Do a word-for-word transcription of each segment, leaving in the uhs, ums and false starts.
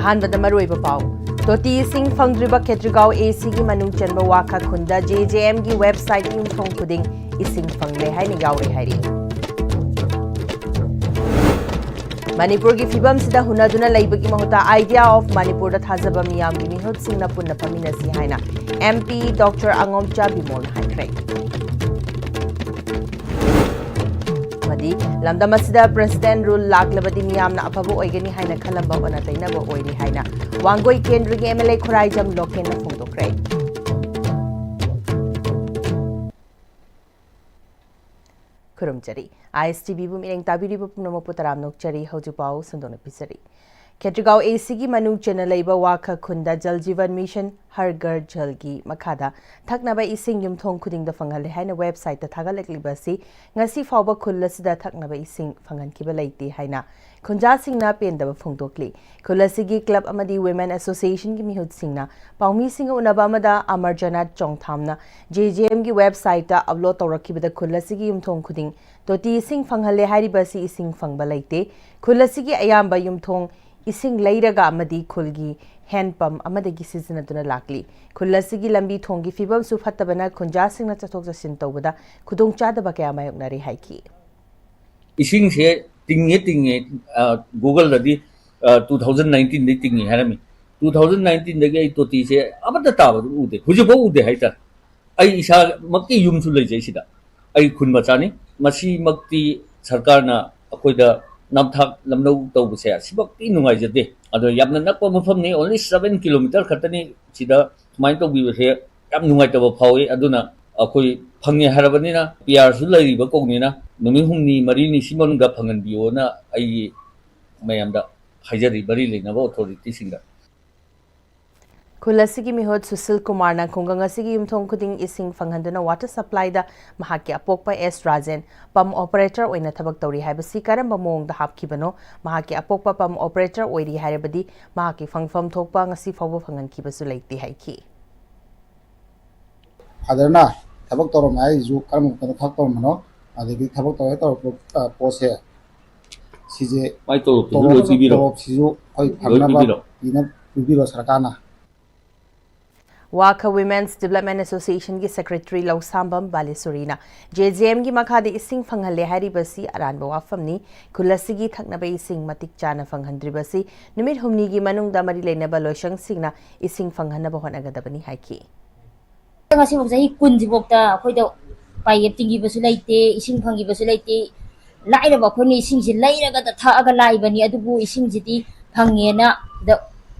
ꯑꯍꯥꯟꯕꯗ ꯃꯔꯨꯑꯣꯏꯕ ꯄꯥꯎ꯫ ꯇꯣꯇꯤ ꯏꯁꯤꯡ ꯐꯪꯗ꯭ꯔꯤꯕ ꯈꯦꯇ꯭ꯔꯤꯒꯥꯎ ꯑꯦ ꯁꯤꯒꯤ ꯃꯅꯨꯡ ꯆꯟꯕ ꯋꯥꯈꯥ ꯈꯨꯟꯗ ꯖꯦ ꯖꯦ ꯑꯦꯝꯒꯤ ꯋꯦꯕꯁꯥꯏꯠ ꯌꯨꯝꯊꯣꯡ ꯈꯨꯗꯤꯡ ꯏꯁꯤꯡ ꯐꯪꯂꯦ ꯍꯥꯏꯅ ꯌꯥꯎꯔꯦ ꯍꯥꯏꯔꯤ꯫ ꯃꯅꯤꯄꯨꯔꯒꯤ ꯐꯤꯕꯝꯁꯤꯗ ꯍꯨꯟꯅꯗꯨꯅ ꯂꯩꯕꯒꯤ ꯃꯍꯨꯠꯇ Idea of ꯃꯅꯤꯄꯨꯔꯗ ꯊꯥꯖꯕ ꯃꯤꯌꯥꯝꯒꯤ ꯃꯤꯍꯨꯠꯁꯤꯡꯅ ꯄꯨꯟꯅ ꯐꯝꯃꯤꯟꯅꯁꯤ ꯍꯥꯏꯅ ꯑꯦꯝ ꯄꯤ ꯗꯣꯛꯇꯔ ꯑꯉꯣꯝꯆꯥ ꯕꯤꯃꯣꯜꯅ ꯍꯥꯏꯈ꯭ꯔꯦ꯫ ꯑꯃꯗꯤ ꯂꯝꯗꯝ ꯑꯁꯤꯗ President Rule ꯂꯥꯛꯂꯕꯗꯤ ꯃꯤꯌꯥꯝꯅ ꯑꯐꯕ ꯑꯣꯏꯒꯅꯤ ꯍꯥꯏꯅ ꯈꯜꯂꯝꯕ ꯑꯣꯟꯅ ꯇꯩꯅꯕ ꯑꯣꯏꯔꯤ ꯍꯥꯏꯅ ꯋꯥꯡꯒꯣꯏ ꯀꯦꯟꯗ꯭ꯔꯒꯤ ꯑꯦꯝ ꯑꯦꯜ ꯑꯦ ꯈꯨꯔꯥꯏꯖꯝ ꯂꯣꯀꯦꯟꯅ ꯐꯣꯡꯗꯣꯛꯈ꯭ꯔꯦ꯫ ꯈꯨꯔꯨꯝꯖꯔꯤ꯫ ꯑꯥꯏ ꯑꯦꯁ ꯇꯤ ꯚꯤꯕꯨ ꯃꯤꯠꯌꯦꯡ ꯇꯥꯕꯤꯔꯤꯕ ꯄꯨꯝꯅꯃꯛꯄꯨ ꯇꯔꯥꯝꯅ ꯑꯣꯛꯆꯔꯤ꯫ ꯍꯧꯖꯤꯛ ꯄꯥꯎ ꯁꯟꯗꯣꯛꯅ ꯄꯤꯖꯔꯤ꯫ ꯈꯦꯇ꯭ꯔꯤꯒꯥꯎ ꯑꯦ ꯁꯤꯒꯤ ꯃꯅꯨꯡ ꯆꯟꯅ ꯂꯩꯕ ꯋꯥꯈꯥ ꯈꯨꯟꯗ ꯖꯜ ꯖꯤꯕꯟ ꯃꯤꯁꯟ ꯍꯔ ꯘꯔ ꯖꯜꯒꯤ ꯃꯈꯥꯗ ꯊꯛꯅꯕ ꯏꯁꯤꯡ ꯌꯨꯝꯊꯣꯡ ꯈꯨꯗꯤꯡꯗ ꯐꯪꯍꯜꯂꯦ ꯍꯥꯏꯅ ꯋꯦꯕꯁꯥꯏꯠꯇ ꯊꯥꯒꯠꯂꯛꯂꯤꯕ ꯑꯁꯤ ꯉꯁꯤ ꯐꯥꯎꯕ ꯈꯨꯜ ꯑꯁꯤꯗ ꯊꯛꯅꯕ ꯏꯁꯤꯡ ꯐꯪꯍꯟꯈꯤꯕ ꯂꯩꯇꯦ ꯍꯥꯏꯅ ꯈꯨꯟꯖꯥꯁꯤꯡꯅ ꯄꯦꯟꯗꯕ ꯐꯣꯡꯗꯣꯛꯂꯤ꯫ ꯈꯨꯜ ꯑꯁꯤꯒꯤ ꯀ꯭ꯂꯕ ꯑꯃꯗꯤ ꯋꯤꯃꯦꯟ ꯑꯦꯁꯣꯁꯤꯌꯦꯁꯟꯒꯤ ꯃꯤꯍꯨꯠꯁꯤꯡꯅ ꯄꯥꯎꯃꯤꯁꯤꯡꯒ ꯎꯅꯕ ꯑꯃꯗ ꯑꯃꯔꯖꯅꯥꯊ ꯆꯣꯡꯊꯥꯝꯅ ꯖꯦ ꯖꯦ ꯑꯦꯝꯒꯤ ꯋꯦꯕꯁꯥꯏꯠꯇ ꯑꯞꯂꯣꯗ ꯇꯧꯔꯛꯈꯤꯕꯗ ꯈꯨꯜ ꯑꯁꯤꯒꯤ ꯌꯨꯝꯊꯣꯡ ꯈꯨꯗꯤꯡ ꯇꯣꯇꯤ ꯏꯁꯤꯡ ꯐꯪꯍꯜꯂꯦ ꯍꯥꯏꯔꯤꯕ ꯑꯁꯤ ꯏꯁꯤꯡ ꯐꯪꯕ ꯂꯩꯇꯦ꯫ ꯈꯨꯜ ꯑꯁꯤꯒꯤ ꯑꯌꯥꯝꯕ ꯌꯨꯝꯊꯣꯡ ꯏꯁꯤꯡ ꯂꯩꯔꯒ ꯑꯃꯗꯤ ꯈꯨꯜꯒꯤ ꯍꯦꯟ ꯄꯝ ꯑꯃꯗꯒꯤ ꯁꯤꯖꯤꯟꯅꯗꯨꯅ ꯂꯥꯛꯂꯤ꯫ ꯈꯨꯜ ꯑꯁꯤꯒꯤ ꯂꯝꯕꯤ ꯊꯣꯡꯒꯤ ꯐꯤꯕꯝꯁꯨ ꯐꯠꯇꯕꯅ ꯈꯨꯟꯖꯥꯁꯤꯡꯅ ꯆꯠꯊꯣꯛ ꯆꯠꯁꯤꯟ ꯇꯧꯕꯗ ꯈꯨꯗꯣꯡꯆꯥꯗꯕ ꯀꯌꯥ ꯃꯥꯌꯣꯛꯅꯔꯤ ꯍꯥꯏꯈꯤ꯫ ꯏꯁꯤꯡꯁꯦ ꯇꯤꯡꯉꯦ, ꯇꯤꯡꯉꯦ, ꯑ, Google-ꯗꯗꯤ, ꯑ, two thousand nineteen-ꯗꯩ ꯇꯤꯡꯉꯦ ꯍꯥꯏꯔꯝꯃꯤ꯫ Two thousand nineteen-ꯗꯒꯤ ꯑꯩ ꯇꯣꯇꯤꯁꯦ ꯑꯃꯠꯇ ꯇꯥꯕꯗꯨ ꯎꯗꯦ, ꯍꯧꯖꯤꯛꯐꯥꯎ ꯎꯗꯦ ꯍꯥꯏꯇꯥꯔꯦ꯫ ꯑꯩ ꯏꯁꯥꯃꯛꯀꯤ ꯌꯨꯝꯁꯨ ꯂꯩꯖꯩ ꯁꯤꯗ, ꯑꯩ ꯈꯨꯟ ꯃꯆꯥꯅꯤ꯫ ꯃꯁꯤꯃꯛꯇꯤ ꯁꯔꯀꯥꯔꯅ ꯑꯩꯈꯣꯏꯗ ꯅꯝꯊꯥꯛ ꯂꯝꯅꯧ ꯇꯧꯕꯁꯦ ꯑꯁꯤꯃꯛꯇꯤ ꯅꯨꯡꯉꯥꯏꯖꯗꯦ꯫ ꯑꯗꯣ ꯌꯥꯝꯅ ꯅꯛꯄ ꯃꯐꯝꯅꯤ, only seven kilometer ꯈꯛꯇꯅꯤ꯫ ꯁꯤꯗ ꯁꯨꯃꯥꯏꯅ ꯇꯧꯕꯤꯕꯁꯦ ꯌꯥꯝ ꯅꯨꯡꯉꯥꯏꯇꯕ ꯐꯥꯎꯏ꯫ ꯑꯗꯨꯅ ꯑꯩꯈꯣꯏ ꯐꯪꯉꯦ ꯍꯥꯏꯔꯕꯅꯤꯅ, ꯄꯤ ꯑꯥꯔꯁꯨ ꯂꯩꯔꯤꯕ ꯀꯧꯕꯅꯤꯅ, ꯅꯨꯃꯤꯠ ꯍꯨꯝꯅꯤ ꯃꯔꯤꯅꯤ ꯁꯤ ꯃꯅꯨꯡꯗ ꯐꯪꯍꯟꯕꯤꯌꯣꯅ ꯑꯩꯒꯤ ꯃꯌꯥꯝꯗ ꯍꯥꯏꯖꯔꯤ, ꯃꯔꯤ ꯂꯩꯅꯕ ꯑꯣꯊꯣꯔꯤꯇꯤꯁꯤꯡꯗ꯫ ꯈꯨꯜ ꯑꯁꯤꯒꯤ ꯃꯤꯍꯨꯠ ꯁꯨꯁꯤꯜ ꯀꯨꯃꯥꯔꯅ ꯈꯨꯡꯒꯪ ꯑꯁꯤꯒꯤ ꯌꯨꯝꯊꯣꯡ ꯈꯨꯗꯤꯡ ꯏꯁꯤꯡ ꯐꯪꯍꯟꯗꯨꯅ ꯋꯥꯇꯔ ꯁꯄ꯭ꯂꯥꯏꯗ ꯃꯍꯥꯛꯀꯤ ꯑꯄꯣꯛꯄ ꯑꯦꯁ ꯔꯥꯖꯦꯟ ꯄꯝ ꯑꯣꯄꯔꯦꯇꯔ ꯑꯣꯏꯅ ꯊꯕꯛ ꯇꯧꯔꯤ ꯍꯥꯏꯕꯁꯤ ꯀꯔꯝꯕ ꯃꯑꯣꯡꯗ ꯍꯥꯞꯈꯤꯕꯅꯣ? ꯃꯍꯥꯛꯀꯤ ꯑꯄꯣꯛꯄ ꯄꯝ ꯑꯣꯄꯔꯦꯇꯔ ꯑꯣꯏꯔꯤ ꯍꯥꯏꯔꯕꯗꯤ ꯃꯍꯥꯛꯀꯤ ꯐꯪꯐꯝ ꯊꯣꯛꯄ ꯉꯁꯤ ꯐꯥꯎꯕ ꯐꯪꯍꯟꯈꯤꯕꯁꯨ ꯂꯩꯇꯦ ꯍꯥꯏꯈꯤ꯫ ꯐꯥꯗꯔꯅ ꯊꯕꯛ ꯇꯧꯔꯝꯃꯦ ꯍꯥꯏꯁꯤꯁꯨ ꯀꯔꯝꯕ ꯃꯇꯝꯗ ꯊꯕꯛ ꯇꯧꯔꯝꯕꯅꯣ, ꯑꯗꯒꯤ ꯊꯕꯛ ꯇꯧꯔꯦ ꯇꯧꯔꯛꯄ, ꯑ, ꯄꯣꯠꯁꯦ ꯁꯤꯁꯦ ꯃꯥꯏ ꯇꯣꯂꯣꯞꯇꯨꯁꯨ ꯂꯣꯏ ꯄꯤꯕꯤꯔꯣ꯫ ꯇꯣꯂꯣꯞꯁꯤꯁꯨ ꯑꯩꯈꯣꯏ ꯂꯣꯏ ꯐꯪꯅꯕ ꯄꯤꯕꯤꯔꯣ꯫ ꯄꯤꯅ ꯄꯤꯕꯤꯔꯣ ꯁꯔꯀꯥꯔꯅ꯫ ꯋꯥꯈ Women's Development Associationꯒꯤ Secretary ꯂꯧꯁꯥꯝꯕꯝ ꯕꯥꯂꯦꯁꯣꯔꯤꯅ JJMꯒꯤ ꯃꯈꯥꯗ ꯏꯁꯤꯡ ꯐꯪꯍꯜꯂꯦ ꯍꯥꯏꯔꯤꯕꯁꯤ ꯑꯔꯥꯟꯕ ꯋꯥꯐꯝꯅꯤ꯫ ꯈꯨꯜ ꯑꯁꯤꯒꯤ ꯊꯛꯅꯕ ꯏꯁꯤꯡ ꯃꯇꯤꯛ ꯆꯥꯅ ꯐꯪꯍꯟꯗ꯭ꯔꯤꯕꯁꯤ ꯅꯨꯃꯤꯠ ꯍꯨꯝꯅꯤꯒꯤ ꯃꯅꯨꯡꯗ ꯃꯔꯤ ꯂꯩꯅꯕ ꯂꯣꯏꯁꯪꯁꯤꯡꯅ ꯏꯁꯤꯡ ꯐꯪꯍꯟꯅꯕ ꯍꯣꯠꯅꯒꯗꯕꯅꯤ ꯍꯥꯏꯈꯤ꯫ ꯉꯁꯤꯐꯥꯎ ꯆꯍꯤ ꯀꯨꯟꯁꯤꯐꯥꯎꯗ ꯑꯩꯈꯣꯏꯗ ꯄꯥꯏꯌꯦꯞ ꯇꯤꯡꯈꯤꯕꯁꯨ ꯂꯩꯇꯦ, ꯏꯁꯤꯡ ꯐꯪꯈꯤꯕꯁꯨ ꯂꯩꯇꯦ꯫ ꯂꯥꯏꯔꯕ ꯑꯩꯈꯣꯏꯅ ꯏꯁꯤꯡꯁꯤ ꯂꯩꯔꯒꯗ ꯊꯛꯑꯒ ꯂꯥꯛꯏꯕꯅꯤ, ꯑꯗꯨꯕꯨ ꯏꯁꯤꯡꯁꯤꯗꯤ ꯐꯪꯉꯦꯅ ꯗ-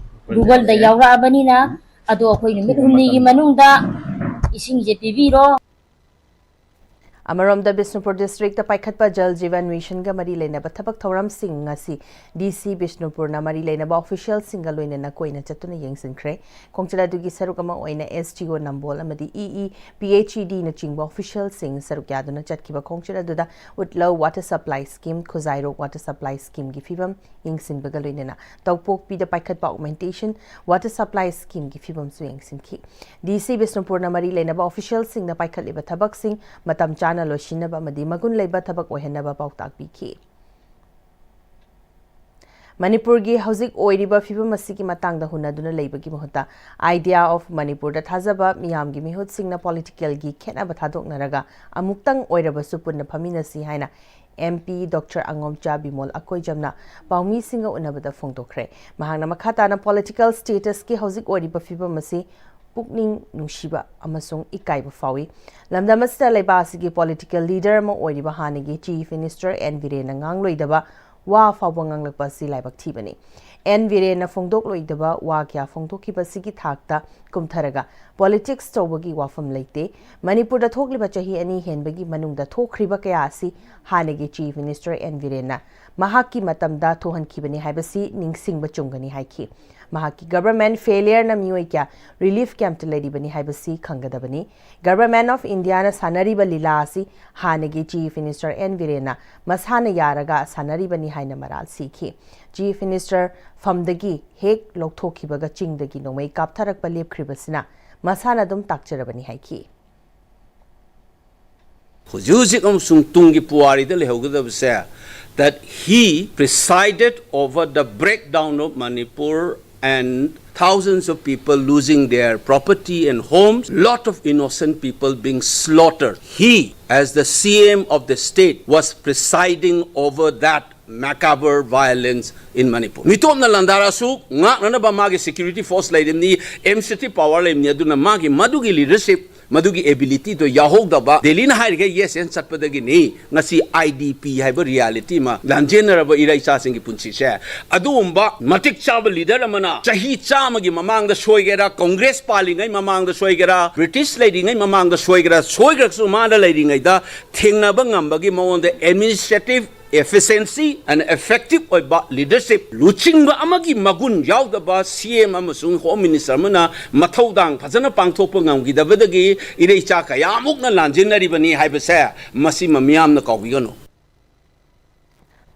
Googleꯗ ꯌꯥꯎꯔꯛꯑꯕꯅꯤꯅ, ꯑꯗꯣ ꯑꯩꯈꯣꯏ ꯅꯨꯃꯤꯠ ꯍꯨꯝꯅꯤꯒꯤ ꯃꯅꯨꯡꯗ ꯏꯁꯤꯡꯁꯦ ꯄꯤꯕꯤꯔꯣ꯫ ꯑꯃꯔꯣꯝꯗ ꯕꯤꯁꯅꯨꯄꯨꯔ ꯗꯤꯁꯇ꯭ꯔꯤꯛꯇ ꯄꯥꯏꯈꯠꯄ ꯖꯜ ꯖꯤꯕꯟ ꯃꯤꯁꯟꯒ ꯃꯔꯤ ꯂꯩꯅꯕ ꯊꯕꯛ ꯊꯧꯔꯝꯁꯤꯡ ꯉꯁꯤ DC ꯕꯤꯁꯅꯨꯄꯨꯔꯅ ꯃꯔꯤ ꯂꯩꯅꯕ ꯑꯣꯐꯤꯁꯤꯌꯦꯜꯁꯤꯡꯒ ꯂꯣꯏꯅꯅ ꯀꯣꯏꯅ ꯆꯠꯇꯨꯅ ꯌꯦꯡꯁꯤꯟꯈ꯭ꯔꯦ꯫ ꯈꯣꯡꯆꯠ ꯑꯗꯨꯒꯤ ꯁꯔꯨꯛ ꯑꯃ ꯑꯣꯏꯅ SDO ꯅꯝꯕꯣꯜ ꯑꯃꯗꯤ EE, PHEDꯅꯆꯤꯡꯕ ꯑꯣꯐꯤꯁꯤꯌꯦꯜꯁꯤꯡ ꯁꯔꯨꯛ ꯌꯥꯗꯨꯅ ꯆꯠꯈꯤꯕ ꯈꯣꯡꯆꯠ ꯑꯗꯨꯗ ꯎꯠꯂꯧ Water Supply Scheme, ꯈꯨꯖꯥꯏꯔꯣꯛ Water Supply Schemeꯒꯤ ꯐꯤꯕꯝ ꯌꯦꯡꯁꯤꯟꯕꯒ ꯂꯣꯏꯅꯅ ꯇꯧꯄꯣꯛꯄꯤꯗ ꯄꯥꯏꯈꯠꯄ Augmentation Water Supply Schemeꯒꯤ ꯐꯤꯕꯝꯁꯨ ꯌꯦꯡꯁꯤꯟꯈꯤ꯫ DC ꯕꯤꯁꯅꯨꯄꯨꯔꯅ ꯃꯔꯤ ꯂꯩꯅꯕ ꯑꯣꯐꯤꯁꯤꯌꯦꯜꯁꯤꯡꯅ ꯄꯥꯏꯈꯠꯂꯤꯕ ꯊꯕꯛꯁꯤꯡ ꯃꯇꯝ ꯆꯥꯅ ꯂꯣꯏꯁꯤꯟꯅꯕ ꯑꯃꯗꯤ ꯃꯒꯨꯟ ꯂꯩꯕ ꯊꯕꯛ ꯑꯣꯏꯍꯟꯅꯕ ꯄꯥꯎꯇꯥꯛ ꯄꯤꯈꯤ꯫ ꯃꯅꯤꯄꯨꯔꯒꯤ ꯍꯧꯖꯤꯛ ꯑꯣꯏꯔꯤꯕ ꯐꯤꯕꯝ ꯑꯁꯤꯒꯤ ꯃꯇꯥꯡꯗ ꯍꯨꯟꯅꯗꯨꯅ ꯂꯩꯕꯒꯤ ꯃꯍꯨꯠꯇ Idea of ꯃꯅꯤꯄꯨꯔꯗ ꯊꯥꯖꯕ ꯃꯤꯌꯥꯝꯒꯤ ꯃꯤꯍꯨꯠꯁꯤꯡꯅ ꯄꯣꯂꯤꯇꯤꯀꯦꯜꯒꯤ ꯈꯦꯠꯅꯕ ꯊꯥꯗꯣꯛꯅꯔꯒ ꯑꯃꯨꯛꯇꯪ ꯑꯣꯏꯔꯕꯁꯨ ꯄꯨꯟꯅ ꯐꯝꯃꯤꯟꯅꯁꯤ ꯍꯥꯏꯅ MP Doctor ꯑꯉꯣꯝꯆꯥ ꯕꯤꯃꯣꯜ ꯑꯀꯣꯏꯖꯝꯅ ꯄꯥꯎꯃꯤꯁꯤꯡꯒ ꯎꯅꯕꯗ ꯐꯣꯡꯗꯣꯛꯈ꯭ꯔꯦ꯫ ꯃꯍꯥꯛꯅ ꯃꯈꯥ ꯇꯥꯅ ꯄꯣꯂꯤꯇꯤꯀꯦꯜ ꯁ꯭ꯇꯦꯇꯁꯀꯤ ꯍꯧꯖꯤꯛ ꯑꯣꯏꯔꯤꯕ ꯐꯤꯕꯝ ꯑꯁꯤ ꯄꯨꯛꯅꯤꯡ ꯅꯨꯡꯁꯤꯕ ꯑꯃꯁꯨꯡ ꯏꯀꯥꯏꯕ ꯐꯥꯎꯏ꯫ ꯂꯝꯗꯝ ꯑꯁꯤꯗ ꯂꯩꯕꯥꯛ ꯑꯁꯤꯒꯤ ꯄꯣꯂꯤꯇꯤꯀꯦꯜ ꯂꯤꯗꯔ ꯑꯃ ꯑꯣꯏꯔꯤꯕ ꯍꯥꯟꯅꯒꯤ ꯆꯤꯐ ꯃꯤꯅꯤꯁꯇꯔ ꯑꯦꯟ ꯕꯤꯔꯦꯟꯅ ꯉꯥꯡꯂꯣꯏꯗꯕ ꯋꯥ ꯐꯥꯎꯕ ꯉꯥꯡꯂꯛꯄ ꯑꯁꯤ ꯂꯥꯏꯕꯛ ꯊꯤꯕꯅꯤ꯫ ꯑꯦꯟ ꯕꯤꯔꯦꯟꯅ ꯐꯣꯡꯗꯣꯛꯂꯣꯏꯗꯕ ꯋꯥ ꯀꯌꯥ ꯐꯣꯡꯗꯣꯛꯈꯤꯕꯁꯤꯒꯤ ꯊꯥꯛꯇ ꯀꯨꯝꯊꯔꯒ ꯄꯣꯂꯤꯇꯤꯛꯁ ꯇꯧꯕꯒꯤ ꯋꯥꯐꯝ ꯂꯩꯇꯦ꯫ ꯃꯅꯤꯄꯨꯔꯗ ꯊꯣꯛꯂꯤꯕ ꯆꯍꯤ ꯑꯅꯤ ꯍꯦꯟꯕꯒꯤ ꯃꯅꯨꯡꯗ ꯊꯣꯛꯈ꯭ꯔꯤꯕ ꯀꯌꯥ ꯑꯁꯤ ꯍꯥꯟꯅꯒꯤ ꯆꯤꯐ ꯃꯤꯅꯤꯁꯇꯔ ꯑꯦꯟ ꯕꯤꯔꯦꯟꯅ ꯃꯍꯥꯛꯀꯤ ꯃꯇꯝꯗ ꯊꯣꯛꯍꯟꯈꯤꯕꯅꯤ ꯍꯥꯏꯕꯁꯤ ꯅꯤꯡꯁꯤꯡꯕ ꯆꯨꯝꯒꯅꯤ ꯍꯥꯏꯈꯤ꯫ ꯃꯍꯥꯛꯀꯤ ꯒꯚꯔꯟꯃꯦꯟꯠ ꯐꯦꯂꯤꯌꯔꯅ ꯃꯤꯑꯣꯏ ꯀꯌꯥ ꯔꯤꯂꯤꯐ ꯀꯦꯝꯞꯇ ꯂꯩꯔꯤꯕꯅꯤ ꯍꯥꯏꯕꯁꯤ ꯈꯪꯒꯗꯕꯅꯤ꯫ ꯒꯚꯔꯟꯃꯦꯟꯠ ꯑꯣꯐ ꯏꯟꯗꯤꯌꯥꯅ ꯁꯥꯟꯅꯔꯤꯕ ꯂꯤꯂꯥ ꯑꯁꯤ ꯍꯥꯟꯅꯒꯤ ꯆꯤꯐ ꯃꯤꯅꯤꯁꯇꯔ ꯑꯦꯟ ꯕꯤꯔꯦꯟꯅ ꯃꯁꯥꯅ ꯌꯥꯔꯒ ꯁꯥꯟꯅꯔꯤꯕꯅꯤ ꯍꯥꯏꯅ ꯃꯔꯥꯜ ꯁꯤꯈꯤ꯫ ꯆꯤꯐ ꯃꯤꯅꯤꯁꯇꯔ ꯐꯝꯗꯒꯤ ꯍꯦꯛ ꯂꯧꯊꯣꯛꯈꯤꯕꯒ ꯆꯤꯡꯗꯒꯤ ꯅꯣꯡꯃꯩ ꯀꯥꯞꯊꯔꯛꯄ ꯂꯦꯞꯈ꯭ꯔꯤꯕꯁꯤꯅ ꯃꯁꯥꯅ ꯑꯗꯨꯝ ꯇꯥꯛꯆꯔꯕꯅꯤ ꯍꯥꯏꯈꯤ꯫ ꯍꯧꯖꯤꯛ ꯍꯧꯖꯤꯛ ꯑꯃꯁꯨꯡ ꯇꯨꯡꯒꯤ ꯄꯨꯋꯥꯔꯤꯗ ꯂꯩꯍꯧꯒꯗꯕꯁꯦ, that he presided over the breakdown of Manipur and thousands of people losing their property and homes, lot of innocent people being slaughtered. He, as the C M of the state, was presiding over that macabre violence in Manipur. ꯃꯤꯇꯣꯞꯅ ꯂꯥꯟꯗꯥꯔꯁꯨ ꯉꯥꯛꯅꯅꯕ ꯃꯥꯒꯤ security force ꯂꯩꯔꯤꯕꯅꯤ, administrative power ꯂꯩꯕꯅꯤ꯫ ꯑꯗꯨꯅ ꯃꯥꯒꯤ ꯃꯗꯨꯒꯤ leadership, ꯃꯗꯨꯒꯤ abilityꯗꯣ ꯌꯥꯎꯍꯧꯗꯕ, ꯗꯦꯜꯂꯤꯅ ꯍꯥꯏꯔꯤꯈꯩ yes and ꯆꯠꯄꯗꯒꯤꯅꯤ ꯉꯁꯤ I D P ꯍꯥꯏꯕ reality ꯑꯃ ꯂꯥꯟꯖꯦꯟꯅꯔꯕ ꯏꯔꯩꯆꯥꯁꯤꯡꯒꯤ ꯄꯨꯟꯁꯤꯁꯦ꯫ ꯑꯗꯨꯒꯨꯝꯕ ꯃꯇꯤꯛ ꯆꯥꯕ leader ꯑꯃꯅ ꯆꯍꯤ ꯆꯥꯝꯃꯒꯤ ꯃꯃꯥꯡꯗ ꯁꯣꯏꯒꯦꯔꯥ, ꯀꯪꯒ꯭ꯔꯦꯁ ꯄꯥꯜꯂꯤꯉꯩ ꯃꯃꯥꯡꯗ ꯁꯣꯏꯒꯦꯔꯥ, ꯕ꯭ꯔꯤꯇꯤꯁ ꯂꯩꯔꯤꯉꯩ ꯃꯃꯥꯡꯗ ꯁꯣꯏꯒꯦꯔꯥ, ꯁꯣꯏꯈ꯭ꯔꯁꯨ ꯃꯥꯅ ꯂꯩꯔꯤꯉꯩꯗ ꯊꯦꯡꯅꯕ ꯉꯝꯕꯒꯤ ꯃꯉꯣꯟꯗ administrative efficiency and effective ꯑꯣꯏꯕ leadership, ꯂꯨꯆꯤꯡꯕ ꯑꯃꯒꯤ ꯃꯒꯨꯟ ꯌꯥꯎꯗꯕ C M ꯑꯃꯁꯨꯡ Home Minister ꯑꯃꯅ ꯃꯊꯧꯗꯥꯡ ꯐꯖꯅ ꯄꯥꯡꯊꯣꯛꯄ ꯉꯝꯈꯤꯗꯕꯗꯒꯤ ꯏꯔꯩꯆꯥ ꯀꯌꯥꯃꯨꯛꯅ ꯂꯥꯟꯖꯦꯟꯅꯔꯤꯕꯅꯤ ꯍꯥꯏꯕꯁꯦ ꯃꯁꯤꯃ ꯃꯤꯌꯥꯝꯅ ꯀꯥꯎꯕꯤꯒꯅꯨ꯫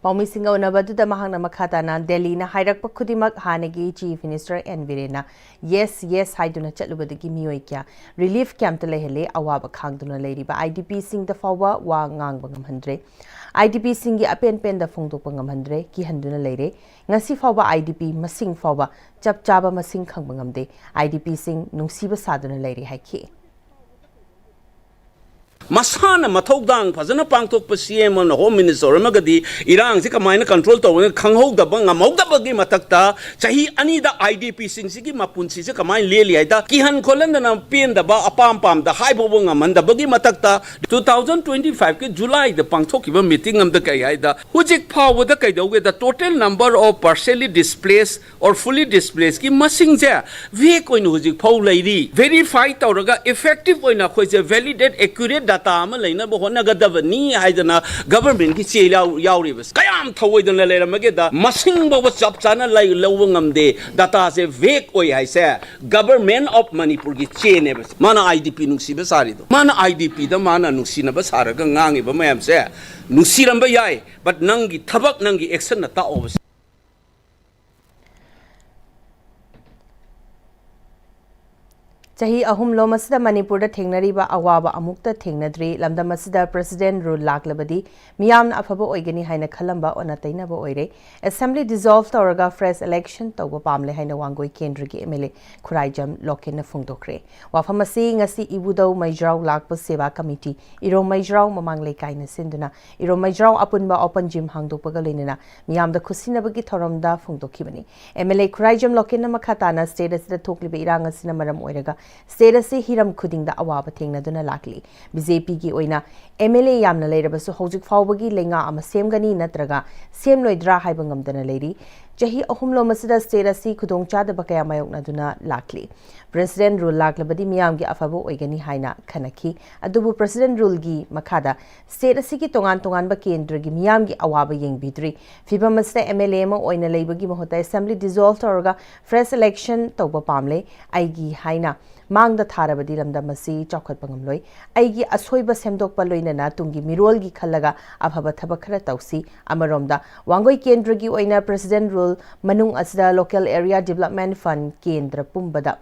ꯄꯥꯎꯃꯤꯁꯤꯡꯒ ꯎꯅꯕꯗꯨꯗ ꯃꯍꯥꯛꯅ ꯃꯈꯥ ꯇꯥꯅ ꯗꯦꯜꯂꯤꯅ ꯍꯥꯏꯔꯛꯄ ꯈꯨꯗꯤꯡꯃꯛ ꯍꯥꯟꯅꯒꯤ Chief Minister N ꯕꯤꯔꯦꯟꯅ yes, yes ꯍꯥꯏꯗꯨꯅ ꯆꯠꯂꯨꯕꯗꯒꯤ ꯃꯤꯑꯣꯏ ꯀꯌꯥ relief campꯇ ꯂꯩꯍꯜꯂꯦ, ꯑꯋꯥꯕ ꯈꯥꯡꯗꯨꯅ ꯂꯩꯔꯤꯕ I D Pꯁꯤꯡꯗ ꯐꯥꯎꯕ ꯋꯥ ꯉꯥꯡꯕ ꯉꯝꯍꯟꯗ꯭ꯔꯦ꯫ I D Pꯁꯤꯡꯒꯤ ꯑꯄꯦꯟ ꯄꯦꯟꯗ ꯐꯣꯡꯗꯣꯛꯄ ꯉꯝꯍꯟꯗ꯭ꯔꯦ, ꯀꯤꯍꯟꯗꯨꯅ ꯂꯩꯔꯦ꯫ ꯉꯁꯤ ꯐꯥꯎꯕ I D P ꯃꯁꯤꯡ ꯐꯥꯎꯕ ꯆꯞ ꯆꯥꯕ ꯃꯁꯤꯡ ꯈꯪꯕ ꯉꯝꯗꯦ꯫ I D Pꯁꯤꯡ ꯅꯨꯡꯁꯤꯕ ꯁꯥꯗꯨꯅ ꯂꯩꯔꯤ ꯍꯥꯏꯈꯤ꯫ ꯃꯁꯥꯅ ꯃꯊꯧꯗꯥꯡ ꯐꯖꯅ ꯄꯥꯡꯊꯣꯛꯄ C M ꯑꯃꯅ, Home Minister ꯑꯃꯒꯗꯤ ꯏꯔꯥꯡꯁꯤ ꯀꯃꯥꯏꯅ control ꯇꯧꯒꯅꯤ ꯈꯪꯍꯧꯗꯕ ꯉꯝꯍꯧꯗꯕꯒꯤ ꯃꯊꯛꯇ, ꯆꯍꯤ ꯑꯅꯤꯗ I D Pꯁꯤꯡꯁꯤꯒꯤ ꯃꯄꯨꯟꯁꯤꯁꯦ ꯀꯃꯥꯏꯅ ꯂꯦꯜꯂꯤ ꯍꯥꯏꯗ ꯀꯤꯍꯟ ꯈꯣꯠꯍꯟꯗꯅ ꯄꯦꯟꯗꯕ, ꯑꯄꯥꯝ ꯄꯥꯝꯗ ꯍꯥꯏꯕ ꯐꯥꯎꯕ ꯉꯝꯍꯟꯗꯕꯒꯤ ꯃꯊꯛꯇ, two thousand twenty fiveꯀꯤ Julyꯗ ꯄꯥꯡꯊꯣꯛꯈꯤꯕ meeting ꯑꯃꯗ ꯀꯩ ꯍꯥꯏꯗ, ꯍꯧꯖꯤꯛ ꯐꯥꯎꯕꯗ ꯀꯩꯗꯧꯒꯦꯗ, total number of partially displaced or fully displacedꯀꯤ ꯃꯁꯤꯡꯁꯦ vague ꯑꯣꯏꯅ ꯍꯧꯖꯤꯛ ꯐꯥꯎ ꯂꯩꯔꯤ꯫ Verify ꯇꯧꯔꯒ effective ꯑꯣꯏꯅ ꯑꯩꯈꯣꯏꯁꯦ validate, accurate data ꯑꯃ ꯂꯩꯅꯕ ꯍꯣꯠꯅꯒꯗꯕꯅꯤ ꯍꯥꯏꯗꯅ governmentꯀꯤ ꯆꯦ ꯌꯥꯎ-, ꯌꯥꯎꯔꯤꯕꯁꯦ꯫ ꯀꯌꯥꯝ ꯊꯧꯑꯣꯏꯗꯅ ꯂꯩꯔꯝꯃꯒꯦꯗ, ꯃꯁꯤꯡ ꯐꯥꯎꯕ ꯆꯞ ꯆꯥꯅ ꯂꯩ-, ꯂꯧꯕ ꯉꯝꯗꯦ, dataꯁꯦ vague ꯑꯣꯏ ꯍꯥꯏꯁꯦ Government of Manipurꯒꯤ ꯆꯦꯅꯦꯕ꯫ ꯃꯥꯅ I D P ꯅꯨꯡꯁꯤꯕ ꯁꯥꯔꯤꯗꯣ, ꯃꯥꯅ I D Pꯗ ꯃꯥꯅ ꯅꯨꯡꯁꯤꯅꯕ ꯁꯥꯔꯒ ꯉꯥꯡꯉꯤꯕ ꯃꯌꯥꯝꯁꯦ ꯅꯨꯡꯁꯤꯔꯝꯕ ꯌꯥꯏ, but ꯅꯪꯒꯤ ꯊꯕꯛ, ꯅꯪꯒꯤ actionꯅ ꯇꯥꯛꯑꯣꯕ꯫ ꯆꯍꯤ ꯑꯍꯨꯝꯂꯣꯝ ꯑꯁꯤꯗ ꯃꯅꯤꯄꯨꯔꯗ ꯊꯦꯡꯅꯔꯤꯕ ꯑꯋꯥꯕ ꯑꯃꯨꯛꯇ ꯊꯦꯡꯅꯗ꯭ꯔꯤ꯫ ꯂꯝꯗꯝ ꯑꯁꯤꯗ President Rule ꯂꯥꯛꯂꯕꯗꯤ ꯃꯤꯌꯥꯝꯅ ꯑꯐꯕ ꯑꯣꯏꯒꯅꯤ ꯍꯥꯏꯅ ꯈꯜꯂꯝꯕ ꯑꯣꯟꯅ ꯇꯩꯅꯕ ꯑꯣꯏꯔꯦ꯫ Assembly dissolve ꯇꯧꯔꯒ fresh election ꯇꯧꯕ ꯄꯥꯝꯂꯦ ꯍꯥꯏꯅ ꯋꯥꯡꯒꯣꯏ ꯀꯦꯟꯗ꯭ꯔꯒꯤ MLA ꯈꯨꯔꯥꯏꯖꯝ ꯂꯣꯀꯦꯟꯅ ꯐꯣꯡꯗꯣꯛꯈ꯭ꯔꯦ꯫ ꯋꯥꯐꯝ ꯑꯁꯤ ꯉꯁꯤ ꯏꯕꯨꯙꯧ ꯃꯩꯖ꯭ꯔꯥꯎ ꯂꯥꯛꯄ ꯁꯦꯕꯥ ꯀꯃꯤꯇꯤ, ꯏꯔꯣꯝ ꯃꯩꯖ꯭ꯔꯥꯎ ꯃꯃꯥꯡ ꯂꯩꯀꯥꯏꯅ ꯁꯤꯟꯗꯨꯅ ꯏꯔꯣꯝ ꯃꯩꯖ꯭ꯔꯥꯎ ꯑꯄꯨꯟꯕ open gym ꯍꯥꯡꯗꯣꯛꯄꯒ ꯂꯣꯏꯅꯅ ꯃꯤꯌꯥꯝꯗ ꯈꯨꯠꯁꯤꯟꯅꯕꯒꯤ ꯊꯧꯔꯝꯗ ꯐꯣꯡꯗꯣꯛꯈꯤꯕꯅꯤ꯫ MLA ꯈꯨꯔꯥꯏꯖꯝ ꯂꯣꯀꯦꯟꯅ ꯃꯈꯥ ꯇꯥꯅ state ꯑꯁꯤꯗ ꯊꯣꯛꯂꯤꯕ ꯏꯔꯥꯡ ꯑꯁꯤꯅ ꯃꯔꯝ ꯑꯣꯏꯔꯒ state ꯑꯁꯤ ꯍꯤꯔꯝ ꯈꯨꯗꯤꯡꯗ ꯑꯋꯥꯕ ꯊꯦꯡꯅꯗꯨꯅ ꯂꯥꯛꯂꯤ꯫ BJPꯒꯤ ꯑꯣꯏꯅ MLA ꯌꯥꯝꯅ ꯂꯩꯔꯕꯁꯨ ꯍꯧꯖꯤꯛ ꯐꯥꯎꯕꯒꯤ ꯂꯩꯉꯥꯛ ꯑꯃ ꯁꯦꯝꯒꯅꯤ ꯅꯠꯇ꯭ꯔꯒ ꯁꯦꯝꯂꯣꯏꯗ꯭ꯔꯥ ꯍꯥꯏꯕ ꯉꯝꯗꯅ ꯂꯩꯔꯤ꯫ ꯆꯍꯤ ꯑꯍꯨꯝꯂꯣꯝ ꯑꯁꯤꯗ state ꯑꯁꯤ ꯈꯨꯗꯣꯡꯆꯥꯗꯕ ꯀꯌꯥ ꯃꯥꯌꯣꯛꯅꯗꯨꯅ ꯂꯥꯛꯂꯤ꯫ President Rule ꯂꯥꯛꯂꯕꯗꯤ ꯃꯤꯌꯥꯝꯒꯤ ꯑꯐꯕ ꯑꯣꯏꯒꯅꯤ ꯍꯥꯏꯅ ꯈꯟꯅꯈꯤ꯫ ꯑꯗꯨꯕꯨ President Ruleꯒꯤ ꯃꯈꯥꯗ state ꯑꯁꯤꯒꯤ ꯇꯣꯉꯥꯟ ꯇꯣꯉꯥꯟꯕ ꯀꯦꯟꯗ꯭ꯔꯒꯤ ꯃꯤꯌꯥꯝꯒꯤ ꯑꯋꯥꯕ ꯌꯦꯡꯕꯤꯗ꯭ꯔꯤ꯫ ꯐꯤꯕꯝ ꯑꯁꯤꯗ MLA ꯑꯃ ꯑꯣꯏꯅ ꯂꯩꯕꯒꯤ ꯃꯍꯨꯠꯇ Assembly dissolve ꯇꯧꯔꯒ fresh election ꯇꯧꯕ ꯄꯥꯝꯂꯦ꯫ ꯑꯩꯒꯤ ꯍꯥꯏꯅ ꯃꯥꯡꯗ ꯊꯥꯔꯕꯗꯤ ꯂꯝꯗꯝ ꯑꯁꯤ ꯆꯥꯎꯈꯠꯄ ꯉꯝꯂꯣꯏ꯫ ꯑꯩꯒꯤ ꯑꯁꯣꯏꯕ ꯁꯦꯝꯗꯣꯛꯄ ꯂꯣꯏꯅꯅ ꯇꯨꯡꯒꯤ ꯃꯤꯔꯣꯜꯒꯤ ꯈꯜꯂꯒ ꯑꯐꯕ ꯊꯕꯛ ꯈꯔ ꯇꯧꯁꯤ꯫ ꯑꯃꯔꯣꯝꯗ ꯋꯥꯡꯒꯣꯏ ꯀꯦꯟꯗ꯭ꯔꯒꯤ ꯑꯣꯏꯅ President Rule ꯃꯅꯨꯡ ꯑꯁꯤꯗ Local Area Development Fund ꯀꯦꯟꯗ꯭ꯔ ꯄꯨꯝꯕꯗ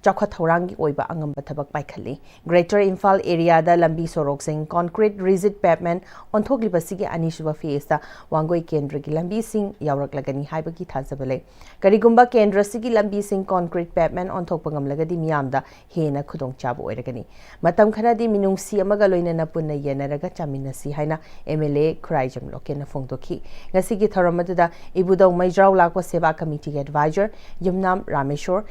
ꯆꯥꯎꯈꯠ ꯊꯧꯔꯥꯡꯒꯤ ꯑꯣꯏꯕ ꯑꯉꯝꯕ ꯊꯕꯛ ꯄꯥꯏꯈꯠꯂꯤ꯫ Greater ꯏꯝꯐꯥꯜ areaꯗ ꯂꯝꯕꯤ ꯁꯣꯔꯣꯛꯁꯤꯡ concrete rigid pavement ꯑꯣꯟꯊꯣꯛꯂꯤꯕꯁꯤꯒꯤ ꯑꯅꯤꯁꯨꯕ phaseꯇ ꯋꯥꯡꯒꯣꯏ ꯀꯦꯟꯗ꯭ꯔꯒꯤ ꯂꯝꯕꯤꯁꯤꯡ ꯌꯥꯎꯔꯛꯂꯒꯅꯤ ꯍꯥꯏꯕꯒꯤ ꯊꯥꯖꯕ ꯂꯩ꯫ ꯀꯔꯤꯒꯨꯝꯕ ꯀꯦꯟꯗ꯭ꯔꯁꯤꯒꯤ ꯂꯝꯕꯤꯁꯤꯡ concrete pavement ꯑꯣꯟꯊꯣꯛꯄ ꯉꯝꯂꯒꯗꯤ ꯃꯤꯌꯥꯝꯗ ꯍꯦꯟꯅ ꯈꯨꯗꯣꯡꯆꯥꯕ ꯑꯣꯏꯔꯒꯅꯤ꯫ ꯃꯇꯝ ꯈꯔꯗꯤ ꯃꯤꯅꯨꯡꯁꯤ ꯑꯃꯒ ꯂꯣꯏꯅꯅ ꯄꯨꯟꯅ ꯌꯦꯟꯅꯔꯒ ꯆꯥꯃꯤꯟꯅꯁꯤ ꯍꯥꯏꯅ MLA ꯈꯨꯔꯥꯏꯖꯝ ꯂꯣꯀꯦꯟꯅ ꯐꯣꯡꯗꯣꯛꯈꯤ꯫ ꯉꯁꯤꯒꯤ ꯊꯧꯔꯝ ꯑꯗꯨꯗ ꯏꯕꯨꯙꯧ ꯃꯩꯖ꯭ꯔꯥꯎ ꯂꯥꯛꯄ ꯁꯦꯕꯥ ꯀꯃꯤꯇꯤꯒꯤ advisor ꯌꯨꯝꯅꯥꯝ ꯔꯥꯃꯦꯁꯣꯔ,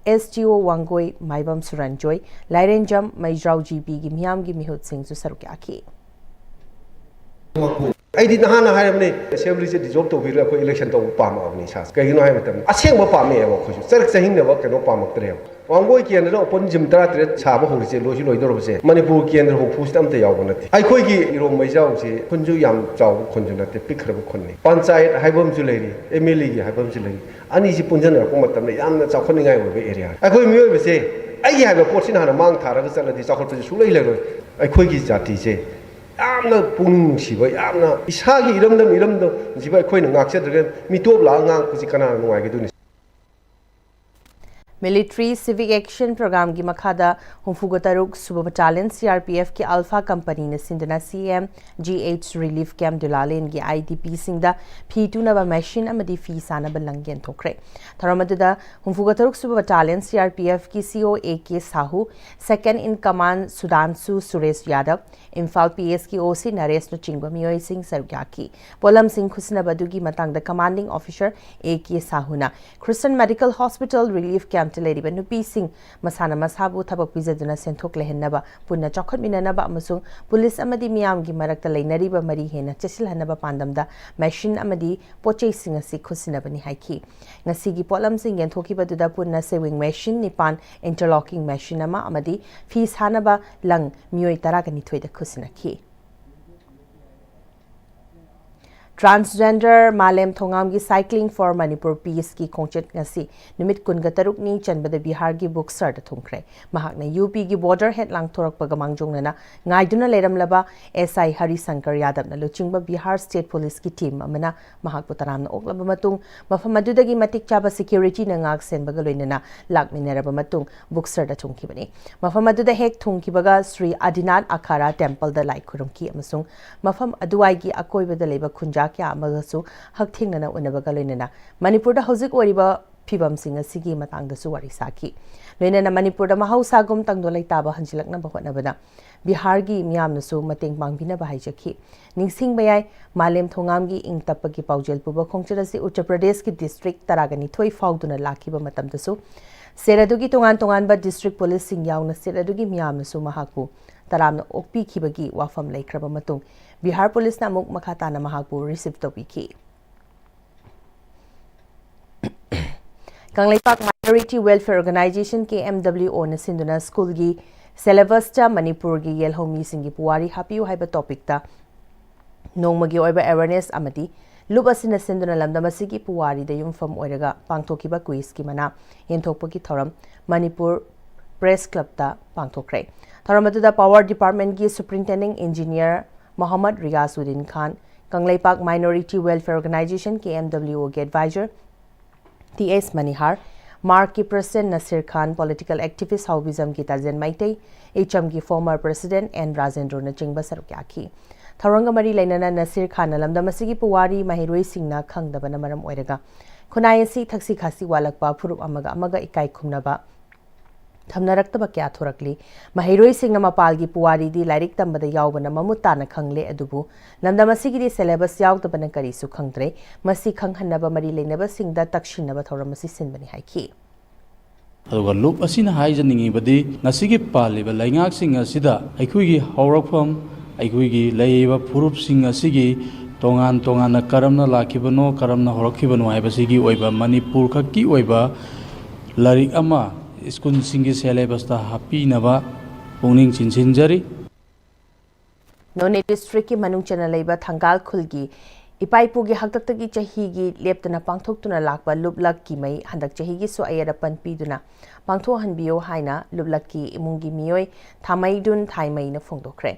SDO ꯋꯥꯡꯒꯣꯏ ꯃꯥꯏꯕꯝ ꯁꯨꯔꯟꯖꯣꯏ, ꯂꯥꯏꯔꯦꯟꯖꯝ ꯃꯩꯖ꯭ꯔꯥꯎ GBꯒꯤ ꯃꯤꯌꯥꯝꯒꯤ ꯃꯤꯍꯨꯠꯁꯤꯡꯁꯨ ꯁꯔꯨꯛ ꯌꯥꯈꯤ꯫ ꯑꯩꯗꯤ ꯅꯍꯥꯟꯅ ꯍꯥꯏꯔꯕꯅꯤ, Assemblyꯁꯦ dissolve ꯇꯧꯕꯤꯔꯣꯏ, ꯑꯩꯈꯣꯏ election ꯇꯧꯕ ꯄꯥꯝꯃꯛꯑꯕꯅꯤ ꯏꯁꯥꯁꯦ꯫ ꯀꯩꯒꯤꯅꯣ ꯍꯥꯏꯕ ꯃꯇꯝꯗ ꯑꯁꯦꯡꯕ ꯄꯥꯝꯃꯛꯑꯦꯕ ꯑꯩꯈꯣꯏꯁꯨ꯫ ꯆꯔꯛ ꯆꯍꯤꯡꯅꯕ ꯀꯩꯅꯣ ꯄꯥꯝꯃꯛꯇ꯭ꯔꯦꯕ꯫ ꯋꯥꯡꯒꯣꯏ ꯀꯦꯟꯗ꯭ꯔꯗ open gym ꯇꯔꯥꯇꯔꯦꯠ ꯁꯥꯕ ꯍꯧꯔꯤꯁꯦ ꯂꯣꯏꯁꯨ ꯂꯣꯏꯗꯧꯔꯕꯁꯦ ꯃꯅꯤꯄꯨꯔ ꯀꯦꯟꯗ꯭ꯔ ꯍꯨꯝꯐꯨꯁꯤꯗ ꯑꯝꯇ ꯌꯥꯎꯕ ꯅꯠꯇꯦ꯫ ꯑꯩꯈꯣꯏꯒꯤ ꯏꯔꯣꯝ ꯃꯩꯖꯥꯎꯁꯦ ꯈꯨꯟꯁꯨ ꯌꯥꯝ ꯆꯥꯎꯕ ꯈꯨꯟꯁꯨ ꯅꯠꯇꯦ, ꯄꯤꯛꯈ꯭ꯔꯕ ꯈꯨꯟꯅꯤ꯫ ꯄꯟꯆꯥꯌꯠ ꯍꯥꯏꯕ ꯑꯃꯁꯨ ꯂꯩꯔꯤ, MLAꯒꯤ ꯍꯥꯏꯕ ꯑꯃꯁꯨ ꯂꯩꯔꯤ꯫ ꯑꯅꯤꯁꯤ ꯄꯨꯟꯁꯤꯟꯅꯔꯛꯄ ꯃꯇꯝꯗ ꯌꯥꯝꯅ ꯆꯥꯎꯈꯠꯅꯤꯡꯉꯥꯏ ꯑꯣꯏꯕ areaꯅꯤ꯫ ꯑꯩꯈꯣꯏ ꯃꯤꯑꯣꯏꯕꯁꯦ ꯑꯩꯒꯤ ꯍꯥꯏꯕ ꯄꯣꯠꯁꯤꯅ ꯍꯥꯟꯅ ꯃꯥꯡ ꯊꯥꯔꯒ ꯆꯠꯂꯗꯤ ꯆꯥꯎꯈꯠꯄꯁꯦ ꯁꯨꯡꯂꯩ ꯂꯩꯔꯣꯏ꯫ ꯑꯩꯈꯣꯏꯒꯤ ꯖꯥꯇꯤꯁꯦ ꯌꯥꯝꯅ ꯄꯨꯛꯅꯤꯡ ꯅꯨꯡꯁꯤꯕ, ꯌꯥꯝꯅ ꯏꯁꯥꯒꯤ ꯏꯔꯝꯗꯝ, ꯏꯔꯝꯗꯝꯁꯤꯕꯨ ꯑꯩꯈꯣꯏꯅ ꯉꯥꯛꯆꯗ꯭ꯔꯒ ꯃꯤꯇꯣꯞ ꯂꯥꯛꯑꯒ ꯉꯥꯡꯉꯛꯄꯁꯤ ꯀꯅꯥꯅ ꯅꯨꯡꯉꯥꯏꯒꯗꯣꯏꯅꯣ? Military Civic Action Programꯒꯤ ꯃꯈꯥꯗ ꯍꯨꯝꯐꯨꯒ ꯇꯔꯨꯛ ꯁꯨꯕ Battalion C R P Fꯀꯤ Alpha Companyꯅ ꯁꯤꯟꯗꯨꯅ C M G H Relief Camp ꯗꯨꯂꯥꯂꯦꯟꯒꯤ I D Pꯁꯤꯡꯗ fee ꯇꯨꯅꯕ machine ꯑꯃꯗꯤ ꯐꯤ ꯁꯥꯅꯕ ꯂꯪ ꯌꯦꯟꯊꯣꯛꯈ꯭ꯔꯦ꯫ ꯊꯧꯔꯝ ꯑꯗꯨꯗ ꯍꯨꯝꯐꯨꯒ ꯇꯔꯨꯛ ꯁꯨꯕ Battalion C R P Fꯀꯤ C O A K Shahu, Second in Command ꯁꯨꯗꯥꯟꯁꯨ Suresh ꯌꯥꯗꯕ, ꯏꯝꯐꯥꯜ P S ꯀꯤ O C ꯅꯔꯦꯁꯅꯆꯤꯡꯕ ꯃꯤꯑꯣꯏꯁꯤꯡ ꯁꯔꯨꯛ ꯌꯥꯈꯤ꯫ ꯄꯣꯠꯂꯝꯁꯤꯡ ꯈꯨꯠꯁꯤꯟꯅꯕ ꯑꯗꯨꯒꯤ ꯃꯇꯥꯡꯗ Commanding Officer A K ꯁꯥꯍꯨꯅ Christian Medical Hospital Relief Campꯇ ꯂꯩꯔꯤꯕ ꯅꯨꯄꯤꯁꯤꯡ ꯃꯁꯥꯅ ꯃꯁꯥꯕꯨ ꯊꯕꯛ ꯄꯤꯖꯗꯨꯅ ꯁꯦꯟꯊꯣꯛ ꯂꯩꯍꯟꯅꯕ, ꯄꯨꯟꯅ ꯆꯥꯎꯈꯠꯃꯤꯟꯅꯅꯕ ꯑꯃꯁꯨꯡ ꯄꯨꯂꯤꯁ ꯑꯃꯗꯤ ꯃꯤꯌꯥꯝꯒꯤ ꯃꯔꯛꯇ ꯂꯩꯅꯔꯤꯕ ꯃꯔꯤ ꯍꯦꯟꯅ ꯆꯦꯠꯁꯤꯜꯍꯟꯅꯕ ꯄꯥꯟꯗꯝꯗ machine ꯑꯃꯗꯤ ꯄꯣꯠꯆꯩꯁꯤꯡ ꯑꯁꯤ ꯈꯨꯠꯁꯤꯟꯅꯕꯅꯤ ꯍꯥꯏꯈꯤ꯫ ꯉꯁꯤꯒꯤ ꯄꯣꯠꯂꯝꯁꯤꯡ ꯌꯦꯟꯊꯣꯛꯈꯤꯕꯗꯨꯗ ꯄꯨꯟꯅ sewing machine ꯅꯤꯄꯥꯟ, interlocking machine ꯑꯃ ꯑꯃꯗꯤ ꯐꯤ ꯁꯥꯅꯕ ꯂꯪ ꯃꯤꯑꯣꯏ ꯇꯔꯥꯒ ꯅꯤꯊꯣꯏꯗ ꯈꯨꯠꯁꯤꯟꯅꯈꯤ꯫ Transgender ꯃꯥꯂꯦꯝ ꯊꯣꯉꯥꯝꯒꯤ Cycling for Manipur Peaceꯀꯤ ꯈꯣꯡꯆꯠ ꯉꯁꯤ ꯅꯨꯃꯤꯠ ꯀꯨꯟꯒ ꯇꯔꯨꯛꯅꯤ ꯆꯟꯕꯗ ꯕꯤꯍꯥꯔꯒꯤ ꯕꯨꯛꯁꯔꯗ ꯊꯨꯡꯈ꯭ꯔꯦ꯫ ꯃꯍꯥꯛꯅ ꯌꯨ ꯄꯤꯒꯤ border head ꯂꯥꯟꯊꯣꯔꯛꯄꯒ ꯃꯥꯡꯖꯧꯅꯅ ꯉꯥꯏꯗꯨꯅ ꯂꯩꯔꯝꯂꯕ S I ꯍꯔꯤꯁꯪꯀꯔ ꯌꯥꯗꯕꯅ ꯂꯨꯆꯤꯡꯕ ꯕꯤꯍꯥꯔ State Policeꯀꯤ team ꯑꯃꯅ ꯃꯍꯥꯛꯄꯨ ꯇꯔꯥꯝꯅ ꯑꯣꯛꯂꯕ ꯃꯇꯨꯡ, ꯃꯐꯝ ꯑꯗꯨꯗꯒꯤ ꯃꯇꯤꯛ ꯆꯥꯕ securityꯅ ꯉꯥꯛ ꯁꯦꯟꯕꯒ ꯂꯣꯏꯅꯅ ꯂꯥꯛꯃꯤꯟꯅꯔꯕ ꯃꯇꯨꯡ ꯕꯨꯛꯁꯔꯗ ꯊꯨꯡꯈꯤꯕꯅꯤ꯫ ꯃꯐꯝ ꯑꯗꯨꯗ ꯍꯦꯛ ꯊꯨꯡꯈꯤꯕꯒ ꯁ꯭ꯔꯤ ꯑꯗꯤꯅꯥꯊ ꯑꯈꯥꯔꯥ templeꯗ ꯂꯥꯏ ꯈꯨꯔꯨꯝꯈꯤ ꯑꯃꯁꯨꯡ ꯃꯐꯝ ꯑꯗꯨꯋꯥꯏꯒꯤ ꯑꯀꯣꯏꯕꯗ ꯂꯩꯕ ꯈꯨꯟꯖꯥ ꯀꯌꯥ ꯑꯃꯒꯁꯨ ꯍꯛꯊꯦꯡꯅꯅ ꯎꯅꯕꯒ ꯂꯣꯏꯅꯅ ꯃꯅꯤꯄꯨꯔꯗ ꯍꯧꯖꯤꯛ ꯑꯣꯏꯔꯤꯕ ꯐꯤꯕꯝꯁꯤꯡ ꯑꯁꯤꯒꯤ ꯃꯇꯥꯡꯗꯁꯨ ꯋꯥꯔꯤ ꯁꯥꯈꯤ꯫ ꯂꯣꯏꯅꯅ ꯃꯅꯤꯄꯨꯔꯗ ꯃꯍꯧꯁꯥꯒꯨꯝ ꯇꯪꯗꯨ ꯂꯩꯇꯥꯕ ꯍꯟꯖꯤꯜꯂꯛꯅꯕ ꯍꯣꯠꯅꯕꯗ ꯕꯤꯍꯥꯔꯒꯤ ꯃꯤꯌꯥꯝꯅꯁꯨ ꯃꯇꯦꯡ ꯄꯥꯡꯕꯤꯅꯕ ꯍꯥꯏꯖꯈꯤ꯫ ꯅꯤꯡꯁꯤꯡꯕ ꯌꯥꯏ, ꯃꯥꯂꯦꯝ ꯊꯣꯉꯥꯝꯒꯤ ꯏꯪ ꯇꯞꯄꯒꯤ ꯄꯥꯎꯖꯦꯜ ꯄꯨꯕ ꯈꯣꯡꯆꯠ ꯑꯁꯤ ꯎꯠꯇꯔ ꯄ꯭ꯔꯗꯦꯁꯀꯤ district ꯇꯔꯥꯒ ꯅꯤꯊꯣꯏ ꯐꯥꯎꯗꯨꯅ ꯂꯥꯛꯈꯤꯕ ꯃꯇꯝꯗꯁꯨ state ꯑꯗꯨꯒꯤ ꯇꯣꯉꯥꯟ ꯇꯣꯉꯥꯟꯕ district policeꯁꯤꯡ ꯌꯥꯎꯅ state ꯑꯗꯨꯒꯤ ꯃꯤꯌꯥꯝꯅꯁꯨ ꯃꯍꯥꯛꯄꯨ ꯇꯔꯥꯝꯅ ꯑꯣꯛꯄꯤꯈꯤꯕꯒꯤ ꯋꯥꯐꯝ ꯂꯩꯈ꯭ꯔꯕ ꯃꯇꯨꯡ ꯕꯤꯍꯥꯔ policeꯅ ꯑꯃꯨꯛ ꯃꯈꯥ ꯇꯥꯅ ꯃꯍꯥꯛꯄꯨ receive ꯇꯧꯕꯤꯈꯤ꯫ Kangleipak Minority Welfare Organization, K M W Oꯅ ꯁꯤꯟꯗꯨꯅ schoolꯒꯤ syllabusꯇ ꯃꯅꯤꯄꯨꯔꯒꯤ ꯌꯦꯜꯍꯧꯃꯤꯁꯤꯡꯒꯤ ꯄꯨꯋꯥꯔꯤ ꯍꯥꯞꯄꯤꯌꯨ ꯍꯥꯏꯕ topicꯇ ꯅꯣꯡꯃꯒꯤ ꯑꯣꯏꯕ awareness ꯑꯃꯗꯤ ꯂꯨꯞ ꯑꯁꯤꯅ ꯁꯤꯟꯗꯨꯅ ꯂꯝꯗꯝ ꯑꯁꯤꯒꯤ ꯄꯨꯋꯥꯔꯤꯗ ꯌꯨꯝꯐꯝ ꯑꯣꯏꯔꯒ ꯄꯥꯡꯊꯣꯛꯈꯤꯕ quizꯀꯤ ꯃꯅꯥ ꯌꯦꯟꯊꯣꯛꯄꯒꯤ ꯊꯧꯔꯝ ꯃꯅꯤꯄꯨꯔ Press Clubꯇ ꯄꯥꯡꯊꯣꯛꯈ꯭ꯔꯦ꯫ ꯊꯧꯔꯝ ꯑꯗꯨꯗ Power Departmentꯀꯤ Superintending Engineer Mohammad Riyasuddin Khan, Kangleipak Minority Welfare Organization, K M W Oꯒꯤ advisor T S ꯃꯅꯤꯍꯥꯔ, ꯃꯥꯔꯛꯀꯤ president Nasir Khan, political activist ꯍꯥꯎꯕꯤꯖꯝꯒꯤ ꯇꯥꯖꯦꯟ ꯃꯩꯇꯩ, ꯑꯦꯆꯝꯒꯤ ꯐꯣꯔꯃꯔ ꯄ꯭ꯔꯁꯤꯗꯦꯟ ꯑꯦꯟ ꯔꯥꯖꯦꯟꯗ꯭ꯔꯣꯅꯆꯤꯡꯕ ꯁꯔꯨꯛ ꯌꯥꯈꯤ꯫ ꯊꯧꯔꯝꯒ ꯃꯔꯤ ꯂꯩꯅꯅ ꯅꯁꯤꯔ ꯈꯥꯟꯅ ꯂꯝꯗꯝ ꯑꯁꯤꯒꯤ ꯄꯨꯋꯥꯔꯤ ꯃꯍꯩꯔꯣꯏꯁꯤꯡꯅ ꯈꯪꯗꯕꯅ ꯃꯔꯝ ꯑꯣꯏꯔꯒ ꯈꯨꯟꯅꯥꯏ ꯑꯁꯤ ꯊꯛꯁꯤ ꯈꯥꯁꯤ ꯋꯥꯠꯂꯛꯄ, ꯐꯨꯔꯨꯞ ꯑꯃꯒ ꯑꯃꯒ ꯏꯀꯥꯏ ꯈꯨꯝꯅꯕ ꯊꯝꯅꯔꯛꯇꯕ ꯀꯌꯥ ꯊꯣꯔꯛꯂꯤ꯫ ꯃꯍꯩꯔꯣꯏꯁꯤꯡꯅ ꯃꯄꯥꯜꯒꯤ ꯄꯨꯋꯥꯔꯤꯗꯤ ꯂꯥꯏꯔꯤꯛ ꯇꯝꯕꯗ ꯌꯥꯎꯕꯅ ꯃꯃꯨꯠ ꯇꯥꯅ ꯈꯪꯂꯦ, ꯑꯗꯨꯕꯨ ꯂꯝꯗꯝ ꯑꯁꯤꯒꯤꯗꯤ ꯁꯦꯂꯦꯕꯁ ꯌꯥꯎꯗꯕꯅ ꯀꯔꯤꯁꯨ ꯈꯪꯗ꯭ꯔꯦ꯫ ꯃꯁꯤ ꯈꯪꯍꯟꯅꯕ ꯃꯔꯤ ꯂꯩꯅꯕꯁꯤꯡꯗ ꯇꯛꯁꯤꯟꯅꯕ ꯊꯧꯔꯝ ꯑꯁꯤ ꯁꯤꯟꯕꯅꯤ ꯍꯥꯏꯈꯤ꯫ ꯑꯗꯨꯒ ꯂꯨꯞ ꯑꯁꯤꯅ ꯍꯥꯏꯖꯅꯤꯡꯉꯤꯕꯗꯤ, ꯉꯁꯤꯒꯤ ꯄꯥꯜꯂꯤꯕ ꯂꯩꯉꯥꯛꯁꯤꯡ ꯑꯁꯤꯗ ꯑꯩꯈꯣꯏꯒꯤ ꯍꯧꯔꯛꯐꯝ, ꯑꯩꯈꯣꯏꯒꯤ ꯂꯩꯔꯤꯕ ꯐꯨꯔꯨꯞꯁꯤꯡ ꯑꯁꯤꯒꯤ ꯇꯣꯉꯥꯟ ꯇꯣꯉꯥꯟꯅ ꯀꯔꯝꯅ ꯂꯥꯛꯈꯤꯕꯅꯣ, ꯀꯔꯝꯅ ꯍꯧꯔꯛꯈꯤꯕꯅꯣ ꯍꯥꯏꯕꯁꯤꯒꯤ ꯑꯣꯏꯕ ꯃꯅꯤꯄꯨꯔ ꯈꯛꯀꯤ ꯑꯣꯏꯕ ꯂꯥꯏꯔꯤꯛ ꯑꯃ ꯁ꯭ꯀꯨꯜꯁꯤꯡꯒꯤ ꯁꯦꯂꯦꯕꯁꯇ ꯍꯥꯞꯄꯤꯅꯕ ꯄꯨꯛꯅꯤꯡ ꯆꯤꯡꯁꯤꯟꯖꯔꯤ꯫ ꯅꯣꯅꯦ ꯗꯤꯁꯇ꯭ꯔꯤꯛꯀꯤ ꯃꯅꯨꯡ ꯆꯟꯅ ꯂꯩꯕ ꯊꯪꯒꯥꯜ ꯈꯨꯜꯒꯤ ꯏꯄꯥ ꯏꯄꯨꯒꯤ ꯍꯥꯛꯇꯛꯇꯒꯤ ꯆꯍꯤꯒꯤ ꯂꯦꯞꯇꯅ ꯄꯥꯡꯊꯣꯛꯇꯨꯅ ꯂꯥꯛꯄ ꯂꯨꯞꯂꯛꯀꯤ ꯃꯩ ꯍꯟꯗꯛ ꯆꯍꯤꯒꯤꯁꯨ ꯑꯌꯦꯠ ꯑꯄꯟ ꯄꯤꯗꯨꯅ ꯄꯥꯡꯊꯣꯛꯍꯟꯕꯤꯌꯨ ꯍꯥꯏꯅ ꯂꯨꯞꯂꯛꯀꯤ ꯏꯃꯨꯡꯒꯤ ꯃꯤꯑꯣꯏ ꯊꯥꯃꯩꯗꯨꯟ ꯊꯥꯏꯃꯩꯅ ꯐꯣꯡꯗꯣꯛꯈ꯭ꯔꯦ꯫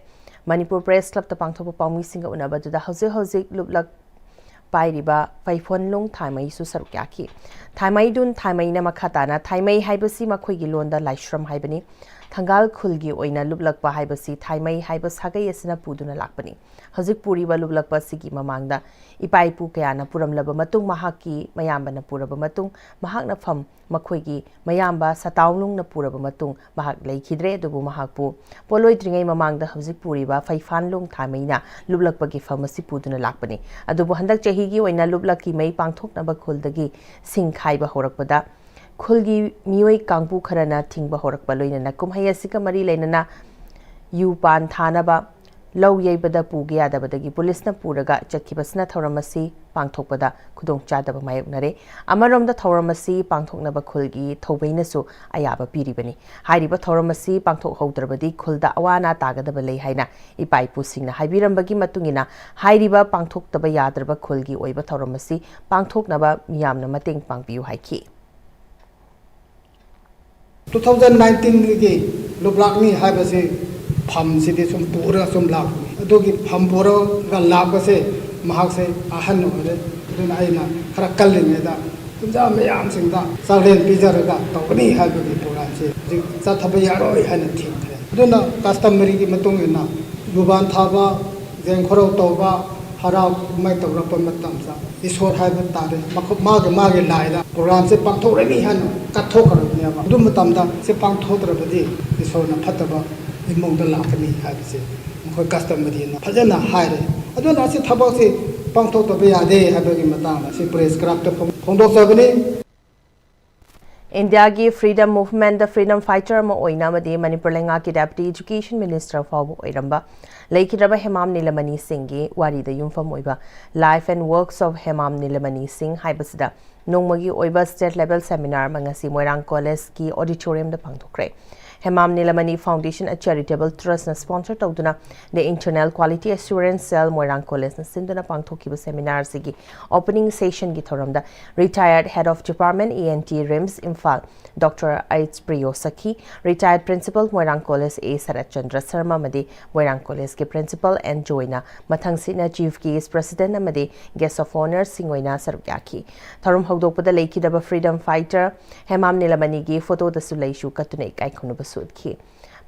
ꯃꯅꯤꯄꯨꯔ ꯄ꯭ꯔꯦꯁ ꯀ꯭ꯂꯕꯇ ꯄꯥꯡꯊꯣꯛꯄ ꯄꯥꯎꯃꯤꯁꯤꯡꯒ ꯎꯅꯕꯗꯨꯗ ꯍꯧꯖꯤꯛ ꯍꯧꯖꯤꯛ ꯂꯨꯞꯂꯛ ꯄꯥꯏꯔꯤꯕ ꯐꯩꯐꯣꯟꯂꯨꯡ ꯊꯥꯏꯃꯩꯁꯨ ꯁꯔꯨꯛ ꯌꯥꯈꯤ꯫ ꯊꯥꯏꯃꯩꯗꯨꯟ ꯊꯥꯏꯃꯩꯅ ꯃꯈꯥ ꯇꯥꯅ ꯊꯥꯏꯃꯩ ꯍꯥꯏꯕꯁꯤ ꯃꯈꯣꯏꯒꯤ ꯂꯣꯟꯗ ꯂꯥꯏꯁ꯭ꯔꯝ ꯍꯥꯏꯕꯅꯤ꯫ ꯊꯪꯒꯥꯜ ꯈꯨꯜꯒꯤ ꯑꯣꯏꯅ ꯂꯨꯞꯂꯛꯄ ꯍꯥꯏꯕꯁꯤ ꯊꯥꯏꯃꯩ ꯍꯥꯏꯕ ꯁꯥꯒꯩ ꯑꯁꯤꯅ ꯄꯨꯗꯨꯅ ꯂꯥꯛꯄꯅꯤ꯫ ꯍꯧꯖꯤꯛ ꯄꯨꯔꯤꯕ ꯂꯨꯞꯂꯛꯄ ꯑꯁꯤꯒꯤ ꯃꯃꯥꯡꯗ ꯏꯄꯥ ꯏꯄꯨ ꯀꯌꯥꯅ ꯄꯨꯔꯝꯂꯕ ꯃꯇꯨꯡ, ꯃꯍꯥꯛꯀꯤ ꯃꯌꯥꯝꯕꯅ ꯄꯨꯔꯕ ꯃꯇꯨꯡ, ꯃꯍꯥꯛꯅ ꯐꯝ ꯃꯈꯣꯏꯒꯤ ꯃꯌꯥꯝꯕ ꯁꯇꯥꯎꯂꯨꯡꯅ ꯄꯨꯔꯕ ꯃꯇꯨꯡ ꯃꯍꯥꯛ ꯂꯩꯈꯤꯗ꯭ꯔꯦ꯫ ꯑꯗꯨꯕꯨ ꯃꯍꯥꯛꯄꯨ ꯄꯣꯠꯂꯣꯏꯗ꯭ꯔꯤꯉꯩ ꯃꯃꯥꯡꯗ ꯍꯧꯖꯤꯛ ꯄꯨꯔꯤꯕ ꯐꯩꯐꯥꯟꯂꯨꯡ ꯊꯥꯃꯩꯅ ꯂꯨꯞꯂꯛꯄꯒꯤ ꯐꯝ ꯑꯁꯤ ꯄꯨꯗꯨꯅ ꯂꯥꯛꯄꯅꯤ꯫ ꯑꯗꯨꯕꯨ ꯍꯟꯗꯛ ꯆꯍꯤꯒꯤ ꯑꯣꯏꯅ ꯂꯨꯞꯂꯛꯀꯤ ꯃꯩ ꯄꯥꯡꯊꯣꯛꯅꯕ ꯈꯨꯜꯗꯒꯤ ꯁꯤꯡ ꯈꯥꯏꯕ ꯍꯧꯔꯛꯄꯗ ꯈꯨꯜꯒꯤ ꯃꯤꯑꯣꯏ ꯀꯥꯡꯕꯨ ꯈꯔꯅ ꯊꯤꯡꯕ ꯍꯧꯔꯛꯄ ꯂꯣꯏꯅꯅ ꯀꯨꯝꯍꯩ ꯑꯁꯤꯒ ꯃꯔꯤ ꯂꯩꯅꯅ ꯌꯨ ꯄꯥꯟ ꯊꯥꯅꯕ ꯂꯧ ꯌꯩꯕꯗ ꯄꯨꯒꯦ ꯌꯥꯗꯕꯗꯒꯤ ꯄꯨꯂꯤꯁꯅ ꯄꯨꯔꯒ ꯆꯠꯈꯤꯕꯁꯤꯅ ꯊꯧꯔꯝ ꯑꯁꯤ ꯄꯥꯡꯊꯣꯛꯄꯗ ꯈꯨꯗꯣꯡꯆꯥꯗꯕ ꯃꯥꯌꯣꯛꯅꯔꯦ꯫ ꯑꯃꯔꯣꯝꯗ ꯊꯧꯔꯝ ꯑꯁꯤ ꯄꯥꯡꯊꯣꯛꯅꯕ ꯈꯨꯜꯒꯤ ꯊꯧꯕꯩꯅꯁꯨ ꯑꯌꯥꯕ ꯄꯤꯔꯤꯕꯅꯤ꯫ ꯍꯥꯏꯔꯤꯕ ꯊꯧꯔꯝ ꯑꯁꯤ ꯄꯥꯡꯊꯣꯛꯍꯧꯗ꯭ꯔꯕꯗꯤ ꯈꯨꯜꯗ ꯑꯋꯥ ꯑꯅꯥ ꯇꯥꯒꯗꯕ ꯂꯩ ꯍꯥꯏꯅ ꯏꯄꯥ ꯏꯄꯨꯁꯤꯡꯅ ꯍꯥꯏꯕꯤꯔꯝꯕꯒꯤ ꯃꯇꯨꯡ ꯏꯟꯅ ꯍꯥꯏꯔꯤꯕ ꯄꯥꯡꯊꯣꯛꯇꯕ ꯌꯥꯗ꯭ꯔꯕ ꯈꯨꯜꯒꯤ ꯑꯣꯏꯕ ꯊꯧꯔꯝ ꯑꯁꯤ ꯄꯥꯡꯊꯣꯛꯅꯕ ꯃꯤꯌꯥꯝꯅ ꯃꯇꯦꯡ ꯄꯥꯡꯕꯤꯌꯨ ꯍꯥꯏꯈꯤ꯫ ꯇꯨ ꯊꯥꯎꯖꯟ ꯅꯥꯏꯟꯇꯤꯟꯒꯤ ꯂꯨꯞꯂꯥꯛꯅꯤ ꯍꯥꯏꯕꯁꯤ ꯐꯝꯁꯤꯗꯤ ꯁꯨꯝ ꯄꯨꯔꯒ ꯁꯨꯝ ꯂꯥꯛꯄꯅꯤ꯫ ꯑꯗꯨꯒꯤ ꯐꯝ ꯄꯨꯔꯒ ꯂꯥꯛꯄꯁꯦ ꯃꯍꯥꯛꯁꯦ ꯑꯍꯟ ꯑꯣꯏꯔꯦ꯫ ꯑꯗꯨꯅ ꯑꯩꯅ ꯈꯔ ꯀꯜꯂꯤꯉꯩꯗ ꯀꯨꯝꯖꯥ ꯃꯌꯥꯝꯁꯤꯡꯗ ꯆꯥꯛꯂꯦꯟ ꯄꯤꯖꯔꯒ ꯇꯧꯒꯅꯤ ꯍꯥꯏꯕꯒꯤ ꯄ꯭ꯔꯣꯒ꯭ꯔꯥꯝꯁꯤ ꯍꯧꯖꯤꯛ ꯆꯠꯊꯕ ꯌꯥꯔꯣꯏ ꯍꯥꯏꯅ ꯊꯤꯡꯈ꯭ꯔꯦ꯫ ꯑꯗꯨꯅ ꯀꯁꯇꯃꯔꯤꯒꯤ ꯃꯇꯨꯡ ꯏꯟꯅ ꯌꯨꯕꯥꯟ ꯊꯥꯕ, ꯖꯦꯡ ꯈꯣꯔꯧ ꯇꯧꯕ, ꯍꯔꯥꯎ ꯀꯨꯝꯍꯩ ꯇꯧꯔꯛꯄ ꯃꯇꯝꯗ ꯏꯁꯣꯔ ꯍꯥꯏꯕ ꯇꯥꯔꯦ, ꯃꯈꯣ- ꯃꯥꯒꯤ ꯃꯥꯒꯤ ꯂꯥꯏꯗ ꯄ꯭ꯔꯣꯒ꯭ꯔꯥꯝꯁꯦ ꯄꯥꯡꯊꯣꯛꯂꯅꯤ ꯍꯥꯏꯅ ꯀꯠꯊꯣꯛꯈ꯭ꯔꯕꯅꯦꯕ꯫ ꯑꯗꯨ ꯃꯇꯝꯗ ꯁꯤ ꯄꯥꯡꯊꯣꯛꯇ꯭ꯔꯕꯗꯤ ꯏꯁꯣꯔꯅ ꯐꯠꯇꯕ ꯏꯃꯨꯡꯗ ꯂꯥꯛꯀꯅꯤ ꯍꯥꯏꯕꯁꯦ ꯃꯈꯣꯏ ꯀꯁꯇꯃꯔꯤꯅ ꯐꯖꯅ ꯍꯥꯏꯔꯦ꯫ ꯑꯗꯨꯅ ꯑꯁꯤ ꯊꯕꯛꯁꯤ ꯄꯥꯡꯊꯣꯛꯇꯕ ꯌꯥꯗꯦ ꯍꯥꯏꯕꯒꯤ ꯃꯇꯥꯡꯗ ꯁꯤ ꯄ꯭ꯔꯦꯁ ꯀ꯭ꯂꯕꯇ ꯐꯣꯡ- ꯐꯣꯡꯗꯣꯛꯆꯕꯅꯤ꯫ ꯏꯟꯗꯤꯌꯥꯒꯤ ꯐ꯭ꯔꯤꯗꯝ ꯃꯨꯚꯃꯦꯟꯠꯇ ꯐ꯭ꯔꯤꯗꯝ ꯐꯥꯏꯇꯔ ꯑꯃ ꯑꯣꯏꯅ ꯑꯃꯗꯤ ꯃꯅꯤꯄꯨꯔ ꯂꯩꯉꯥꯛꯀꯤ ꯗꯦꯄꯨꯇꯤ ꯑꯦꯖꯨꯀꯦꯁꯟ ꯃꯤꯅꯤꯁꯇꯔ ꯐꯥꯎꯕ ꯑꯣꯏꯔꯝꯕ ꯂꯩꯈꯤꯗ꯭ꯔꯕ ꯍꯦꯃꯥꯝ ꯅꯤꯂꯃꯅꯤ ꯁꯤꯡꯒꯤ ꯋꯥꯔꯤꯗ ꯌꯨꯝꯐꯝ ꯑꯣꯏꯕ Life and Works of Hemam Nilamani Singh ꯍꯥꯏꯕꯁꯤꯗ ꯅꯣꯡꯃꯒꯤ ꯑꯣꯏꯕ ꯁ꯭ꯇꯦꯠ ꯂꯦꯚꯦꯜ ꯁꯦꯃꯤꯅꯥꯔ ꯑꯃ ꯉꯁꯤ ꯃꯣꯏꯔꯥꯡ ꯀꯣꯂꯦꯖꯀꯤ ꯑꯣꯗꯤꯇꯣꯔꯤꯌꯝꯗ ꯄꯥꯡꯊꯣꯛꯈ꯭ꯔꯦ꯫ Hemam Nilamani foundation, a charitable ꯇ꯭ꯔꯁꯅ ꯁ꯭ꯄꯣꯟꯁꯔ ꯇꯧꯗꯨꯅ The Internal Quality Assurance Cell Moirang ꯀꯣꯂꯦꯖꯅ ꯁꯤꯟꯗꯨꯅ ꯄꯥꯡꯊꯣꯛꯈꯤꯕ ꯁꯦꯃꯤꯅꯥꯔ ꯑꯁꯤꯒꯤ ꯑꯣꯄꯅꯤꯡ ꯁꯦꯁꯟꯒꯤ ꯊꯧꯔꯝꯗ retired head of department, E N T, RIMS, Imphal, doctor H Priyo Sakhi, retired principal Moirang college A Saratchandra Sharma ꯑꯃꯗꯤ ꯃꯣꯏꯔꯥꯡ ꯀꯣꯂꯦꯖꯀꯤ ꯄ꯭ꯔꯤꯟꯁꯤꯄꯜ ꯑꯦꯟ ꯖꯣꯏꯅ ꯃꯊꯪꯁꯤꯠꯅ ꯆꯤꯐ ꯒꯦꯁ꯭ꯠ, ꯄ꯭ꯔꯦꯁꯤꯗꯦꯟꯠ ꯑꯃꯗꯤ ꯒꯦꯁ꯭ꯠ ꯑꯣꯐ ꯑꯣꯅꯔꯁꯤꯡ ꯑꯣꯏꯅ ꯁꯔꯨꯛ ꯌꯥꯈꯤ꯫ ꯊꯧꯔꯝ ꯍꯧꯗꯣꯛꯄꯗ ꯂꯩꯈꯤꯗꯕ ꯐ꯭ꯔꯤꯗꯝ ꯐꯥꯏꯇꯔ ꯍꯦꯃꯥꯝ ꯅꯤꯂꯃꯅꯤꯒꯤ ꯐꯣꯇꯣꯗꯁꯨ ꯂꯩꯁꯨ ꯀꯠꯇꯨꯅ ꯏꯀꯥꯏ ꯈꯨꯝꯅꯕꯁꯨ ꯎꯠꯈꯤ꯫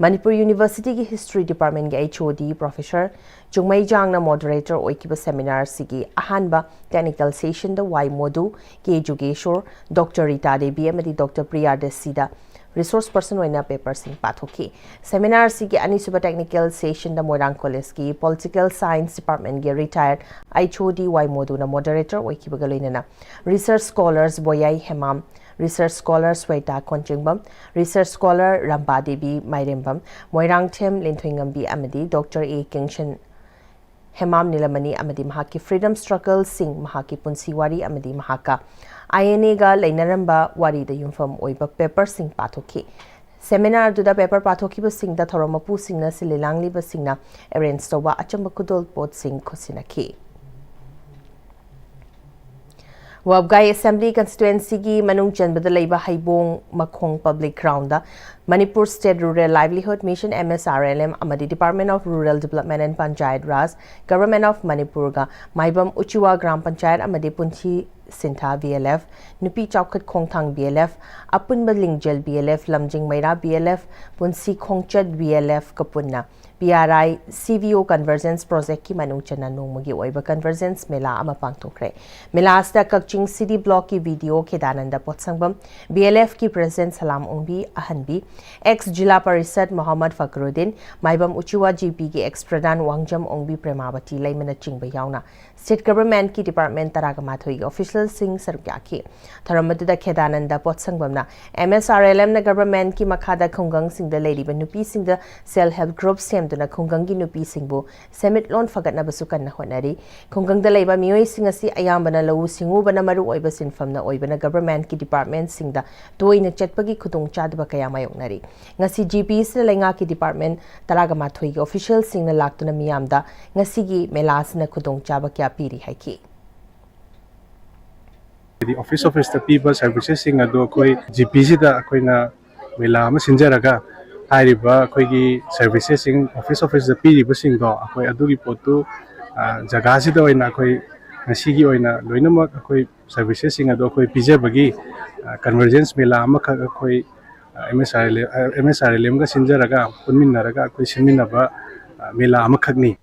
ꯃꯅꯤꯄꯨꯔ ꯌꯨꯅꯤꯚꯔꯁꯤꯇꯤꯒꯤ ꯍꯤꯁꯇ꯭ꯔꯤ ꯗꯤꯄꯥꯔꯠꯃꯦꯟꯠꯀꯤ ꯑꯩꯆ ꯑꯣ ꯗꯤ ꯄ꯭ꯔꯣꯐꯦꯁꯔ ꯆꯨꯡꯃꯩꯖꯥꯡꯅ ꯃꯣꯗꯔꯦꯇꯔ ꯑꯣꯏꯈꯤꯕ ꯁꯦꯃꯤꯅꯥꯔ ꯑꯁꯤꯒꯤ ꯑꯍꯥꯟꯕ ꯇꯦꯛꯅꯤꯀꯦꯜ ꯁꯦꯁꯟꯗ ꯋꯥꯏ ꯃꯣꯗꯨ, ꯀꯦ ꯖꯨꯒꯦꯁꯣꯔ, ꯗꯣꯛꯇꯔ ꯔꯤꯇꯥ ꯗꯦꯕꯤ ꯑꯃꯗꯤ ꯗꯣꯛꯇꯔ ꯄ꯭ꯔꯤꯌꯥ ꯗꯦꯁꯤꯗ ꯔꯤꯁꯣꯔꯁ ꯄꯔꯁꯟ ꯑꯣꯏꯅ ꯄꯦꯄꯔꯁꯤꯡ ꯄꯥꯊꯣꯛꯈꯤ꯫ ꯁꯦꯃꯤꯅꯥꯔ ꯑꯁꯤꯒꯤ ꯑꯅꯤꯁꯨꯕ ꯇꯦꯛꯅꯤꯀꯦꯜ ꯁꯦꯁꯟꯗ ꯃꯣꯏꯔꯥꯡ ꯀꯣꯂꯦꯖꯀꯤ ꯄꯣꯂꯤꯇꯤꯀꯦꯜ ꯁꯥꯏꯟꯁ ꯗꯤꯄꯥꯔꯠꯃꯦꯟꯠꯀꯤ retired H O D Y ꯃꯣꯗꯨꯅ ꯃꯣꯗꯔꯦꯇꯔ ꯑꯣꯏꯈꯤꯕꯒ ꯂꯣꯏꯅꯅ research scholars Boyai Hemam, research scholar Sweta Konjengbam, research scholar Ramba Devi Mairembam, Moirangthem Linthoingambi ꯑꯃꯗꯤ ꯗꯣꯛꯇꯔ ꯑꯦ ꯀꯦꯡꯁꯟ ꯍꯦꯃꯥꯝ ꯅꯤꯂꯃꯅꯤ ꯑꯃꯗꯤ ꯃꯍꯥꯛꯀꯤ ꯐ꯭ꯔꯤꯗꯝ ꯁ꯭ꯇ꯭ꯔꯒꯜꯁꯤꯡ, ꯃꯍꯥꯛꯀꯤ ꯄꯨꯟꯁꯤ ꯋꯥꯔꯤ ꯑꯃꯗꯤ ꯃꯍꯥꯛꯀ ꯑꯥꯏ ꯑꯦꯟ ꯑꯦꯒ ꯂꯩꯅꯔꯝꯕ ꯋꯥꯔꯤꯗ ꯌꯨꯝꯐꯝ ꯑꯣꯏꯕ ꯄꯦꯄꯔꯁꯤꯡ ꯄꯥꯊꯣꯛꯈꯤ꯫ ꯁꯦꯃꯤꯅꯥꯔ ꯑꯗꯨꯗ ꯄꯦꯄꯔ ꯄꯥꯊꯣꯛꯈꯤꯕꯁꯤꯡꯗ ꯊꯧꯔꯝ ꯃꯄꯨꯁꯤꯡꯅ ꯁꯤꯜꯂꯤ ꯂꯥꯡꯂꯤꯕꯁꯤꯡꯅ ꯑꯦꯔꯦꯟꯖ ꯇꯧꯕ ꯑꯆꯝꯕ ꯈꯨꯗꯣꯜ ꯄꯣꯠꯁꯤꯡ ꯈꯨꯠꯁꯤꯟꯅꯈꯤ꯫ ꯋꯥꯕꯒꯥꯏ ꯑꯦꯁꯦꯝꯕ꯭ꯂꯤ ꯀꯟꯁꯇꯤꯇ꯭ꯋꯦꯟꯁꯤꯒꯤ ꯃꯅꯨꯡ ꯆꯟꯕꯗ ꯂꯩꯕ ꯍꯩꯕꯣꯡ ꯃꯈꯣꯡ public ground Manipur State Rural Livelihood Mission, M S R L M, ꯑꯃꯗꯤ Department of Rural Development and Panchayat Raj, Government of ꯃꯅꯤꯄꯨꯔꯒ ꯃꯥꯏꯕꯝ ꯎꯆꯤꯋꯥ ꯒ꯭ꯔꯥꯝ ꯄꯟꯆꯥꯌꯠ ꯑꯃꯗꯤ ꯄꯨꯟꯁꯤ ꯁꯤꯟꯊꯥ B L F, ꯅꯨꯄꯤ ꯆꯥꯎꯈꯠ ꯈꯣꯡꯊꯥꯡ B L F, ꯑꯄꯨꯟꯕ ꯂꯤꯡꯖꯦꯜ B L F, ꯂꯝꯖꯤꯡ ꯃꯩꯔꯥ B L F, ꯄꯨꯟꯁꯤ ꯈꯣꯡꯆꯠ B L F ꯀ ꯄꯨꯟꯅ P R I C V O Convergence Project ꯀꯤ ꯃꯅꯨꯡ ꯆꯟꯅ ꯅꯣꯡꯃꯒꯤ ꯑꯣꯏꯕ Convergence ꯃꯦꯂꯥ ꯑꯃ ꯄꯥꯡꯊꯣꯛꯈ꯭ꯔꯦ꯫ ꯃꯦꯂꯥ ꯑꯁꯤꯗ ꯀꯛꯆꯤꯡ C D Block ꯀꯤ B D O ꯈꯦꯗꯥꯅꯟꯗ ꯄꯣꯠꯁꯪꯕꯝ, B L F ꯀꯤ President ꯁꯂꯥꯝ ꯑꯣꯡꯕꯤ ꯑꯍꯟꯕꯤ, ex ꯖꯤꯂꯥ ꯄꯔꯤꯁꯠ ꯃꯣꯍꯝꯃꯗ ꯐꯀꯔꯨꯗꯤꯟ, ꯃꯥꯏꯕꯝ ꯎꯆꯤꯋꯥ G P ꯒꯤ ex Pradhan ꯋꯥꯡꯖꯝ ꯑꯣꯡꯕꯤ ꯄ꯭ꯔꯦꯃꯥꯕꯇꯤ ꯂꯩꯃꯅꯆꯤꯡꯕ ꯌꯥꯎꯅ State Government ꯀꯤ Department ꯇꯔꯥꯒ ꯃꯥꯊꯣꯏꯒꯤ official ꯁꯤꯡ ꯁꯔꯨꯛ ꯌꯥꯈꯤ꯫ ꯊꯧꯔꯝ ꯑꯗꯨꯗ ꯈꯦꯗꯥꯅꯟꯗ ꯄꯣꯠꯁꯪꯕꯝꯅ M S R L M ꯅ Government ꯀꯤ ꯃꯈꯥꯗ ꯈꯨꯡꯒꯪꯁꯤꯡꯗ ꯂꯩꯔꯤꯕ ꯅꯨꯄꯤꯁꯤꯡꯗ Self Help Group ꯁꯦꯝꯗꯨꯅ ꯈꯨꯡꯒꯪꯒꯤ ꯅꯨꯄꯤꯁꯤꯡꯕꯨ ꯁꯦꯟꯃꯤꯠꯂꯣꯟ ꯐꯒꯠꯅꯕꯁꯨ ꯀꯟꯅ ꯍꯣꯠꯅꯔꯤ꯫ ꯈꯨꯡꯒꯪꯗ ꯂꯩꯕ ꯃꯤꯑꯣꯏꯁꯤꯡ ꯑꯁꯤ ꯑꯌꯥꯝꯕꯅ ꯂꯧꯎ ꯁꯤꯡꯎꯕꯅ ꯃꯔꯨꯑꯣꯏꯕ ꯁꯤꯟꯐꯝꯅ ꯑꯣꯏꯕꯅ Government ꯀꯤ Department ꯁꯤꯡꯗ ꯇꯣꯏꯅ ꯆꯠꯄꯒꯤ ꯈꯨꯗꯣꯡꯆꯥꯗꯕ ꯀꯌꯥ ꯃꯥꯌꯣꯛꯅꯔꯤ꯫ ꯉꯁꯤ G P ꯁꯤꯗ ꯂꯩꯉꯥꯛꯀꯤ Department ꯇꯔꯥꯒ ꯃꯥꯊꯣꯏꯒꯤ official ꯁꯤꯡꯅ ꯂꯥꯛꯇꯨꯅ ꯃꯤꯌꯥꯝꯗ ꯉꯁꯤꯒꯤ ꯃꯦꯂꯥ ꯑꯁꯤꯅ ꯈꯨꯗꯣꯡꯆꯥꯕ ꯀꯌꯥ ꯄꯤꯔꯤ ꯍꯥꯏꯈꯤ꯫ ꯍꯥꯏꯗꯤ office office ꯇ ꯄꯤꯕ services ꯁꯤꯡ ꯑꯗꯨ ꯑꯩꯈꯣꯏ G P ꯁꯤꯗ ꯑꯩꯈꯣꯏꯅ ꯃꯦꯂꯥ ꯑꯃ ꯁꯤꯟꯖꯔꯒ ꯍꯥꯏꯔꯤꯕ ꯑꯩꯈꯣꯏꯒꯤ services ꯁꯤꯡ office office ꯇ ꯄꯤꯔꯤꯕꯁꯤꯡꯗꯣ ꯑꯩꯈꯣꯏ ꯑꯗꯨꯒꯤ ꯄꯣꯠꯇꯨ, ꯑ, ꯖꯒꯥꯁꯤꯗ ꯑꯣꯏꯅ ꯑꯩꯈꯣꯏ ꯉꯁꯤꯒꯤ ꯑꯣꯏꯅ ꯂꯣꯏꯅꯃꯛ ꯑꯩꯈꯣꯏ services ꯁꯤꯡ ꯑꯗꯨ ꯑꯩꯈꯣꯏ ꯄꯤꯖꯕꯒꯤ, ꯑ, Convergence ꯃꯦꯂꯥ ꯑꯃꯈꯛ ꯑꯩꯈꯣꯏ, ꯑ, M S R L, ꯑ, M S R L M ꯒ ꯁꯤꯟꯖꯔꯒ ꯄꯨꯟꯃꯤꯟꯅꯔꯒ ꯑꯩꯈꯣꯏ ꯁꯤꯟꯃꯤꯟꯅꯕ, ꯑ, ꯃꯦꯂꯥ ꯑꯃꯈꯛꯅꯤ꯫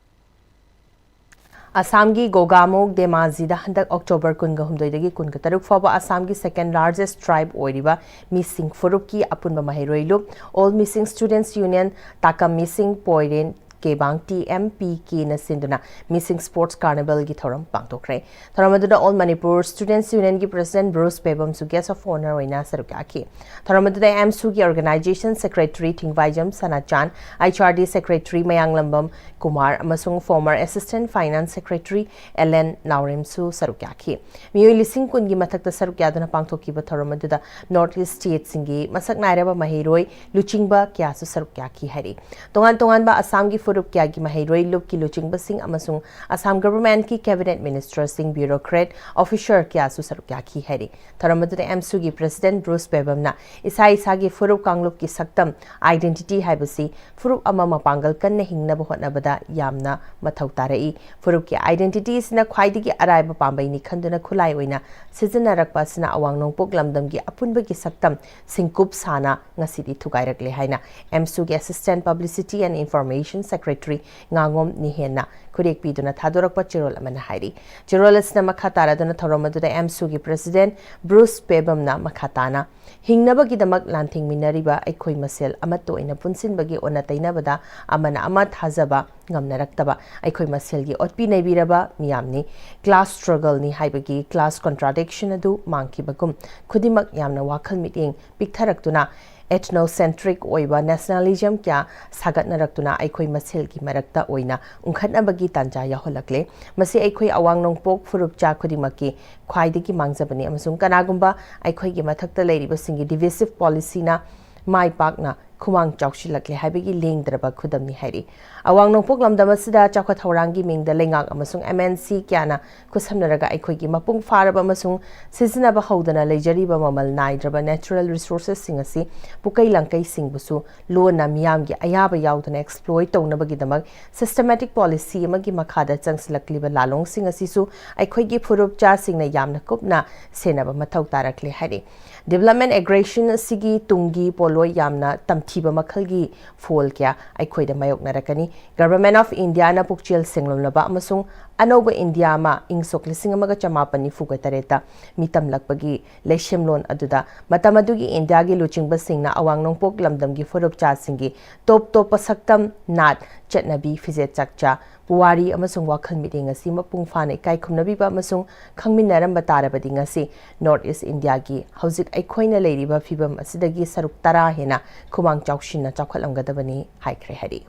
ꯑꯁꯥꯝꯒꯤ ꯒꯣꯒꯥꯃꯨꯛ ꯙꯦꯃꯥꯖꯤꯗ ꯍꯟꯗꯛ October ꯀꯨꯟꯒ ꯍꯨꯝꯗꯣꯏꯗꯒꯤ ꯀꯨꯟꯒ ꯇꯔꯨꯛ ꯐꯥꯎꯕ ꯑꯁꯥꯝꯒꯤ second largest tribe ꯑꯣꯏꯔꯤꯕ ꯃꯤꯁꯤꯡ ꯐꯨꯔꯨꯞꯀꯤ ꯑꯄꯨꯟꯕ ꯃꯍꯩꯔꯣꯏ ꯂꯨꯞ All Missing Students Union, ꯇꯥꯀꯝ ꯃꯤꯁꯤꯡ ꯄꯣꯏꯔꯦꯟ ꯀꯦꯕꯥꯡ T M P K ꯅ ꯁꯤꯟꯗꯨꯅ Missing Sports Carnival ꯒꯤ ꯊꯧꯔꯝ ꯄꯥꯡꯊꯣꯛꯈ꯭ꯔꯦ꯫ ꯊꯧꯔꯝ ꯑꯗꯨꯗ All Manipur Students Union ꯒꯤ President ꯕ꯭ꯔꯨꯁ ꯕꯦꯕꯝꯁꯨ guest of honour ꯑꯣꯏꯅ ꯁꯔꯨꯛ ꯌꯥꯈꯤ꯫ ꯊꯧꯔꯝ ꯑꯗꯨꯗ AMSU ꯒꯤ Organization Secretary ꯊꯤꯡꯕꯥꯏꯖꯝ ꯁꯅꯥꯆꯥꯟ, H R D Secretary ꯃꯌꯥꯡꯂꯝꯕꯝ ꯀꯨꯃꯥꯔ ꯑꯃꯁꯨꯡ former Assistant Finance Secretary L N ꯅꯥꯎꯔꯦꯝꯁꯨ ꯁꯔꯨꯛ ꯌꯥꯈꯤ꯫ ꯃꯤꯑꯣꯏ ꯂꯤꯁꯤꯡ ꯀꯨꯟꯒꯤ ꯃꯊꯛꯇ ꯁꯔꯨꯛ ꯌꯥꯗꯨꯅ ꯄꯥꯡꯊꯣꯛꯈꯤꯕ ꯊꯧꯔꯝ ꯑꯗꯨꯗ North East state ꯁꯤꯡꯒꯤ ꯃꯁꯛ ꯅꯥꯏꯔꯕ ꯃꯍꯩꯔꯣꯏ ꯂꯨꯆꯤꯡꯕ ꯀꯌꯥꯁꯨ ꯁꯔꯨꯛ ꯌꯥꯈꯤ ꯍꯥꯏꯔꯤ꯫ ꯇꯣꯉꯥꯟ ꯇꯣꯉꯥꯟꯕ ꯑꯁꯥꯝꯒꯤ ꯐꯨꯔꯨꯞ ꯀꯌꯥꯒꯤ ꯃꯍꯩꯔꯣꯏ, ꯂꯨꯞꯀꯤ ꯂꯨꯆꯤꯡꯕꯁꯤꯡ ꯑꯃꯁꯨꯡ ꯑꯁꯥꯝ ꯒꯚꯔꯟꯃꯦꯟꯠꯀꯤ ꯀꯦꯕꯤꯅꯦꯠ ꯃꯤꯅꯤꯁꯇꯔꯁꯤꯡ, ꯕ꯭ꯌꯨꯔꯣꯀ꯭ꯔꯦꯠ, ꯑꯣꯐꯤꯁꯔ ꯀꯌꯥꯁꯨ ꯁꯔꯨꯛ ꯌꯥꯈꯤ ꯍꯥꯏꯔꯤ꯫ ꯊꯧꯔꯝ ꯑꯗꯨꯗ ꯑꯦꯝꯁꯨꯒꯤ ꯄ꯭ꯔꯦꯁꯤꯗꯦꯟꯠ ꯕ꯭ꯔꯨꯁ ꯕꯦꯕꯝꯅ ꯏꯁꯥ ꯏꯁꯥꯒꯤ ꯐꯨꯔꯨꯞ ꯀꯥꯡꯂꯨꯞꯀꯤ ꯁꯛꯇꯝ, identity ꯍꯥꯏꯕꯁꯤ ꯐꯨꯔꯨꯞ ꯑꯃ ꯃꯄꯥꯡꯒꯜ ꯀꯟꯅ ꯍꯤꯡꯅꯕ ꯍꯣꯠꯅꯕꯗ ꯌꯥꯝꯅ ꯃꯊꯧ ꯇꯥꯔꯛꯏ꯫ ꯐꯨꯔꯨꯞꯀꯤ identity ꯑꯁꯤꯅ ꯈ꯭ꯋꯥꯏꯗꯒꯤ ꯑꯔꯥꯏꯕ ꯄꯥꯝꯕꯩꯅꯤ ꯈꯟꯗꯨꯅ ꯈꯨꯠꯂꯥꯏ ꯑꯣꯏꯅ ꯁꯤꯖꯤꯟꯅꯔꯛꯄ ꯑꯁꯤꯅ ꯑꯋꯥꯡ ꯅꯣꯡꯄꯣꯛ ꯂꯝꯗꯝꯒꯤ ꯑꯄꯨꯟꯕꯒꯤ ꯁꯛꯇꯝ ꯁꯤꯡꯀꯨꯞ ꯁꯥꯅ ꯉꯁꯤꯗꯤ ꯊꯨꯒꯥꯏꯔꯛꯂꯦ ꯍꯥꯏꯅ ꯑꯦꯝꯁꯨꯒꯤ Assistant Publicity and Information Secretary ꯉꯥꯉꯣꯝ ꯅꯤꯍꯦꯟꯅ ꯈꯨꯔꯦꯛ ꯄꯤꯗꯨꯅ ꯊꯥꯗꯣꯔꯛꯄ ꯆꯦꯔꯣꯜ ꯑꯃꯅ ꯍꯥꯏꯔꯤ꯫ ꯆꯦꯔꯣꯜ ꯑꯁꯤꯅ ꯃꯈꯥ ꯇꯥꯔꯗꯨꯅ ꯊꯧꯔꯝ ꯑꯗꯨꯗ ꯑꯦꯝꯁꯨꯒꯤ ꯄ꯭ꯔꯦꯁꯤꯗꯦꯟꯠ ꯕ꯭ꯔꯨꯁ ꯕꯦꯕꯝꯅ ꯃꯈꯥ ꯇꯥꯅ ꯍꯤꯡꯅꯕꯒꯤꯗꯃꯛ ꯂꯥꯟꯊꯦꯡꯃꯤꯟꯅꯔꯤꯕ ꯑꯩꯈꯣꯏ ꯃꯁꯦꯜ ꯑꯃꯠꯇ ꯑꯣꯏꯅ ꯄꯨꯟꯁꯤꯟꯕꯒꯤ ꯑꯣꯟꯅ ꯇꯩꯅꯕꯗ ꯑꯃꯅ ꯑꯃ ꯊꯥꯖꯕ ꯉꯝꯅꯔꯛꯇꯕ ꯑꯩꯈꯣꯏ ꯃꯁꯦꯜꯒꯤ ꯑꯣꯠꯄꯤ ꯅꯩꯕꯤꯔꯕ ꯃꯤꯌꯥꯝꯅꯤ꯫ Class struggle ꯅꯤ ꯍꯥꯏꯕꯒꯤ class contradiction ꯑꯗꯨ ꯃꯥꯡꯈꯤꯕꯒꯨꯝ ꯈꯨꯗꯤꯡꯃꯛ ꯌꯥꯝꯅ ꯋꯥꯈꯜ ꯃꯤꯠꯌꯦꯡ ꯄꯤꯛꯊꯔꯛꯇꯨꯅ ethnocentric ꯑꯣꯏꯕ nationalism ꯀꯌꯥ ꯁꯥꯒꯠꯅꯔꯛꯇꯨꯅ ꯑꯩꯈꯣꯏ ꯃꯁꯦꯜꯒꯤ ꯃꯔꯛꯇ ꯑꯣꯏꯅ ꯎꯪꯈꯠꯅꯕꯒꯤ ꯇꯥꯟꯖꯥ ꯌꯥꯎꯍꯜꯂꯛꯂꯦ꯫ ꯃꯁꯤ ꯑꯩꯈꯣꯏ ꯑꯋꯥꯡ ꯅꯣꯡꯄꯣꯛ ꯐꯨꯔꯨꯞꯆꯥ ꯈꯨꯗꯤꯡꯃꯛꯀꯤ ꯈ꯭ꯋꯥꯏꯗꯒꯤ ꯃꯥꯡꯖꯕꯅꯤ ꯑꯃꯁꯨꯡ ꯀꯅꯥꯒꯨꯝꯕ ꯑꯩꯈꯣꯏꯒꯤ ꯃꯊꯛꯇ ꯂꯩꯔꯤꯕꯁꯤꯡꯒꯤ divisive policyꯅ ꯃꯥꯏ ꯄꯥꯛꯅ ꯈꯨꯃꯥꯡ ꯆꯥꯎꯁꯤꯜꯂꯛꯂꯦ ꯍꯥꯏꯕꯒꯤ ꯂꯦꯡꯗ꯭ꯔꯕ ꯈꯨꯗꯝꯅꯤ ꯍꯥꯏꯔꯤ꯫ ꯑꯋꯥꯡ ꯅꯣꯡꯄꯣꯛ ꯂꯝꯗꯝ ꯑꯁꯤꯗ ꯆꯥꯎꯈꯠ ꯊꯧꯔꯥꯡꯒꯤ ꯃꯤꯡꯗ ꯂꯩꯉꯥꯛ ꯑꯃꯁꯨꯡ MNC ꯀꯌꯥꯅ ꯈꯨꯠꯁꯝꯅꯔꯒ ꯑꯩꯈꯣꯏꯒꯤ ꯃꯄꯨꯡ ꯐꯥꯔꯕ ꯑꯃꯁꯨꯡ ꯁꯤꯖꯤꯟꯅꯕ ꯍꯧꯗꯅ ꯂꯩꯖꯔꯤꯕ ꯃꯃꯜ ꯅꯥꯏꯗ꯭ꯔꯕ natural resourcesꯁꯤꯡ ꯑꯁꯤ ꯄꯨꯀꯩ ꯂꯥꯡꯀꯩꯁꯤꯡꯕꯨꯁꯨ ꯂꯣꯟꯅ ꯃꯤꯌꯥꯝꯒꯤ ꯑꯌꯥꯕ ꯌꯥꯎꯗꯅ exploit ꯇꯧꯅꯕꯒꯤꯗꯃꯛ systematic policy ꯑꯃꯒꯤ ꯃꯈꯥꯗ ꯆꯪꯁꯤꯜꯂꯛꯂꯤꯕ ꯂꯥꯂꯣꯡꯁꯤꯡ ꯑꯁꯤꯁꯨ ꯑꯩꯈꯣꯏꯒꯤ ꯐꯨꯔꯨꯞꯆꯥꯁꯤꯡꯅ ꯌꯥꯝꯅ ꯀꯨꯞꯅ ꯁꯦꯟꯅꯕ ꯃꯊꯧ ꯇꯥꯔꯛꯂꯦ ꯍꯥꯏꯔꯤ꯫ Development aggression ꯑꯁꯤꯒꯤ ꯇꯨꯡꯒꯤ ꯄꯣꯠꯂꯣꯏ ꯌꯥꯝꯅ ꯇꯝꯊꯤꯕ ꯃꯈꯜꯒꯤ ꯐꯣꯜ ꯀꯌꯥ ꯑꯩꯈꯣꯏꯗ ꯃꯥꯌꯣꯛꯅꯔꯛꯀꯅꯤ꯫ Government of Indiaꯅ ꯄꯨꯛꯆꯦꯜ ꯁꯦꯡꯂꯝꯂꯕ ꯑꯃꯁꯨꯡ ꯑꯅꯧꯕ ꯏꯟꯗꯤꯌꯥ ꯑꯃ ꯏꯪ ꯁꯣꯛ ꯂꯤꯁꯤꯡ ꯑꯃꯒ ꯆꯃꯥꯄꯟ ꯅꯤꯐꯨꯒ ꯇꯔꯦꯠꯇ ꯃꯤꯇꯝꯂꯛꯄꯒꯤ ꯂꯩꯁꯦꯝꯂꯣꯟ ꯑꯗꯨꯗ ꯃꯇꯝ ꯑꯗꯨꯒꯤ ꯏꯟꯗꯤꯌꯥꯒꯤ ꯂꯨꯆꯤꯡꯕꯁꯤꯡꯅ ꯑꯋꯥꯡ ꯅꯣꯡꯄꯣꯛ ꯂꯝꯗꯝꯒꯤ ꯐꯨꯔꯨꯞꯆꯥꯁꯤꯡꯒꯤ ꯇꯣꯞ ꯇꯣꯞꯄ ꯁꯛꯇꯝ, ꯅꯥꯠ, ꯆꯠꯅꯕꯤ, ꯐꯤꯖꯦꯠ ꯆꯥꯛꯆꯥ, ꯄꯨꯋꯥꯔꯤ ꯑꯃꯁꯨꯡ ꯋꯥꯈꯜ ꯃꯤꯠꯌꯦꯡ ꯑꯁꯤ ꯃꯄꯨꯡ ꯐꯥꯅ ꯏꯀꯥꯏ ꯈꯨꯝꯅꯕꯤꯕ ꯑꯃꯁꯨꯡ ꯈꯪꯃꯤꯟꯅꯔꯝꯕ ꯇꯥꯔꯕꯗꯤ ꯉꯁꯤ North East Indiaꯒꯤ ꯍꯧꯖꯤꯛ ꯑꯩꯈꯣꯏꯅ ꯂꯩꯔꯤꯕ ꯐꯤꯕꯝ ꯑꯁꯤꯗꯒꯤ ꯁꯔꯨꯛ ꯇꯔꯥ ꯍꯦꯟꯅ ꯈꯨꯃꯥꯡ ꯆꯥꯎꯁꯤꯟꯅ ꯆꯥꯎꯈꯠꯂꯝꯒꯗꯕꯅꯤ ꯍꯥꯏꯈ꯭ꯔꯦ ꯍꯥꯏꯔꯤ꯫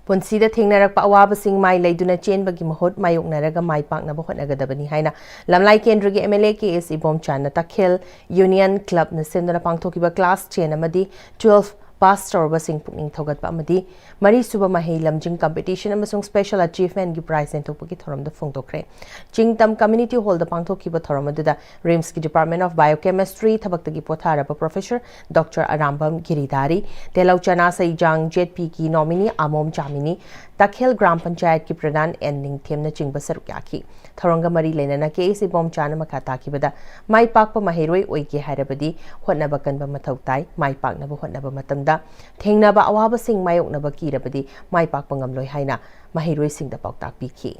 ꯄꯨꯟꯁꯤꯗ ꯊꯦꯡꯅꯔꯛꯄ ꯑꯋꯥꯕꯁꯤꯡ ꯃꯥꯏ ꯂꯩꯗꯨꯅ ꯆꯦꯟꯕꯒꯤ ꯃꯍꯨꯠ ꯃꯥꯌꯣꯛꯅꯔꯒ ꯃꯥꯏ ꯄꯥꯛꯅꯕ ꯍꯣꯠꯅꯒꯗꯕꯅꯤ ꯍꯥꯏꯅ ꯂꯝꯂꯥꯏ ꯀꯦꯟꯗ꯭ꯔꯒꯤ M L A K S ꯏꯕꯣꯝꯆꯥꯟꯅ ꯇꯈꯦꯜ Union Clubꯅ ꯁꯤꯟꯗꯨꯅ ꯄꯥꯡꯊꯣꯛꯈꯤꯕ class ten ꯑꯃꯗꯤ twelve pass ꯇꯧꯔꯕꯁꯤꯡ ꯄꯨꯛꯅꯤꯡ ꯊꯧꯒꯠꯄ ꯑꯃꯗꯤ ꯃꯔꯤꯁꯨꯕ ꯃꯍꯩ ꯂꯝꯖꯤꯡ competition ꯑꯃꯁꯨꯡ special achievementꯒꯤ prize ꯌꯦꯟꯊꯣꯛꯄꯒꯤ ꯊꯧꯔꯝꯗ ꯐꯣꯡꯗꯣꯛꯈ꯭ꯔꯦ꯫ ꯆꯤꯡꯇꯝ Community Hallꯗ ꯄꯥꯡꯊꯣꯛꯈꯤꯕ ꯊꯧꯔꯝ ꯑꯗꯨꯗ RIMSꯀꯤ Department of Biochemistry ꯊꯕꯛꯇꯒꯤ ꯄꯣꯊꯥꯔꯕ Professor Doctor ꯑꯔꯥꯝꯕꯝ ꯒꯤꯔꯤꯙꯥꯔꯤ, ꯇꯦꯂꯧ ꯆꯅꯥ ꯁꯩꯖꯥꯡ Z Pꯒꯤ nominee ꯑꯃꯣꯝ ꯆꯥꯃꯤꯅꯤ, ꯇꯈꯦꯜ ꯒ꯭ꯔꯥꯝ ꯄꯟꯆꯥꯌꯠꯀꯤ ꯄ꯭ꯔꯙꯥꯟ ꯑꯦꯟ ꯅꯤꯡꯊꯦꯝꯅꯆꯤꯡꯕ ꯁꯔꯨꯛ ꯌꯥꯈꯤ꯫ ꯊꯧꯔꯝꯒ ꯃꯔꯤ ꯂꯩꯅꯅ K S ꯏꯕꯣꯝꯆꯥꯅ ꯃꯈꯥ ꯇꯥꯈꯤꯕꯗ, ꯃꯥꯏ ꯄꯥꯛꯄ ꯃꯍꯩꯔꯣꯏ ꯑꯣꯏꯒꯦ ꯍꯥꯏꯔꯕꯗꯤ ꯍꯣꯠꯅꯕ ꯀꯟꯕ ꯃꯊꯧ ꯇꯥꯏ꯫ ꯃꯥꯏ ꯄꯥꯛꯅꯕ ꯍꯣꯠꯅꯕ ꯃꯇꯝꯗ ꯊꯦꯡꯅꯕ ꯑꯋꯥꯕꯁꯤꯡ ꯃꯥꯌꯣꯛꯅꯕ ꯀꯤꯔꯕꯗꯤ ꯃꯥꯏ ꯄꯥꯛꯄ ꯉꯝꯂꯣꯏ ꯍꯥꯏꯅ ꯃꯍꯩꯔꯣꯏꯁꯤꯡꯗ ꯄꯥꯎꯇꯥꯛ ꯄꯤꯈꯤ꯫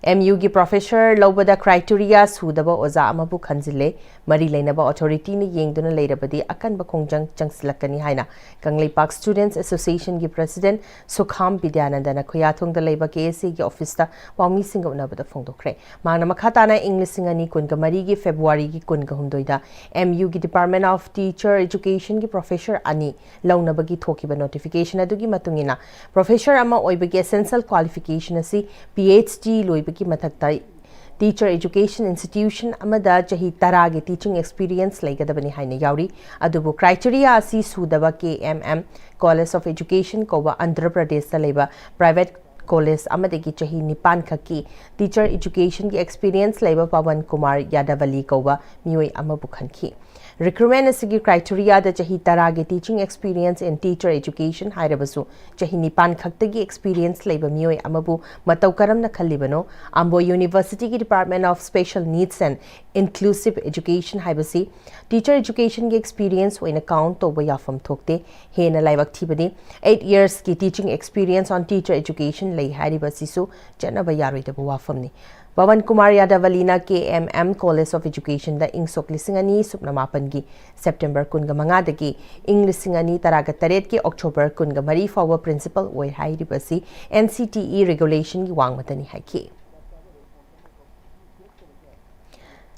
M Uꯒꯤ professor ꯂꯧꯕꯗ criteria ꯁꯨꯗꯕ ꯑꯣꯖꯥ ꯑꯃꯕꯨ ꯈꯟꯖꯤꯜꯂꯦ꯫ ꯃꯔꯤ ꯂꯩꯅꯕ authorityꯅ ꯌꯦꯡꯗꯨꯅ ꯂꯩꯔꯕꯗꯤ ꯑꯀꯟꯕ ꯈꯣꯡꯖꯪ ꯆꯪꯁꯤꯜꯂꯛꯀꯅꯤ ꯍꯥꯏꯅ ꯀꯪꯂꯩꯄꯥꯛ Students Associationꯒꯤ President ꯁꯨꯈꯥꯝ ꯕꯤꯗ꯭ꯌꯥꯅꯟꯗꯅ ꯈꯨꯌꯥꯊꯣꯡꯗ ꯂꯩꯕ K S Aꯒꯤ officeꯇ ꯄꯥꯎꯃꯤꯁꯤꯡꯒ ꯎꯅꯕꯗ ꯐꯣꯡꯗꯣꯛꯈ꯭ꯔꯦ꯫ ꯃꯍꯥꯛꯅ ꯃꯈꯥ ꯇꯥꯅ ꯏꯪ ꯂꯤꯁꯤꯡ ꯑꯅꯤ ꯀꯨꯟꯒ ꯃꯔꯤꯒꯤ Februaryꯒꯤ ꯀꯨꯟꯒ ꯍꯨꯝꯗꯣꯏꯗ M Uꯒꯤ Department of Teacher Educationꯒꯤ professor ꯑꯅꯤ ꯂꯧꯅꯕꯒꯤ ꯊꯣꯛꯈꯤꯕ notification ꯑꯗꯨꯒꯤ ꯃꯇꯨꯡ ꯏꯟꯅ, professor ꯑꯃ ꯑꯣꯏꯕꯒꯤ essential qualification ꯑꯁꯤ P H D ꯂꯣꯏꯕꯒꯤ ꯃꯊꯛꯇ teacher education institution ꯑꯃꯗ ꯆꯍꯤ ꯇꯔꯥꯒꯤ teaching experience ꯂꯩꯒꯗꯕꯅꯤ ꯍꯥꯏꯅ ꯌꯥꯎꯔꯤ꯫ ꯑꯗꯨꯕꯨ criteria ꯑꯁꯤ ꯁꯨꯗꯕ K M M College of Education ꯀꯧꯕ ꯑꯟꯙ꯭ꯔ ꯄ꯭ꯔꯗꯦꯁꯇ ꯂꯩꯕ private college ꯑꯃꯗꯒꯤ ꯆꯍꯤ ꯅꯤꯄꯥꯟ ꯈꯛꯀꯤ teacher educationꯒꯤ experience ꯂꯩꯕ ꯄꯋꯟ ꯀꯨꯃꯥꯔ ꯌꯥꯗꯕꯂꯤ ꯀꯧꯕ ꯃꯤꯑꯣꯏ ꯑꯃꯕꯨ ꯈꯟꯈꯤ꯫ Recruitment ꯑꯁꯤꯒꯤ criteriaꯗ ꯆꯍꯤ ꯇꯔꯥꯒꯤ teaching experience in teacher education ꯍꯥꯏꯔꯕꯁꯨ, ꯆꯍꯤ ꯅꯤꯄꯥꯟ ꯈꯛꯇꯒꯤ experience ꯂꯩꯕ ꯃꯤꯑꯣꯏ ꯑꯃꯕꯨ ꯃꯇꯧ ꯀꯔꯝꯅ ꯈꯜꯂꯤꯕꯅꯣ? ꯑꯝꯕꯣ Universityꯒꯤ Department of Special Needs and Inclusive Education ꯍꯥꯏꯕꯁꯤ teacher educationꯒꯤ experience ꯑꯣꯏꯅ count ꯇꯧꯕ ꯌꯥꯐꯝ ꯊꯣꯛꯇꯦ꯫ ꯍꯦꯟꯅ ꯂꯥꯏꯕꯛ ꯊꯤꯕꯗꯤ, eight yearsꯀꯤ teaching experience on teacher education ꯂꯩ ꯍꯥꯏꯔꯤꯕ ꯑꯁꯤꯁꯨ ꯆꯠꯅꯕ ꯌꯥꯔꯣꯏꯗꯕ ꯋꯥꯐꯝꯅꯤ꯫ Pawan Kumar ꯌꯥꯗꯕꯂꯤꯅ K M M College of Educationꯗ ꯏꯪ ꯁꯣꯛ ꯂꯤꯁꯤꯡ ꯑꯅꯤ ꯁꯨꯞꯅ ꯃꯥꯄꯟꯒꯤ September ꯀꯨꯟꯒ ꯃꯉꯥꯗꯒꯤ ꯏꯪ ꯂꯤꯁꯤꯡ ꯑꯅꯤ ꯇꯔꯥꯒ ꯇꯔꯦꯠꯀꯤ October ꯀꯨꯟꯒ ꯃꯔꯤ ꯐꯥꯎꯕ principal ꯑꯣꯏ ꯍꯥꯏꯔꯤꯕ ꯑꯁꯤ N C T E regulationꯒꯤ ꯋꯥꯡꯃꯗꯅꯤ ꯍꯥꯏꯈꯤ꯫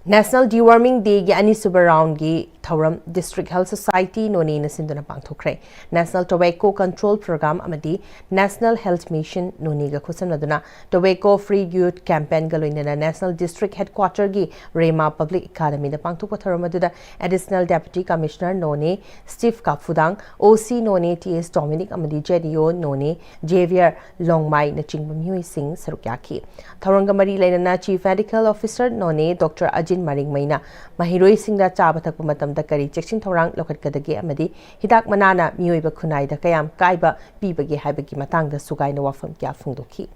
National Deworming Day ꯒꯤ ꯑꯅꯤꯁꯨꯕ round ꯒꯤ ꯊꯧꯔꯝ District Health Society ꯅꯣꯅꯦꯅ ꯁꯤꯟꯗꯨꯅ ꯄꯥꯡꯊꯣꯛꯈ꯭ꯔꯦ꯫ National Tobacco Control Program ꯑꯃꯗꯤ National Health Mission ꯅꯣꯅꯦꯒ ꯈꯨꯠꯁꯝꯅꯗꯨꯅ Tobacco Free Youth Campaign ꯒ ꯂꯣꯏꯅꯅ National District Headquarter ꯒꯤ ꯔꯦꯃꯥ Public Academy ꯗ ꯄꯥꯡꯊꯣꯛꯄ ꯊꯧꯔꯝ ꯑꯗꯨꯗ Additional Deputy Commissioner ꯅꯣꯅꯦ Steve ꯀꯥꯐꯨꯗꯥꯡ, O C ꯅꯣꯅꯦ T S Dominic ꯑꯃꯗꯤ Z E O ꯅꯣꯅꯦ Javier ꯂꯣꯡꯃꯥꯏꯅꯆꯤꯡꯕ ꯃꯤꯑꯣꯏꯁꯤꯡ ꯁꯔꯨꯛ ꯌꯥꯈꯤ꯫ ꯊꯧꯔꯝꯒ ꯃꯔꯤ ꯂꯩꯅꯅ Chief Medical Officer ꯅꯣꯅꯦ Doctor ꯑꯖꯤꯟ ꯃꯔꯤꯡꯃꯩꯅ ꯃꯍꯩꯔꯣꯏꯁꯤꯡꯗ ꯆꯥꯕ ꯊꯛꯄ ꯃꯇꯝꯗ ꯀꯔꯤ ꯆꯦꯛꯁꯤꯟ ꯊꯧꯔꯥꯡ ꯂꯧꯈꯠꯀꯗꯒꯦ ꯑꯃꯗꯤ ꯍꯤꯗꯥꯛ ꯃꯅꯥꯅ ꯃꯤꯑꯣꯏꯕ ꯈꯨꯟꯅꯥꯏꯗ ꯀꯌꯥꯝ ꯀꯥꯏꯕ ꯄꯤꯕꯒꯦ ꯍꯥꯏꯕꯒꯤ ꯃꯇꯥꯡꯗ ꯁꯨꯒꯥꯏꯅ ꯋꯥꯐꯝ ꯀꯌꯥ ꯐꯣꯡꯗꯣꯛꯈꯤ꯫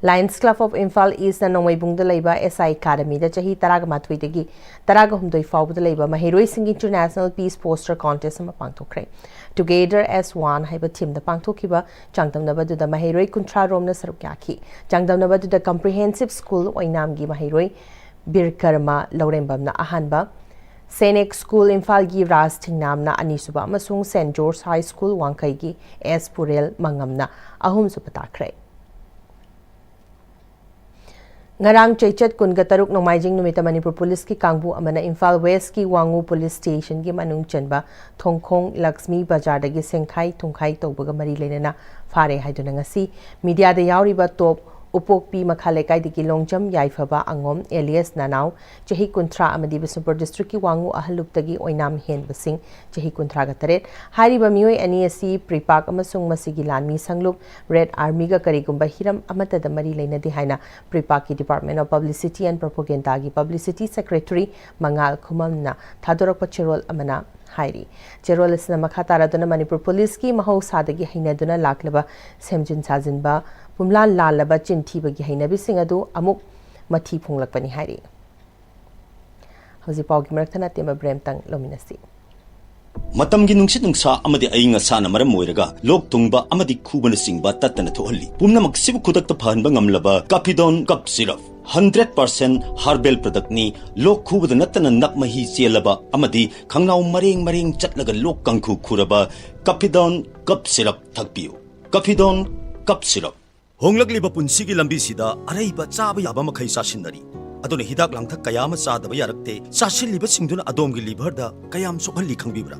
Lions Club of Imphal East ꯅ ꯅꯣꯡꯃꯩꯕꯨꯡꯗ ꯂꯩꯕ S I Academy ꯗ ꯆꯍꯤ ꯇꯔꯥꯒ ꯃꯥꯊꯣꯏꯗꯒꯤ ꯇꯔꯥꯒ ꯍꯨꯝꯗꯣꯏ ꯐꯥꯎꯕꯗ ꯂꯩꯕ ꯃꯍꯩꯔꯣꯏꯁꯤꯡꯒꯤ International Peace Poster Contest ꯑꯃ ꯄꯥꯡꯊꯣꯛꯈ꯭ꯔꯦ꯫ Together as One ꯍꯥꯏꯕ theme ꯗ ꯄꯥꯡꯊꯣꯛꯈꯤꯕ ꯆꯥꯡꯗꯝꯅꯕ ꯑꯗꯨꯗ ꯃꯍꯩꯔꯣꯏ ꯀꯨꯟꯊ꯭ꯔꯥ ꯔꯣꯝꯅ ꯁꯔꯨꯛ ꯌꯥꯈꯤ꯫ ꯆꯥꯡꯗꯝꯅꯕ ꯑꯗꯨꯗ Comprehensive School ꯑꯣꯏꯅꯥꯝꯒꯤ ꯃꯍꯩꯔꯣꯏ ꯕꯤꯔꯀꯔꯃ ꯂꯧꯔꯦꯝꯕꯝꯅ ꯑꯍꯥꯟꯕ, Saint X School ꯏꯝꯐꯥꯜꯒꯤ ꯔꯥꯖ ꯊꯤꯡꯅꯥꯝꯅ ꯑꯅꯤꯁꯨꯕ ꯑꯃꯁꯨꯡ Saint George High School ꯋꯥꯡꯈꯩꯒꯤ S ꯄꯨꯔꯦꯜ ꯃꯉꯝꯅ ꯑꯍꯨꯝꯁꯨꯕ ꯇꯥꯈ꯭ꯔꯦ꯫ ꯉꯔꯥꯡ ꯆꯩꯆꯠ ꯀꯨꯟꯒ ꯇꯔꯨꯛ ꯅꯣꯡꯃꯥꯏꯖꯤꯡ ꯅꯨꯃꯤꯠꯇ ꯃꯅꯤꯄꯨꯔ ꯄꯨꯂꯤꯁꯀꯤ ꯀꯥꯡꯕꯨ ꯑꯃꯅ ꯏꯝꯐꯥꯜ ꯋꯦꯁꯀꯤ ꯋꯥꯉꯨ ꯄꯨꯂꯤꯁ ꯁ꯭ꯇꯦꯁꯟꯒꯤ ꯃꯅꯨꯡ ꯆꯟꯕ ꯊꯣꯡꯈꯣꯡ ꯂꯛꯁꯃꯤ ꯕꯖꯥꯔꯗꯒꯤ ꯁꯦꯡꯈꯥꯏ ꯊꯨꯡꯈꯥꯏ ꯇꯧꯕꯒ ꯃꯔꯤ ꯂꯩꯅꯅ ꯐꯥꯔꯦ ꯍꯥꯏꯗꯨꯅ ꯉꯁꯤ ꯃꯤꯗꯤꯌꯥꯗ ꯌꯥꯎꯔꯤꯕ ꯇꯣꯞ ꯎꯄꯣꯛꯄꯤ ꯃꯈꯥ ꯂꯩꯀꯥꯏꯗꯒꯤ ꯂꯣꯡꯖꯝ ꯌꯥꯏꯐꯕ ꯑꯉꯣꯝ alias ꯅꯅꯥꯎ ꯆꯍꯤ ꯀꯨꯟꯊ꯭ꯔꯥ ꯑꯃꯗꯤ ꯕꯤꯁꯅꯨꯄꯨꯔ district ꯀꯤ ꯋꯥꯉꯨ ꯑꯍꯜꯂꯨꯞꯇꯒꯤ ꯑꯣꯏꯅꯥꯝ ꯍꯦꯟꯕꯁꯤꯡ ꯆꯍꯤ ꯀꯨꯟꯊ꯭ꯔꯥꯒ ꯇꯔꯦꯠ꯫ ꯍꯥꯏꯔꯤꯕ ꯃꯤꯑꯣꯏ ꯑꯅꯤ ꯑꯁꯤ ꯄ꯭ꯔꯤꯄꯥꯛ ꯑꯃꯁꯨꯡ ꯃꯁꯤꯒꯤ ꯂꯥꯟꯃꯤ ꯁꯪꯂꯨꯞ Red Army ꯒ ꯀꯔꯤꯒꯨꯝꯕ ꯍꯤꯔꯝ ꯑꯃꯠꯇꯗ ꯃꯔꯤ ꯂꯩꯅꯗꯦ ꯍꯥꯏꯅ ꯄ꯭ꯔꯤꯄꯥꯛꯀꯤ Department of Publicity and Propaganda ꯒꯤ Publicity Secretary ꯃꯉꯥꯜ ꯈꯨꯃꯝꯅ ꯊꯥꯗꯣꯔꯛꯄ ꯆꯦꯔꯣꯜ ꯑꯃꯅ ꯍꯥꯏꯔꯤ꯫ ꯆꯦꯔꯣꯜ ꯑꯁꯤꯅ ꯃꯈꯥ ꯇꯥꯔꯗꯨꯅ ꯃꯅꯤꯄꯨꯔ ꯄꯨꯂꯤꯁꯀꯤ ꯃꯍꯧꯁꯥꯗꯒꯤ ꯍꯩꯅꯗꯨꯅ ꯂꯥꯛꯂꯕ ꯁꯦꯝꯖꯤꯟ ꯁꯥꯖꯤꯟꯕ, ꯄꯨꯝꯂꯥꯟ ꯂꯥꯜꯂꯕ ꯆꯤꯟ ꯊꯤꯕꯒꯤ ꯍꯩꯅꯕꯤꯁꯤꯡ ꯑꯗꯨ ꯑꯃꯨꯛ ꯃꯊꯤ ꯐꯣꯡꯂꯛꯄꯅꯤ ꯍꯥꯏꯔꯤ꯫ ꯍꯧꯖꯤꯛ ꯄꯥꯎꯒꯤ ꯃꯔꯛ ꯊꯠꯅ ꯑꯇꯦꯟꯕ break ꯑꯃꯇꯪ ꯂꯧꯃꯤꯟꯅꯁꯤ꯫ ꯃꯇꯝꯒꯤ ꯅꯨꯡꯁꯤꯠ ꯅꯨꯡꯁꯥ ꯑꯃꯗꯤ ꯑꯏꯪ ꯑꯁꯥꯅ ꯃꯔꯝ ꯑꯣꯏꯔꯒ ꯂꯣꯛ ꯊꯨꯡꯕ ꯑꯃꯗꯤ ꯈꯨꯕꯅꯆꯤꯡꯕ ꯇꯠꯇꯅ ꯊꯣꯛꯍꯜꯂꯤ꯫ ꯄꯨꯝꯅꯃꯛꯁꯤꯕꯨ ꯈꯨꯗꯛꯇ ꯐꯍꯟꯕ ꯉꯝꯂꯕ Cappidone Cough Syrup, hundred percent herbal product ꯅꯤ꯫ ꯂꯣꯛ ꯈꯨꯕꯗ ꯅꯠꯇꯅ ꯅꯞ ꯃꯍꯤ ꯆꯦꯜꯂꯕ ꯑꯃꯗꯤ ꯈꯪꯅꯥꯎ ꯃꯔꯦꯡ ꯃꯔꯦꯡ ꯆꯠꯂꯒ ꯂꯣꯛ ꯀꯥꯡꯈꯨ ꯈꯨꯔꯕ Cappidone Cough Syrup ꯊꯛꯄꯤꯌꯨ꯫ Cappidone Cough Syrup꯫ ꯍꯣꯡꯂꯛꯂꯤꯕ ꯄꯨꯟꯁꯤꯒꯤ ꯂꯝꯕꯤꯁꯤꯗ ꯑꯔꯩꯕ ꯆꯥꯕ ꯌꯥꯕ ꯃꯈꯩ ꯆꯥꯁꯤꯟꯅꯔꯤ꯫ ꯑꯗꯨꯅ ꯍꯤꯗꯥꯛ ꯂꯥꯡꯊꯛ ꯀꯌꯥ ꯑꯃ ꯆꯥꯗꯕ ꯌꯥꯔꯛꯇꯦ꯫ ꯆꯥꯁꯤꯜꯂꯤꯕꯁꯤꯡꯗꯨꯅ ꯑꯗꯣꯝꯒꯤ ꯂꯤꯚꯔꯗ ꯀꯌꯥꯝ ꯁꯣꯛꯍꯜꯂꯤ ꯈꯪꯕꯤꯕ꯭ꯔꯥ?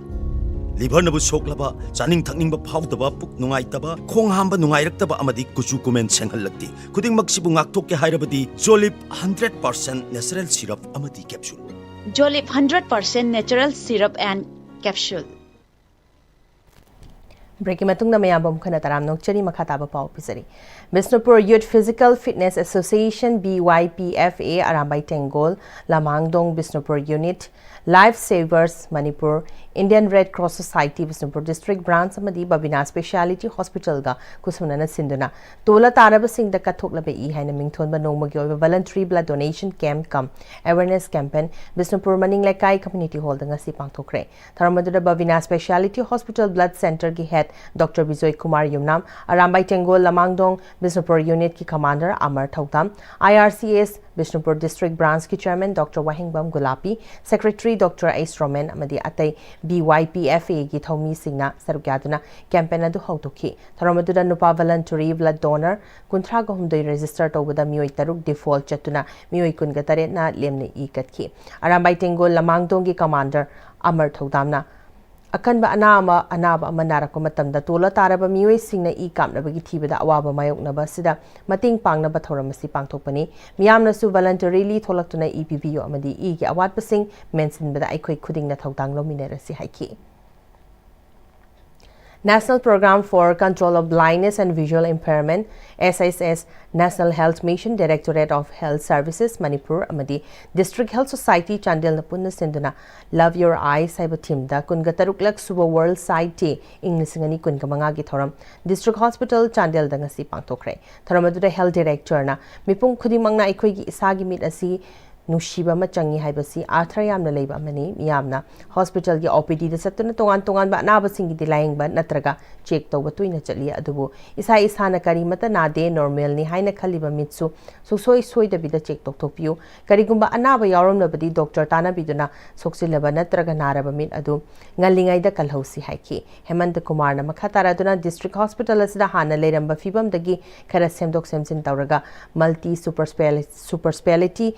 ꯂꯤꯚꯔꯅꯕꯨ ꯁꯣꯛꯂꯕ, ꯆꯥꯅꯤꯡ ꯊꯛꯅꯤꯡꯕ ꯐꯥꯎꯗꯕ, ꯄꯨꯛ ꯅꯨꯡꯉꯥꯏꯇꯕ, ꯈꯣꯡ ꯍꯥꯝꯕ ꯅꯨꯡꯉꯥꯏꯔꯛꯇꯕ ꯑꯃꯗꯤ ꯀꯨꯆꯨ ꯀꯨꯃꯦꯟ ꯁꯦꯡꯍꯜꯂꯛꯇꯦ꯫ ꯈꯨꯗꯤꯡꯃꯛꯁꯤꯕꯨ ꯉꯥꯛꯊꯣꯛꯀꯦ ꯍꯥꯏꯔꯕꯗꯤ Jolib hundred percent natural syrup ꯑꯃꯗꯤ capsule꯫ Jolib hundred percent natural syrup and capsule꯫ ꯕ꯭ꯔꯦꯛꯀꯤ ꯃꯇꯨꯡꯗ ꯃꯌꯥꯝꯕꯨ ꯑꯃꯨꯛ ꯍꯟꯅ ꯇꯔꯥꯝꯅ ꯑꯣꯛꯆꯔꯤ꯫ ꯃꯈꯥ ꯇꯥꯕ ꯄꯥꯎ ꯄꯤꯖꯔꯤ꯫ Bishnupur Youth Physical Fitness Association, B Y P F A, Arambai ꯇꯦꯡꯒꯣꯜ ꯂꯃꯥꯡꯗꯣꯡ Bishnupur unit, Life Savers Manipur, Indian Red Cross Society Bishnupur district branch ꯑꯃꯗꯤ ꯕꯕꯤꯅꯥ Speciality Hospitalꯒ ꯈꯨꯠꯁꯝꯅꯅ ꯁꯤꯟꯗꯨꯅ ꯇꯣꯜꯂ ꯇꯥꯔꯕꯁꯤꯡꯗ ꯀꯠꯊꯣꯛꯂꯕ ꯏ ꯍꯥꯏꯅ ꯃꯤꯡꯊꯣꯟꯕ ꯅꯣꯡꯃꯒꯤ ꯑꯣꯏꯕ voluntary blood donation camp cum awareness campaign Bishnupur ꯃꯅꯤꯡ ꯂꯩꯀꯥꯏ community hallꯗ ꯉꯁꯤ ꯄꯥꯡꯊꯣꯛꯈ꯭ꯔꯦ꯫ ꯊꯧꯔꯝ ꯑꯗꯨꯗ ꯕꯕꯤꯅꯥ Speciality Hospital Blood Centreꯒꯤ head Doctor Bijoy Kumar ꯌꯨꯝꯅꯥꯝ, ꯑꯔꯥꯝꯕꯥꯏ ꯇꯦꯡꯒꯣꯜ ꯂꯃꯥꯡꯗꯣꯡ ꯕꯤꯁꯅꯨꯄꯨꯔ unitꯀꯤ commander ꯑꯃꯔ ꯊꯧꯗꯥꯝ, I R C S Bishnupur district branchꯀꯤ chairman Doctor Wahengbam Gulapi, secretary Doctor S Romen ꯑꯃꯗꯤ ꯑꯇꯩ B Y P F Aꯒꯤ ꯊꯧꯃꯤꯁꯤꯡꯅ ꯁꯔꯨꯛ ꯌꯥꯗꯨꯅ campaign ꯑꯗꯨ ꯍꯧꯗꯣꯛꯈꯤ꯫ ꯊꯧꯔꯝ ꯑꯗꯨꯗ ꯅꯨꯄꯥ voluntary blood donor ꯀꯨꯟꯊ꯭ꯔꯥꯒ ꯍꯨꯝꯗꯣꯏ register ꯇꯧꯕꯗ ꯃꯤꯑꯣꯏ ꯇꯔꯨꯛ default ꯆꯠꯇꯨꯅ ꯃꯤꯑꯣꯏ ꯀꯨꯟꯒ ꯇꯔꯦꯠꯅ ꯂꯦꯝꯅ ꯏ ꯀꯠꯈꯤ꯫ ꯑꯔꯥꯝꯕꯥꯏ ꯇꯦꯡꯒꯣꯜ ꯂꯃꯥꯡꯗꯣꯡꯒꯤ commander ꯑꯃꯔ ꯊꯧꯗꯥꯝꯅ ꯑꯀꯟꯕ ꯑꯅꯥ ꯑꯃ, ꯑꯅꯥꯕ ꯑꯃ ꯅꯥꯔꯛꯄ ꯃꯇꯝꯗ ꯇꯣꯜꯂ ꯇꯥꯔꯕ ꯃꯤꯑꯣꯏꯁꯤꯡꯅ ꯏ ꯀꯥꯞꯅꯕꯒꯤ ꯊꯤꯕꯗ ꯑꯋꯥꯕ ꯃꯥꯌꯣꯛꯅꯕ ꯑꯁꯤꯗ ꯃꯇꯦꯡ ꯄꯥꯡꯅꯕ ꯊꯧꯔꯝ ꯑꯁꯤ ꯄꯥꯡꯊꯣꯛꯄꯅꯤ꯫ ꯃꯤꯌꯥꯝꯅꯁꯨ voluntarily ꯊꯣꯛꯂꯛꯇꯨꯅ ꯏ ꯄꯤꯕꯤꯌꯨ ꯑꯃꯗꯤ ꯏꯒꯤ ꯑꯋꯥꯠꯄꯁꯤꯡ ꯃꯦꯟꯁꯤꯟꯕꯗ ꯑꯩꯈꯣꯏ ꯈꯨꯗꯤꯡꯅ ꯊꯧꯗꯥꯡ ꯂꯧꯃꯤꯟꯅꯔꯁꯤ ꯍꯥꯏꯈꯤ꯫ National Program for Control of Blindness and Visual Impairment, S S S, National Health Mission, Directorate of Health Services, Manipur ꯑꯃꯗꯤ District Health Society, ꯆꯥꯟꯗꯦꯜꯅ ꯄꯨꯟꯅ ꯁꯤꯟꯗꯨꯅ Love Your Eyes ꯍꯥꯏꯕ themeꯗ ꯀꯨꯟꯒ ꯇꯔꯨꯛꯂꯛ ꯁꯨꯕ World Sight Day ꯏꯪ ꯂꯤꯁꯤꯡ ꯑꯅꯤ ꯀꯨꯟꯒ ꯃꯉꯥꯒꯤ ꯊꯧꯔꯝ District Hospital ꯆꯥꯟꯗꯦꯜꯗ ꯉꯁꯤ ꯄꯥꯡꯊꯣꯛꯈ꯭ꯔꯦ꯫ ꯊꯧꯔꯝ ꯑꯗꯨꯗ health directorꯅ ꯃꯤꯄꯨꯝ ꯈꯨꯗꯤꯡꯃꯛꯅ ꯑꯩꯈꯣꯏꯒꯤ ꯏꯁꯥꯒꯤ ꯃꯤꯠ ꯑꯁꯤ ꯅꯨꯡꯁꯤꯕ ꯑꯃ ꯆꯪꯉꯤ ꯍꯥꯏꯕꯁꯤ ꯑꯥꯔꯊ ꯌꯥꯝꯅ ꯂꯩꯕ ꯑꯃꯅꯤ꯫ ꯃꯤꯌꯥꯝꯅ ꯍꯣꯁꯄꯤꯇꯥꯜꯒꯤ ꯑꯣ ꯄꯤ ꯗꯤꯗ ꯆꯠꯇꯨꯅ ꯇꯣꯉꯥꯟ ꯇꯣꯉꯥꯟꯕ ꯑꯅꯥꯕꯁꯤꯡꯒꯤꯗꯤ ꯂꯥꯌꯦꯡꯕ ꯅꯠꯇ꯭ꯔꯒ ꯆꯦꯛ ꯇꯧꯕ ꯇꯣꯏꯅ ꯆꯠꯂꯤ꯫ ꯑꯗꯨꯕꯨ ꯏꯁꯥ ꯏꯁꯥꯅ ꯀꯔꯤꯃꯠꯇ ꯅꯥꯗꯦ, ꯅꯣꯔꯃꯦꯜꯅꯤ ꯍꯥꯏꯅ ꯈꯜꯂꯤꯕ ꯃꯤꯠꯁꯨ ꯁꯨꯡꯁꯣꯏ ꯁꯣꯏꯗꯕꯤꯗ ꯆꯦꯛ ꯇꯧꯊꯣꯛꯄꯤꯌꯨ꯫ ꯀꯔꯤꯒꯨꯝꯕ ꯑꯅꯥꯕ ꯌꯥꯎꯔꯝꯂꯕꯗꯤ ꯗꯣꯛꯇꯔ ꯇꯥꯟꯅꯕꯤꯗꯨꯅ ꯁꯣꯛꯆꯤꯜꯂꯕ ꯅꯠꯇ꯭ꯔꯒ ꯅꯥꯔꯕ ꯃꯤꯠ ꯑꯗꯨ ꯉꯜꯂꯤꯉꯩꯗ ꯀꯜꯍꯧꯁꯤ ꯍꯥꯏꯈꯤ꯫ ꯍꯦꯃꯟꯇ ꯀꯨꯃꯥꯔꯅ ꯃꯈꯥ ꯇꯥꯔꯗꯨꯅ ꯗꯤꯁꯇ꯭ꯔꯤꯛ ꯍꯣꯁꯄꯤꯇꯥꯜ ꯑꯁꯤꯗ ꯍꯥꯟꯅ ꯂꯩꯔꯝꯕ ꯐꯤꯕꯝꯗꯒꯤ ꯈꯔ ꯁꯦꯝꯗꯣꯛ ꯁꯦꯝꯖꯤꯟ ꯇꯧꯔꯒ ꯃꯜꯇꯤ ꯁꯨꯄꯔ ꯁ꯭ꯄꯦꯁꯤꯌꯥꯂꯤꯇꯤ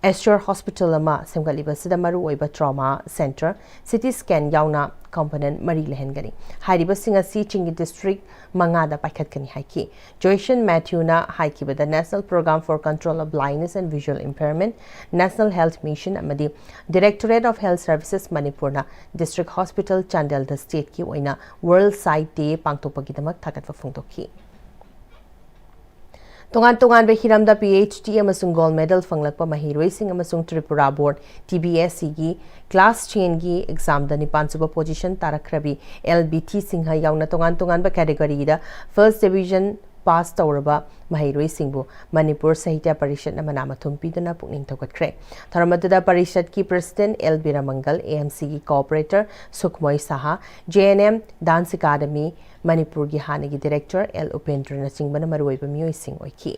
ꯑꯦꯁ꯭ꯌꯣꯔ ꯍꯣꯁꯄꯤꯇꯥꯜ ꯑꯃ ꯁꯦꯝꯒꯠꯂꯤꯕꯁꯤꯗ ꯃꯔꯨꯑꯣꯏꯕ trauma centre, C T scan ꯌꯥꯎꯅ ꯀꯝꯄꯣꯅꯦꯟ ꯃꯔꯤ ꯂꯩꯍꯟꯒꯅꯤ꯫ ꯍꯥꯏꯔꯤꯕꯁꯤꯡ ꯑꯁꯤ ꯆꯤꯡꯒꯤ ꯗꯤꯁꯇ꯭ꯔꯤꯛ ꯃꯉꯥꯗ ꯄꯥꯏꯈꯠꯀꯅꯤ ꯍꯥꯏꯈꯤ꯫ ꯖꯣꯏꯁꯟ ꯃꯦꯊ꯭ꯌꯨꯅ ꯍꯥꯏꯈꯤꯕꯗ National Program for Control of Blindness and Visual Impairment, National Health Mission ꯑꯃꯗꯤ Directorate of Health Services ꯃꯅꯤꯄꯨꯔꯅ ꯗꯤꯁꯇ꯭ꯔꯤꯛ ꯍꯣꯁꯄꯤꯇꯥꯜ ꯆꯥꯟꯗꯦꯜꯗ ꯁ꯭ꯇꯦꯠꯀꯤ ꯑꯣꯏꯅ ꯋꯥꯔꯜꯗ ꯁꯥꯏꯠ ꯗꯦ ꯄꯥꯡꯊꯣꯛꯄꯒꯤꯗꯃꯛ ꯊꯥꯒꯠꯄ ꯐꯣꯡꯗꯣꯛꯈꯤ꯫ ꯇꯣꯉꯥꯟ ꯇꯣꯉꯥꯟꯕ ꯍꯤꯔꯝꯗ ꯄꯤ ꯑꯩꯆ ꯗꯤ ꯑꯃꯁꯨꯡ ꯒꯣꯜꯗ ꯃꯦꯗꯜ ꯐꯪꯂꯛꯄ ꯃꯍꯩꯔꯣꯏꯁꯤꯡ ꯑꯃꯁꯨꯡ ꯇ꯭ꯔꯤꯄꯨꯔꯥ ꯕꯣꯔꯗ ꯇꯤ ꯕꯤ ꯑꯦꯁ ꯁꯤꯒꯤ ꯀ꯭ꯂꯥꯁ ꯇꯦꯟꯒꯤ ꯑꯦꯛꯖꯥꯝꯗ ꯅꯤꯄꯥꯟ ꯁꯨꯕ ꯄꯣꯖꯤꯁꯟ ꯇꯥꯔꯛꯈ꯭ꯔꯕꯤ ꯑꯦꯜ ꯕꯤꯊꯤ ꯁꯤꯡꯍ ꯌꯥꯎꯅ ꯇꯣꯉꯥꯟ ꯇꯣꯉꯥꯟꯕ ꯀꯦꯇꯦꯒꯣꯔꯤꯗ ꯐꯥꯔꯁ ꯗꯤꯕꯤꯖꯟ ꯄꯥꯁ ꯇꯧꯔꯕ ꯃꯍꯩꯔꯣꯏꯁꯤꯡꯕꯨ ꯃꯅꯤꯄꯨꯔ ꯁꯥꯍꯤꯇ꯭ꯌ ꯄꯔꯤꯁꯠꯅ ꯃꯅꯥ ꯃꯊꯨꯝ ꯄꯤꯗꯨꯅ ꯄꯨꯛꯅꯤꯡ ꯊꯧꯒꯠꯈ꯭ꯔꯦ꯫ ꯊꯧꯔꯝ ꯑꯗꯨꯗ ꯄꯔꯤꯁꯠꯀꯤ president L Birmangal, A M ꯁꯤꯒꯤ coordinator Sukhamoi Saha, J N M dance academy ꯃꯅꯤꯄꯨꯔꯒꯤ ꯍꯥꯟꯅꯒꯤ ꯗꯤꯔꯦꯛꯇꯔ ꯑꯦꯜ ꯎꯄꯦꯟꯗ꯭ꯔꯅꯆꯤꯡꯕꯅ ꯃꯔꯨꯑꯣꯏꯕ ꯃꯤꯑꯣꯏꯁꯤꯡ ꯑꯣꯏꯈꯤ꯫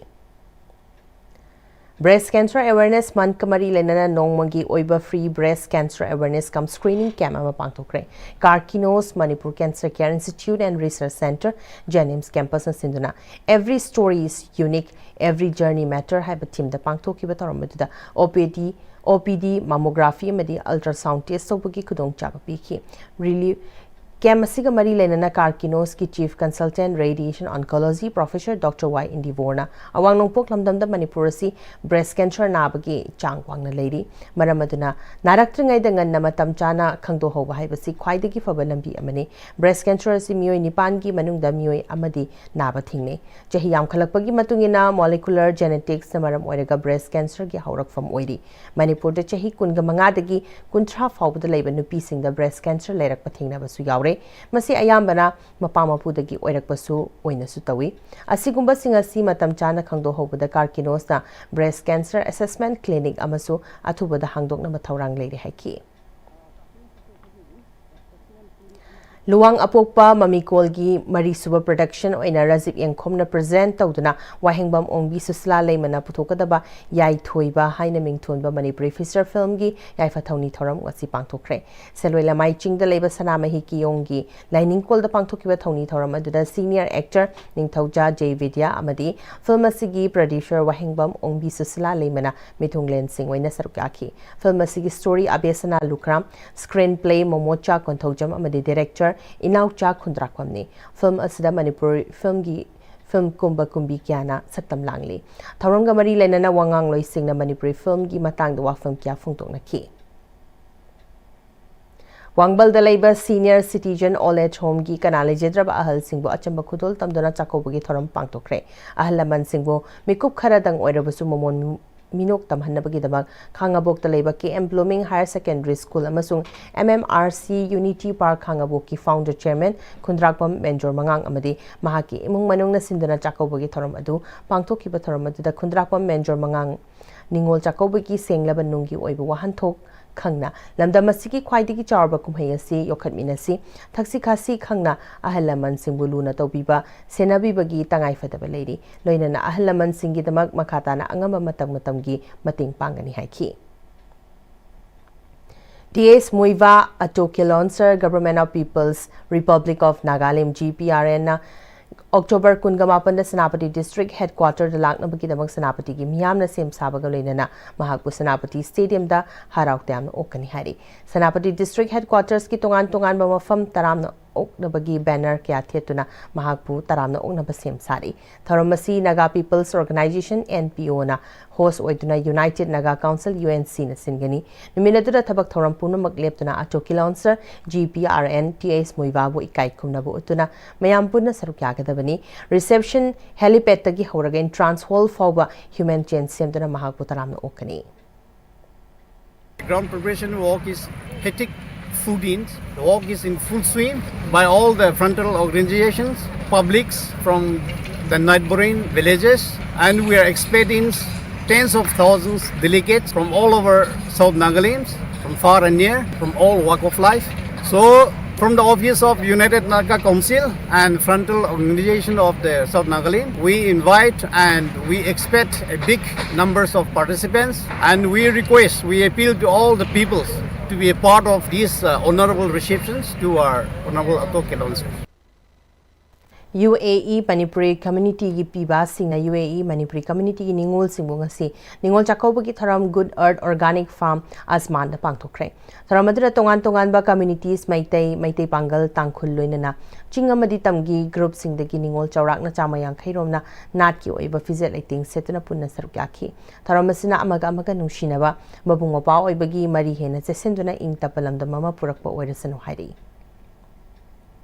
Breast Cancer Awareness Monthꯀ ꯃꯔꯤ ꯂꯩꯅꯅ ꯅꯣꯡꯃꯒꯤ ꯑꯣꯏꯕ free breast cancer awareness cum screening camp ꯑꯃ ꯄꯥꯡꯊꯣꯛꯈ꯭ꯔꯦ꯫ ꯀꯥꯔꯀꯤꯅꯣꯁ Manipur Cancer Care Institute and Research Centre, ꯖꯦꯅꯤꯝꯁ ꯀꯦꯝꯄꯁꯅ ꯁꯤꯟꯗꯨꯅ Every Story is Unique, Every Journey Matter ꯍꯥꯏꯕ ꯊꯤꯝꯗ ꯄꯥꯡꯊꯣꯛꯈꯤꯕ ꯊꯧꯔꯝ ꯑꯗꯨꯗ ꯑꯣ ꯄꯤ ꯗꯤ, ꯑꯣ ꯄꯤ ꯗꯤ, ꯃꯥꯃꯣꯒ꯭ꯔꯥꯐꯤ ꯑꯃꯗꯤ ꯑꯜꯇ꯭ꯔꯥꯁꯥꯎꯟ ꯇꯦꯁ ꯇꯧꯕꯒꯤ ꯈꯨꯗꯣꯡꯆꯥꯕ ꯄꯤꯈꯤ꯫ ꯔꯤꯂꯤꯐ ꯀꯦꯝ ꯑꯁꯤꯒ ꯃꯔꯤ ꯂꯩꯅꯅ ꯀꯥꯔꯀꯤꯅꯣꯁꯀꯤ chief consultant radiation oncology professor doctor Y ꯏꯟꯗꯤꯕꯣꯔꯅ ꯑꯋꯥꯡ ꯅꯣꯡꯄꯣꯛ ꯂꯝꯗꯝꯗ ꯃꯅꯤꯄꯨꯔ ꯑꯁꯤ ꯕ꯭ꯔꯦꯁ ꯀꯦꯟꯁꯔ ꯅꯥꯕꯒꯤ ꯆꯥꯡ ꯋꯥꯡꯅ ꯂꯩꯔꯤ꯫ ꯃꯔꯝ ꯑꯗꯨꯅ ꯅꯥꯔꯛꯇ꯭ꯔꯤꯉꯩꯗ ꯉꯟꯅ ꯃꯇꯝ ꯆꯥꯅ ꯈꯪꯗꯣꯛꯍꯧꯕ ꯍꯥꯏꯕꯁꯤ ꯈ꯭ꯋꯥꯏꯗꯒꯤ ꯐꯕ ꯂꯝꯕꯤ ꯑꯃꯅꯤ꯫ ꯕ꯭ꯔꯦꯁ ꯀꯦꯟꯁꯔ ꯑꯁꯤ ꯃꯤꯑꯣꯏ ꯅꯤꯄꯥꯟꯒꯤ ꯃꯅꯨꯡꯗ ꯃꯤꯑꯣꯏ ꯑꯃꯗꯤ ꯅꯥꯕ ꯊꯦꯡꯅꯩ꯫ ꯆꯍꯤ ꯌꯥꯝꯈꯠꯂꯛꯄꯒꯤ ꯃꯇꯨꯡ ꯏꯟꯅ molecular geneticsꯅ ꯃꯔꯝ ꯑꯣꯏꯔꯒ ꯕ꯭ꯔꯦꯁ ꯀꯦꯟꯁꯔꯒꯤ ꯍꯧꯔꯛꯐꯝ ꯑꯣꯏꯔꯤ꯫ ꯃꯅꯤꯄꯨꯔꯗ ꯆꯍꯤ ꯀꯨꯟꯒ ꯃꯉꯥꯗꯒꯤ ꯀꯨꯟꯊ꯭ꯔꯥ ꯐꯥꯎꯕꯗ ꯂꯩꯕ ꯅꯨꯄꯤꯁꯤꯡꯗ ꯕ꯭ꯔꯦꯁ ꯀꯦꯟꯁꯔ ꯂꯩꯔꯛꯄ ꯊꯦꯡꯅꯕꯁꯨ ꯌꯥꯎꯔꯦ꯫ ꯃꯁꯤ ꯑꯌꯥꯝꯕꯅ ꯃꯄꯥ ꯃꯄꯨꯗꯒꯤ ꯑꯣꯏꯔꯛꯄꯁꯨ ꯑꯣꯏꯅꯁꯨ ꯇꯧꯏ꯫ ꯑꯁꯤꯒꯨꯝꯕꯁꯤꯡ ꯑꯁꯤ ꯃꯇꯝ ꯆꯥꯅ ꯈꯪꯗꯣꯛꯍꯧꯕꯗ ꯀꯥꯔꯀꯤꯅꯣꯁꯅ breast cancer assessment clinic ꯑꯃꯁꯨ ꯑꯊꯨꯕꯗ ꯍꯥꯡꯗꯣꯛꯅꯕ ꯊꯧꯔꯥꯡ ꯂꯩꯔꯦ ꯍꯥꯏꯈꯤ꯫ ꯂꯨꯋꯥꯡ ꯑꯄꯣꯛꯄ ꯃꯃꯤꯀꯣꯜꯒꯤ ꯃꯔꯤꯁꯨꯕ production ꯑꯣꯏꯅ ꯔꯥꯖꯤꯕ ꯌꯦꯡꯈꯣꯝꯅ present ꯇꯧꯗꯨꯅ ꯋꯥꯍꯦꯡꯕꯝ ꯑꯣꯡꯕꯤ ꯁꯨꯁꯤꯂꯥ ꯂꯩꯃꯅ ꯄꯨꯊꯣꯛꯀꯗꯕ ꯌꯥꯏꯊꯣꯏꯕ ꯍꯥꯏꯅ ꯃꯤꯡꯊꯣꯟꯕ ꯃꯅꯤꯄꯨꯔꯤ feature filmꯒꯤ ꯌꯥꯏꯐ ꯊꯧꯅꯤ ꯊꯧꯔꯝ ꯉꯁꯤ ꯄꯥꯡꯊꯣꯛꯈ꯭ꯔꯦ꯫ ꯁꯦꯂꯣꯏ ꯂꯃꯥꯏ ꯆꯤꯡꯗ ꯂꯩꯕ ꯁꯅꯥꯃꯍꯤ ꯀꯤꯌꯣꯡꯒꯤ ꯂꯥꯏꯅꯤꯡꯀꯣꯜꯗ ꯄꯥꯡꯊꯣꯛꯈꯤꯕ ꯊꯧꯅꯤ ꯊꯧꯔꯝ ꯑꯗꯨꯗ senior actor ꯅꯤꯡꯊꯧꯖꯥ ꯖꯦ ꯕꯤꯗ꯭ꯌꯥ ꯑꯃꯗꯤ film ꯑꯁꯤꯒꯤ producer ꯋꯥꯍꯦꯡꯕꯝ ꯑꯣꯡꯕꯤ ꯁꯨꯁꯤꯂꯥ ꯂꯩꯃꯅ ꯃꯤꯊꯨꯡꯂꯦꯟꯁꯤꯡ ꯑꯣꯏꯅ ꯁꯔꯨꯛ ꯌꯥꯈꯤ꯫ Film ꯑꯁꯤꯒꯤ story ꯑꯕꯦꯁꯅꯥ ꯂꯨꯈ꯭ꯔꯥꯝ, screenplay ꯃꯣꯃꯣꯆꯥ ꯀꯣꯟꯊꯧꯖꯝ ꯑꯃꯗꯤ director ꯏꯅꯥꯎꯆꯥ ꯈꯨꯟꯗ꯭ꯔꯥꯛꯄꯝꯅꯤ꯫ Film ꯑꯁꯤꯗ ꯃꯅꯤꯄꯨꯔꯤ filmꯒꯤ film ꯀꯨꯝꯕ ꯀꯨꯝꯕꯤ ꯀꯌꯥꯅ ꯁꯛꯇꯝ ꯂꯥꯡꯂꯤ꯫ ꯊꯧꯔꯝꯒ ꯃꯔꯤ ꯂꯩꯅꯅ ꯋꯥꯉꯥꯡꯂꯣꯏꯁꯤꯡꯅ ꯃꯅꯤꯄꯨꯔꯤ filmꯒꯤ ꯃꯇꯥꯡꯗ ꯋꯥꯐꯝ ꯀꯌꯥ ꯐꯣꯡꯗꯣꯛꯅꯈꯤ꯫ ꯋꯥꯡꯕꯜꯗ ꯂꯩꯕ senior citizen old age homeꯒꯤ ꯀꯅꯥ ꯂꯩꯖꯗ꯭ꯔꯕ ꯑꯍꯜꯁꯤꯡꯕꯨ ꯑꯆꯝꯕ ꯈꯨꯗꯣꯜ ꯇꯝꯗꯨꯅ ꯆꯥꯛꯀꯧꯕꯒꯤ ꯊꯧꯔꯝ ꯄꯥꯡꯊꯣꯛꯈ꯭ꯔꯦ꯫ ꯑꯍꯜ ꯂꯃꯟꯁꯤꯡꯕꯨ ꯃꯤꯀꯨꯞ ꯈꯔꯗꯪ ꯑꯣꯏꯔꯕꯁꯨ ꯃꯃꯣꯟ ꯃꯤꯅꯣꯛ ꯇꯝꯍꯟꯅꯕꯒꯤꯗꯃꯛ ꯈꯥꯉꯕꯣꯛꯇ ꯂꯩꯕ K M Blooming Higher Secondary School ꯑꯃꯁꯨꯡ M M R C Unity Park ꯈꯥꯉꯕꯣꯛꯀꯤ founder chairman ꯈꯨꯟꯗ꯭ꯔꯥꯛꯄꯝ ꯃꯦꯟꯖꯣꯔ ꯃꯉꯥꯡ ꯑꯃꯗꯤ ꯃꯍꯥꯛꯀꯤ ꯏꯃꯨꯡ ꯃꯅꯨꯡꯅ ꯁꯤꯟꯗꯨꯅ ꯆꯥꯛꯀꯧꯕꯒꯤ ꯊꯧꯔꯝ ꯑꯗꯨ ꯄꯥꯡꯊꯣꯛꯈꯤꯕ꯫ ꯊꯧꯔꯝ ꯑꯗꯨꯗ ꯈꯨꯟꯗ꯭ꯔꯥꯛꯄꯝ ꯃꯦꯟꯖꯣꯔ ꯃꯉꯥꯡ ꯅꯤꯉꯣꯜ ꯆꯥꯛꯀꯧꯕꯒꯤ ꯁꯦꯡꯂꯕ ꯅꯨꯡꯒꯤ ꯑꯣꯏꯕ ꯋꯥꯍꯟꯊꯣꯛ ꯈꯪꯅ ꯂꯝꯗꯝ ꯑꯁꯤꯒꯤ ꯈ꯭ꯋꯥꯏꯗꯒꯤ ꯆꯥꯎꯔꯕ ꯀꯨꯝꯍꯩ ꯑꯁꯤ ꯌꯣꯛꯈꯠꯃꯤꯟꯅꯁꯤ, ꯊꯛꯁꯤ ꯈꯥꯁꯤ ꯈꯪꯅ ꯑꯍꯜ ꯂꯃꯟꯁꯤꯡꯕꯨ ꯂꯨꯅ ꯇꯧꯕꯤꯕ, ꯁꯦꯟꯅꯕꯤꯕꯒꯤ ꯇꯉꯥꯏꯐꯗꯕ ꯂꯩꯔꯤ꯫ ꯂꯣꯏꯅꯅ ꯑꯍꯜ ꯂꯃꯟꯁꯤꯡꯒꯤꯗꯃꯛ ꯃꯈꯥ ꯇꯥꯅ ꯑꯉꯝꯕ ꯃꯇꯝ ꯃꯇꯝꯒꯤ ꯃꯇꯦꯡ ꯄꯥꯡꯒꯅꯤ ꯍꯥꯏꯈꯤ꯫ T S Muivah auto Kilonser Government of People's Republic of Nagalim, G P R N, ꯅ October ꯀꯨꯟꯒ ꯃꯥꯄꯟꯗ ꯁꯦꯅꯥꯄꯇꯤ district headquarter ꯗ ꯂꯥꯛꯅꯕꯒꯤꯗꯃꯛ ꯁꯦꯅꯥꯄꯇꯤꯒꯤ ꯃꯤꯌꯥꯝꯅ ꯁꯦꯝ ꯁꯥꯕꯒ ꯂꯣꯏꯅꯅ ꯃꯍꯥꯛꯄꯨ ꯁꯦꯅꯥꯄꯇꯤ stadium ꯗ ꯍꯔꯥꯎ ꯇꯌꯥꯝꯅ ꯑꯣꯛꯀꯅꯤ ꯍꯥꯏꯔꯤ꯫ ꯁꯦꯅꯥꯄꯇꯤ district headquarters ꯀꯤ ꯇꯣꯉꯥꯟ ꯇꯣꯉꯥꯟꯕ ꯃꯐꯝ ꯇꯔꯥꯝꯅ ꯑꯣꯛꯅꯕꯒꯤ banner ꯀꯌꯥ ꯊꯦꯠꯇꯨꯅ ꯃꯍꯥꯛꯄꯨ ꯇꯔꯥꯝꯅ ꯑꯣꯛꯅꯕ ꯁꯦꯝ ꯁꯥꯔꯤ꯫ ꯊꯧꯔꯝ ꯑꯁꯤ Naga People's Organisation, N P O, ꯅ host ꯑꯣꯏꯗꯨꯅ United Naga Council, U N C, ꯅ ꯁꯤꯟꯒꯅꯤ꯫ ꯅꯨꯃꯤꯠ ꯑꯗꯨꯗ ꯊꯕꯛ ꯊꯧꯔꯝ ꯄꯨꯝꯅꯃꯛ ꯂꯦꯞꯇꯨꯅ auto Kilonser G P R N T S ꯃꯨꯏꯚꯥꯕꯨ ꯏꯀꯥꯏ ꯈꯨꯝꯅꯕ ꯎꯠꯇꯨꯅ ꯃꯌꯥꯝ ꯄꯨꯟꯅ ꯁꯔꯨꯛ ꯌꯥꯒꯗꯕꯅꯤ꯫ Reception helipad ꯇꯒꯤ ꯍꯧꯔꯒ entrance hall ꯐꯥꯎꯕ human chain ꯁꯦꯝꯗꯨꯅ ꯃꯍꯥꯛꯄꯨ ꯇꯔꯥꯝꯅ ꯑꯣꯛꯀꯅꯤ꯫ Ground preparation work is hectic fourteenth. The work is in full swing by all the frontal organizations, publics from the neighboring villages, and we are expecting tens of thousands delegates from all over South Nagaland, from far and near, from all walk of life. So, from the office of United Naga Council and frontal organization of the South Nagaland, we invite and we expect a big numbers of participants, and we request, we appeal to all the peoples to be a part of these uh, honorable receptions to our Honorable Ato Kilonser. UAE Manipuri Communityꯒꯤ ꯄꯤꯕꯁꯤꯡꯅ UAE Manipuri Communityꯒꯤ ꯅꯤꯉꯣꯜꯁꯤꯡꯕꯨ ꯉꯁꯤ ꯅꯤꯉꯣꯜ ꯆꯥꯛꯀꯧꯕꯒꯤ ꯊꯧꯔꯝ Good Earth Organic Farm ꯑꯁꯃꯥꯟꯗ ꯄꯥꯡꯊꯣꯛꯈ꯭ꯔꯦ꯫ ꯊꯧꯔꯝ ꯑꯗꯨꯗ ꯇꯣꯉꯥꯟ ꯇꯣꯉꯥꯟꯕ communities, Meitei, Meitei ꯄꯥꯡꯒꯜ, ꯇꯥꯡꯈꯨꯜ, ꯂꯣꯏꯅꯅ ꯆꯤꯡ ꯑꯃꯗꯤ ꯇꯝꯒꯤ groupꯁꯤꯡꯗꯒꯤ ꯅꯤꯉꯣꯜ ꯆꯥꯎꯔꯥꯛꯅ ꯆꯥꯝꯃ ꯌꯥꯡꯈꯩ ꯔꯣꯝꯅ ꯅꯥꯠꯀꯤ ꯑꯣꯏꯕ ꯐꯤꯖꯦꯠ ꯂꯩꯇꯦꯡ ꯁꯦꯠꯇꯨꯅ ꯄꯨꯟꯅ ꯁꯔꯨꯛ ꯌꯥꯈꯤ꯫ ꯊꯧꯔꯝ ꯑꯁꯤꯅ ꯑꯃꯒ ꯑꯃꯒ ꯅꯨꯡꯁꯤꯅꯕ, ꯃꯕꯨꯡ ꯃꯧꯄ꯭ꯋꯥ ꯑꯣꯏꯕꯒꯤ ꯃꯔꯤ ꯍꯦꯟꯅ ꯆꯦꯠꯁꯤꯟꯗꯨꯅ ꯏꯪ ꯇꯞꯄ ꯂꯝꯗꯝ ꯑꯃ ꯄꯨꯔꯛꯄ ꯑꯣꯏꯔꯁꯅꯨ ꯍꯥꯏꯔꯛꯏ꯫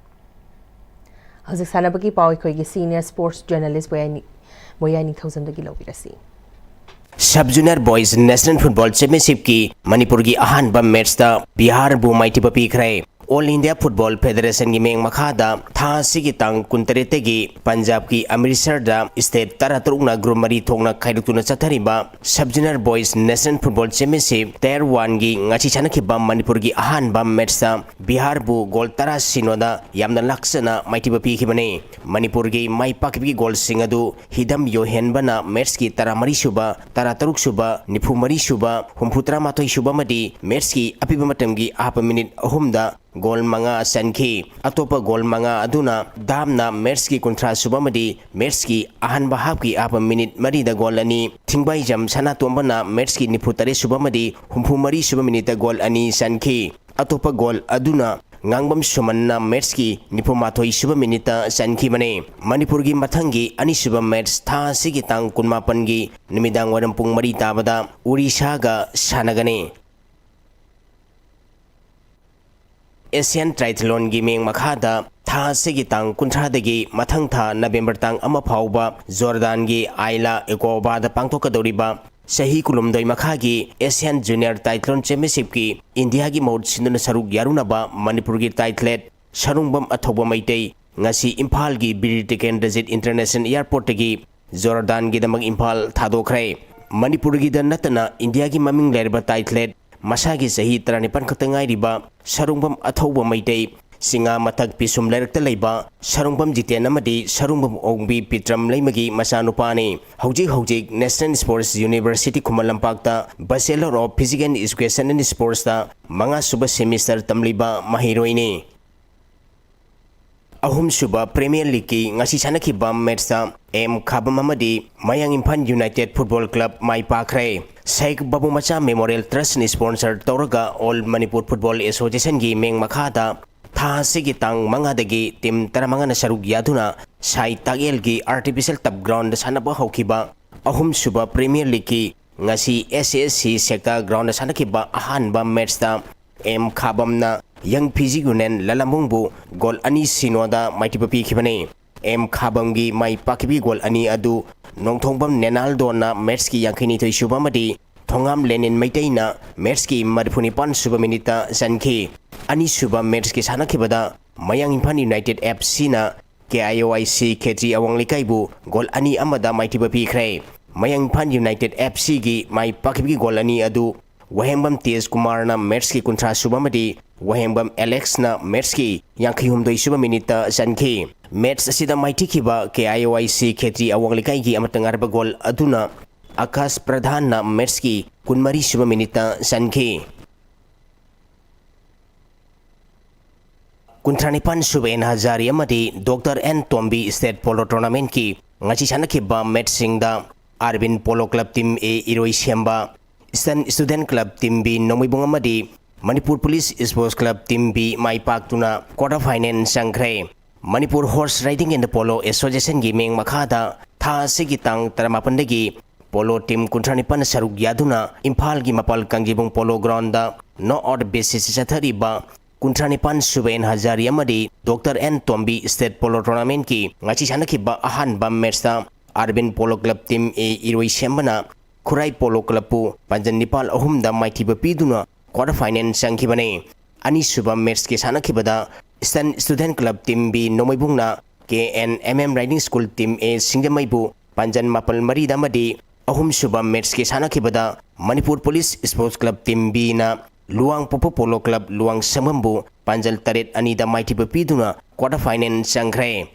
ꯍꯧꯖꯤꯛ ꯁꯥꯟꯅꯕꯒꯤ ꯄꯥꯎ ꯑꯩꯈꯣꯏꯒꯤ senior sports journalist ꯕꯣꯌꯥꯏꯅꯤ-, ꯕꯣꯌꯥꯏ ꯅꯤꯡꯊꯧꯖꯝꯗꯒꯤ ꯂꯧꯕꯤꯔꯁꯤ꯫ Sub Junior Boys National Football Championshipꯀꯤ ꯃꯅꯤꯄꯨꯔꯒꯤ ꯑꯍꯥꯟꯕ matchꯇ ꯕꯤꯍꯥꯔꯕꯨ ꯃꯥꯏꯊꯤꯕ ꯄꯤꯈ꯭ꯔꯦ꯫ All India Football Federationꯒꯤ ꯃꯤꯠꯌꯦꯡ ꯃꯈꯥꯗ ꯊꯥ ꯑꯁꯤꯒꯤ ꯇꯥꯡ ꯀꯨꯟꯇꯔꯦꯠꯇꯒꯤ ꯄꯟꯖꯥꯕꯀꯤ ꯑꯃ꯭ꯔꯤꯠꯁꯔꯗ state ꯇꯔꯥꯇꯔꯨꯛꯅ group ꯃꯔꯤ ꯊꯣꯛꯅ ꯈꯥꯏꯗꯣꯛꯇꯨꯅ ꯆꯠꯊꯔꯤꯕ Sub Junior Boys National Football Championship Tier Oneꯒꯤ ꯉꯁꯤ ꯁꯥꯟꯅꯈꯤꯕ ꯃꯅꯤꯄꯨꯔꯒꯤ ꯑꯍꯥꯟꯕ matchꯇ ꯕꯤꯍꯥꯔꯕꯨ goal ꯇꯔꯥ ꯁꯤꯅꯣꯗ ꯌꯥꯝꯅ ꯂꯥꯛꯆꯅ ꯃꯥꯏꯊꯤꯕ ꯄꯤꯈꯤꯕꯅꯤ꯫ ꯃꯅꯤꯄꯨꯔꯒꯤ ꯃꯥꯏ ꯄꯥꯛꯈꯤꯕꯒꯤ goalꯁꯤꯡ ꯑꯗꯨ ꯍꯤꯗꯝ ꯌꯣꯍꯦꯟꯕꯅ matchꯀꯤ ꯇꯔꯥꯃꯔꯤ ꯁꯨꯕ, ꯇꯔꯥꯇꯔꯨꯛ ꯁꯨꯕ, ꯅꯤꯐꯨ ꯃꯔꯤ ꯁꯨꯕ, ꯍꯨꯝꯐꯨ ꯇꯔꯥꯃꯥꯊꯣꯏ ꯁꯨꯕ ꯑꯃꯗꯤ matchꯀꯤ ꯑꯄꯤꯕ ꯃꯇꯝꯒꯤ ꯑꯍꯥꯞꯄ minute ꯑꯍꯨꯝꯗ goal ꯃꯉꯥ ꯆꯟꯈꯤ꯫ ꯑꯇꯣꯞꯄ goal ꯃꯉꯥ ꯑꯗꯨꯅ ꯗꯥꯝꯅ matchꯀꯤ ꯀꯨꯟꯊ꯭ꯔꯥ ꯁꯨꯕ ꯑꯃꯗꯤ matchꯀꯤ ꯑꯍꯥꯟꯕ halfꯀꯤ ꯑꯍꯥꯞꯄ minute ꯃꯔꯤꯗ goal ꯑꯅꯤ, ꯊꯤꯡꯕꯥꯏꯖꯝ ꯁꯅꯥꯇꯣꯝꯕꯅ matchꯀꯤ ꯅꯤꯐꯨ ꯇꯔꯦꯠ ꯁꯨꯕ ꯑꯃꯗꯤ ꯍꯨꯝꯐꯨ ꯃꯔꯤ ꯁꯨꯕ minuteꯇ goal ꯑꯅꯤ ꯆꯟꯈꯤ꯫ ꯑꯇꯣꯞꯄ goal ꯑꯗꯨꯅ ꯉꯥꯡꯕꯝ ꯁꯨꯃꯟꯅ matchꯀꯤ ꯅꯤꯐꯨ ꯃꯥꯊꯣꯏ ꯁꯨꯕ minuteꯇ ꯆꯟꯈꯤꯕꯅꯤ꯫ ꯃꯅꯤꯄꯨꯔꯒꯤ ꯃꯊꯪꯒꯤ ꯑꯅꯤꯁꯨꯕ match ꯊꯥ ꯑꯁꯤꯒꯤ ꯇꯥꯡ ꯀꯨꯟꯃꯥꯄꯟꯒꯤ ꯅꯨꯃꯤꯗꯥꯡ ꯋꯥꯏꯔꯝ ꯄꯨꯡ ꯃꯔꯤ ꯇꯥꯕꯗ ꯑꯣꯔꯤꯁꯥꯒ ꯁꯥꯟꯅꯒꯅꯤ꯫ Asian Triathlonꯒꯤ ꯃꯤꯠꯌꯦꯡ ꯃꯈꯥꯗ ꯊꯥ ꯑꯁꯤꯒꯤ ꯇꯥꯡ ꯀꯨꯟꯊ꯭ꯔꯥꯗꯒꯤ ꯃꯊꯪ ꯊꯥ November ꯇꯥꯡ ꯑꯃ ꯐꯥꯎꯕ ꯖꯣꯔꯗꯥꯟꯒꯤ ꯑꯥꯏꯂꯥ ꯏꯀꯣꯕꯥꯗ ꯄꯥꯡꯊꯣꯛꯀꯗꯧꯔꯤꯕ ꯆꯍꯤ ꯀꯨꯟꯍꯨꯝꯗꯣꯏ ꯃꯈꯥꯒꯤ Asian Junior Triathlon Championshipꯀꯤ ꯏꯟꯗꯤꯌꯥꯒꯤ ꯃꯍꯨꯠ ꯁꯤꯟꯗꯨꯅ ꯁꯔꯨꯛ ꯌꯥꯔꯨꯅꯕ ꯃꯅꯤꯄꯨꯔꯒꯤ triathlete ꯁꯔꯨꯡꯕꯝ ꯑꯊꯧꯕ ꯃꯩꯇꯩ ꯉꯁꯤ ꯏꯝꯐꯥꯜꯒꯤ ꯕꯤꯔ ꯇꯤꯀꯦꯟꯗ꯭ꯔꯖꯤꯠ International Airportꯇꯒꯤ ꯖꯣꯔꯗꯥꯟꯒꯤꯗꯃꯛ ꯏꯝꯐꯥꯜ ꯊꯥꯗꯣꯛꯈ꯭ꯔꯦ꯫ ꯃꯅꯤꯄꯨꯔꯒꯤꯗ ꯅꯠꯇꯅ ꯏꯟꯗꯤꯌꯥꯒꯤ ꯃꯃꯤꯡ ꯂꯩꯔꯕ triathlete ꯃꯁꯥꯒꯤ ꯆꯍꯤ ꯇꯔꯥꯅꯤꯄꯥꯟ ꯈꯛꯇ ꯉꯥꯏꯔꯤꯕ ꯁꯔꯨꯡꯕꯝ ꯑꯊꯧꯕ ꯃꯩꯇꯩ, ꯆꯤꯉꯥ ꯃꯊꯛ ꯄꯤꯁꯨꯝ ꯂꯩꯔꯛꯇ ꯂꯩꯕ ꯁꯔꯨꯡꯕꯝ ꯖꯤꯇꯦꯟ ꯑꯃꯗꯤ ꯁꯔꯨꯡꯕꯝ ꯑꯣꯡꯕꯤ ꯄꯤꯇ꯭ꯔꯝ ꯂꯩꯃꯒꯤ ꯃꯆꯥꯅꯨꯄꯥꯅꯤ꯫ ꯍꯧꯖꯤꯛ ꯍꯧꯖꯤꯛ National Sports University ꯈꯨꯃꯟ ꯂꯝꯄꯥꯛꯇ Bachelor of Physical Education and Sportsꯇ ꯃꯉꯥ ꯁꯨꯕ semester ꯇꯝꯂꯤꯕ ꯃꯍꯩꯔꯣꯏꯅꯤ꯫ ꯑꯍꯨꯝꯁꯨꯕ Premier Leagueꯀꯤ ꯉꯁꯤ ꯁꯥꯟꯅꯈꯤꯕ matchꯇ ꯑꯦꯝ ꯈꯥꯕꯝ ꯑꯃꯗꯤ ꯃꯌꯥꯡ ꯏꯝꯐꯥꯜ United Football Club ꯃꯥꯏ ꯄꯥꯛꯈ꯭ꯔꯦ꯫ ꯁꯥꯏꯈ ꯕꯥꯕꯨ ꯃꯆꯥ Memorial Trustꯅ sponsor ꯇꯧꯔꯒ All Manipur Football Associationꯒꯤ ꯃꯤꯡ ꯃꯈꯥꯗ ꯊꯥ ꯑꯁꯤꯒꯤ ꯇꯥꯡ ꯃꯉꯥꯗꯒꯤ team ꯇꯔꯥꯃꯉꯥꯅ ꯁꯔꯨꯛ ꯌꯥꯗꯨꯅ ꯁꯥꯏ ꯇꯥꯛꯌꯦꯜꯒꯤ artificial turf groundꯗ ꯁꯥꯟꯅꯕ ꯍꯧꯈꯤꯕ ꯑꯍꯨꯝꯁꯨꯕ Premier Leagueꯀꯤ ꯉꯁꯤ S S C sector groundꯗ ꯁꯥꯟꯅꯈꯤꯕ ꯑꯍꯥꯟꯕ matchꯇ ꯑꯦꯝ ꯈꯥꯕꯝꯅ Young Fiji Union ꯂꯂꯝꯕꯨꯡꯕꯨ goal ꯑꯅꯤ ꯁꯤꯅꯣꯗ ꯃꯥꯏꯊꯤꯕ ꯄꯤꯈꯤꯕꯅꯤ꯫ ꯑꯦꯝ ꯈꯥꯕꯝꯒꯤ ꯃꯥꯏ ꯄꯥꯛꯈꯤꯕꯒꯤ goal ꯑꯅꯤ ꯑꯗꯨ ꯅꯣꯡꯊꯣꯡꯕꯝ ꯅꯦꯅꯥꯜꯗꯣꯅ matchꯀꯤ ꯌꯥꯡꯈꯩꯅꯤꯊꯣꯏ ꯁꯨꯕ ꯑꯃꯗꯤ ꯊꯣꯉꯥꯝ ꯂꯦꯅꯤꯟ ꯃꯩꯇꯩꯅ matchꯀꯤ ꯃꯔꯤꯐꯨ ꯅꯤꯄꯥꯟ ꯁꯨꯕ minuteꯇ ꯆꯟꯈꯤ꯫ ꯑꯅꯤꯁꯨꯕ matchꯀꯤ ꯁꯥꯟꯅꯈꯤꯕꯗ ꯃꯌꯥꯡ Imphal United F Cꯅ K I O I C ꯈꯦꯇ꯭ꯔꯤ ꯑꯋꯥꯡ ꯂꯩꯀꯥꯏꯕꯨ goal ꯑꯅꯤ ꯑꯃꯗ ꯃꯥꯏꯊꯤꯕ ꯄꯤꯈ꯭ꯔꯦ꯫ ꯃꯌꯥꯡ ꯏꯝꯐꯥꯜ United F Cꯒꯤ ꯃꯥꯏ ꯄꯥꯛꯈꯤꯕꯒꯤ goal ꯑꯅꯤ ꯑꯗꯨ ꯋꯥꯍꯦꯡꯕꯝ ꯇꯦꯖ ꯀꯨꯃꯥꯔꯅ matchꯀꯤ ꯀꯨꯟꯊ꯭ꯔꯥ ꯁꯨꯕ ꯑꯃꯗꯤ ꯋꯥꯍꯦꯡꯕꯝ ꯑꯦꯂꯦꯛꯁꯅ matchꯀꯤ ꯌꯥꯡꯈꯩ ꯍꯨꯝꯗꯣꯏ ꯁꯨꯕ minuteꯇ ꯆꯟꯈꯤ꯫ Match ꯑꯁꯤꯗ ꯃꯥꯏꯊꯤꯈꯤꯕ K I O I C ꯈꯦꯇ꯭ꯔꯤ ꯑꯋꯥꯡ ꯂꯩꯀꯥꯏꯒꯤ ꯑꯃꯠꯇ ꯉꯥꯏꯔꯕ goal ꯑꯗꯨꯅ ꯑꯀꯥꯁ ꯄ꯭ꯔꯙꯥꯟꯅ matchꯀꯤ ꯀꯨꯟꯃꯔꯤ ꯁꯨꯕ minuteꯇ ꯆꯟꯈꯤ꯫ ꯀꯨꯟꯊ꯭ꯔꯥ ꯅꯤꯄꯥꯟ ꯁꯨꯕ ꯑꯦꯟ ꯍꯖꯥꯔꯤ ꯑꯃꯗꯤ Doctor N Tombi State Polo Tournamentꯀꯤ ꯉꯁꯤ ꯁꯥꯟꯅꯈꯤꯕ matchꯁꯤꯡꯗ ꯑꯥꯔꯕꯤꯟ Polo Club Team A ꯏꯔꯣꯏꯁꯦꯝꯕ, Eastern Student Club Team B ꯅꯣꯡꯃꯩꯕꯨꯡ ꯑꯃꯗꯤ Manipur Police Sports Club Team B ꯃꯥꯏ ꯄꯥꯛꯇꯨꯅ quarter final ꯆꯪꯈ꯭ꯔꯦ꯫ Manipur Horse Riding and Polo Associationꯒꯤ ꯃꯤꯡ ꯃꯈꯥꯗ ꯊꯥ ꯑꯁꯤꯒꯤ ꯇꯥꯡ ꯇꯔꯥꯃꯥꯄꯟꯗꯒꯤ polo team ꯀꯨꯟꯊ꯭ꯔꯥ ꯅꯤꯄꯥꯟ ꯁꯔꯨꯛ ꯌꯥꯗꯨꯅ ꯏꯝꯐꯥꯜꯒꯤ ꯃꯄꯥꯜ ꯀꯥꯡꯖꯩꯕꯨꯡ Polo Groundꯗ knock out basisꯇ ꯆꯠꯊꯔꯤꯕ ꯀꯨꯟꯊ꯭ꯔꯥ ꯅꯤꯄꯥꯟ ꯁꯨꯕ ꯑꯦꯟ ꯍꯖꯥꯔꯤ ꯑꯃꯗꯤ Doctor N Tombi State Polo Tournamentꯀꯤ ꯉꯁꯤ ꯁꯥꯟꯅꯈꯤꯕ ꯑꯍꯥꯟꯕ matchꯇ ꯑꯥꯔꯕꯤꯟ Polo Club Team A ꯏꯔꯣꯏꯁꯦꯝꯕꯅ ꯈꯨꯔꯥꯏ ꯄꯣꯂꯣ ꯀ꯭ꯂꯕꯄꯨ ꯄꯥꯟꯖꯜ ꯅꯤꯄꯥꯜ ꯑꯍꯨꯝꯗ ꯃꯥꯏꯊꯤꯕ ꯄꯤꯗꯨꯅ ꯀ꯭ꯋꯥꯇꯔ ꯐꯥꯏꯅꯦꯜ ꯆꯪꯈꯤꯕꯅꯤ꯫ ꯑꯅꯤꯁꯨꯕ ꯃꯦꯠꯁꯀꯤ ꯁꯥꯟꯅꯈꯤꯕꯗ eastern student club team B ꯅꯣꯡꯃꯩꯕꯨꯡꯅ K N M M riding school team A ꯁꯤꯡꯖꯃꯩꯕꯨ ꯄꯥꯟꯖꯜ ꯃꯥꯄꯜ ꯃꯔꯤꯗ ꯑꯃꯗꯤ ꯑꯍꯨꯝꯁꯨꯕ ꯃꯦꯠꯁꯀꯤ ꯁꯥꯟꯅꯈꯤꯕꯗ Manipur police sports club team ꯕꯤꯅ ꯂꯨꯋꯥꯡꯄꯣꯛꯄ ꯄꯣꯂꯣ ꯀ꯭ꯂꯕ ꯂꯨꯋꯥꯡ ꯁꯪꯕꯝꯕꯨ ꯄꯥꯟꯖꯜ ꯇꯔꯦꯠ ꯑꯅꯤꯗ ꯃꯥꯏꯊꯤꯕ ꯄꯤꯗꯨꯅ ꯀ꯭ꯋꯥꯇꯔ ꯐꯥꯏꯅꯦꯜ ꯆꯪꯈ꯭ꯔꯦ꯫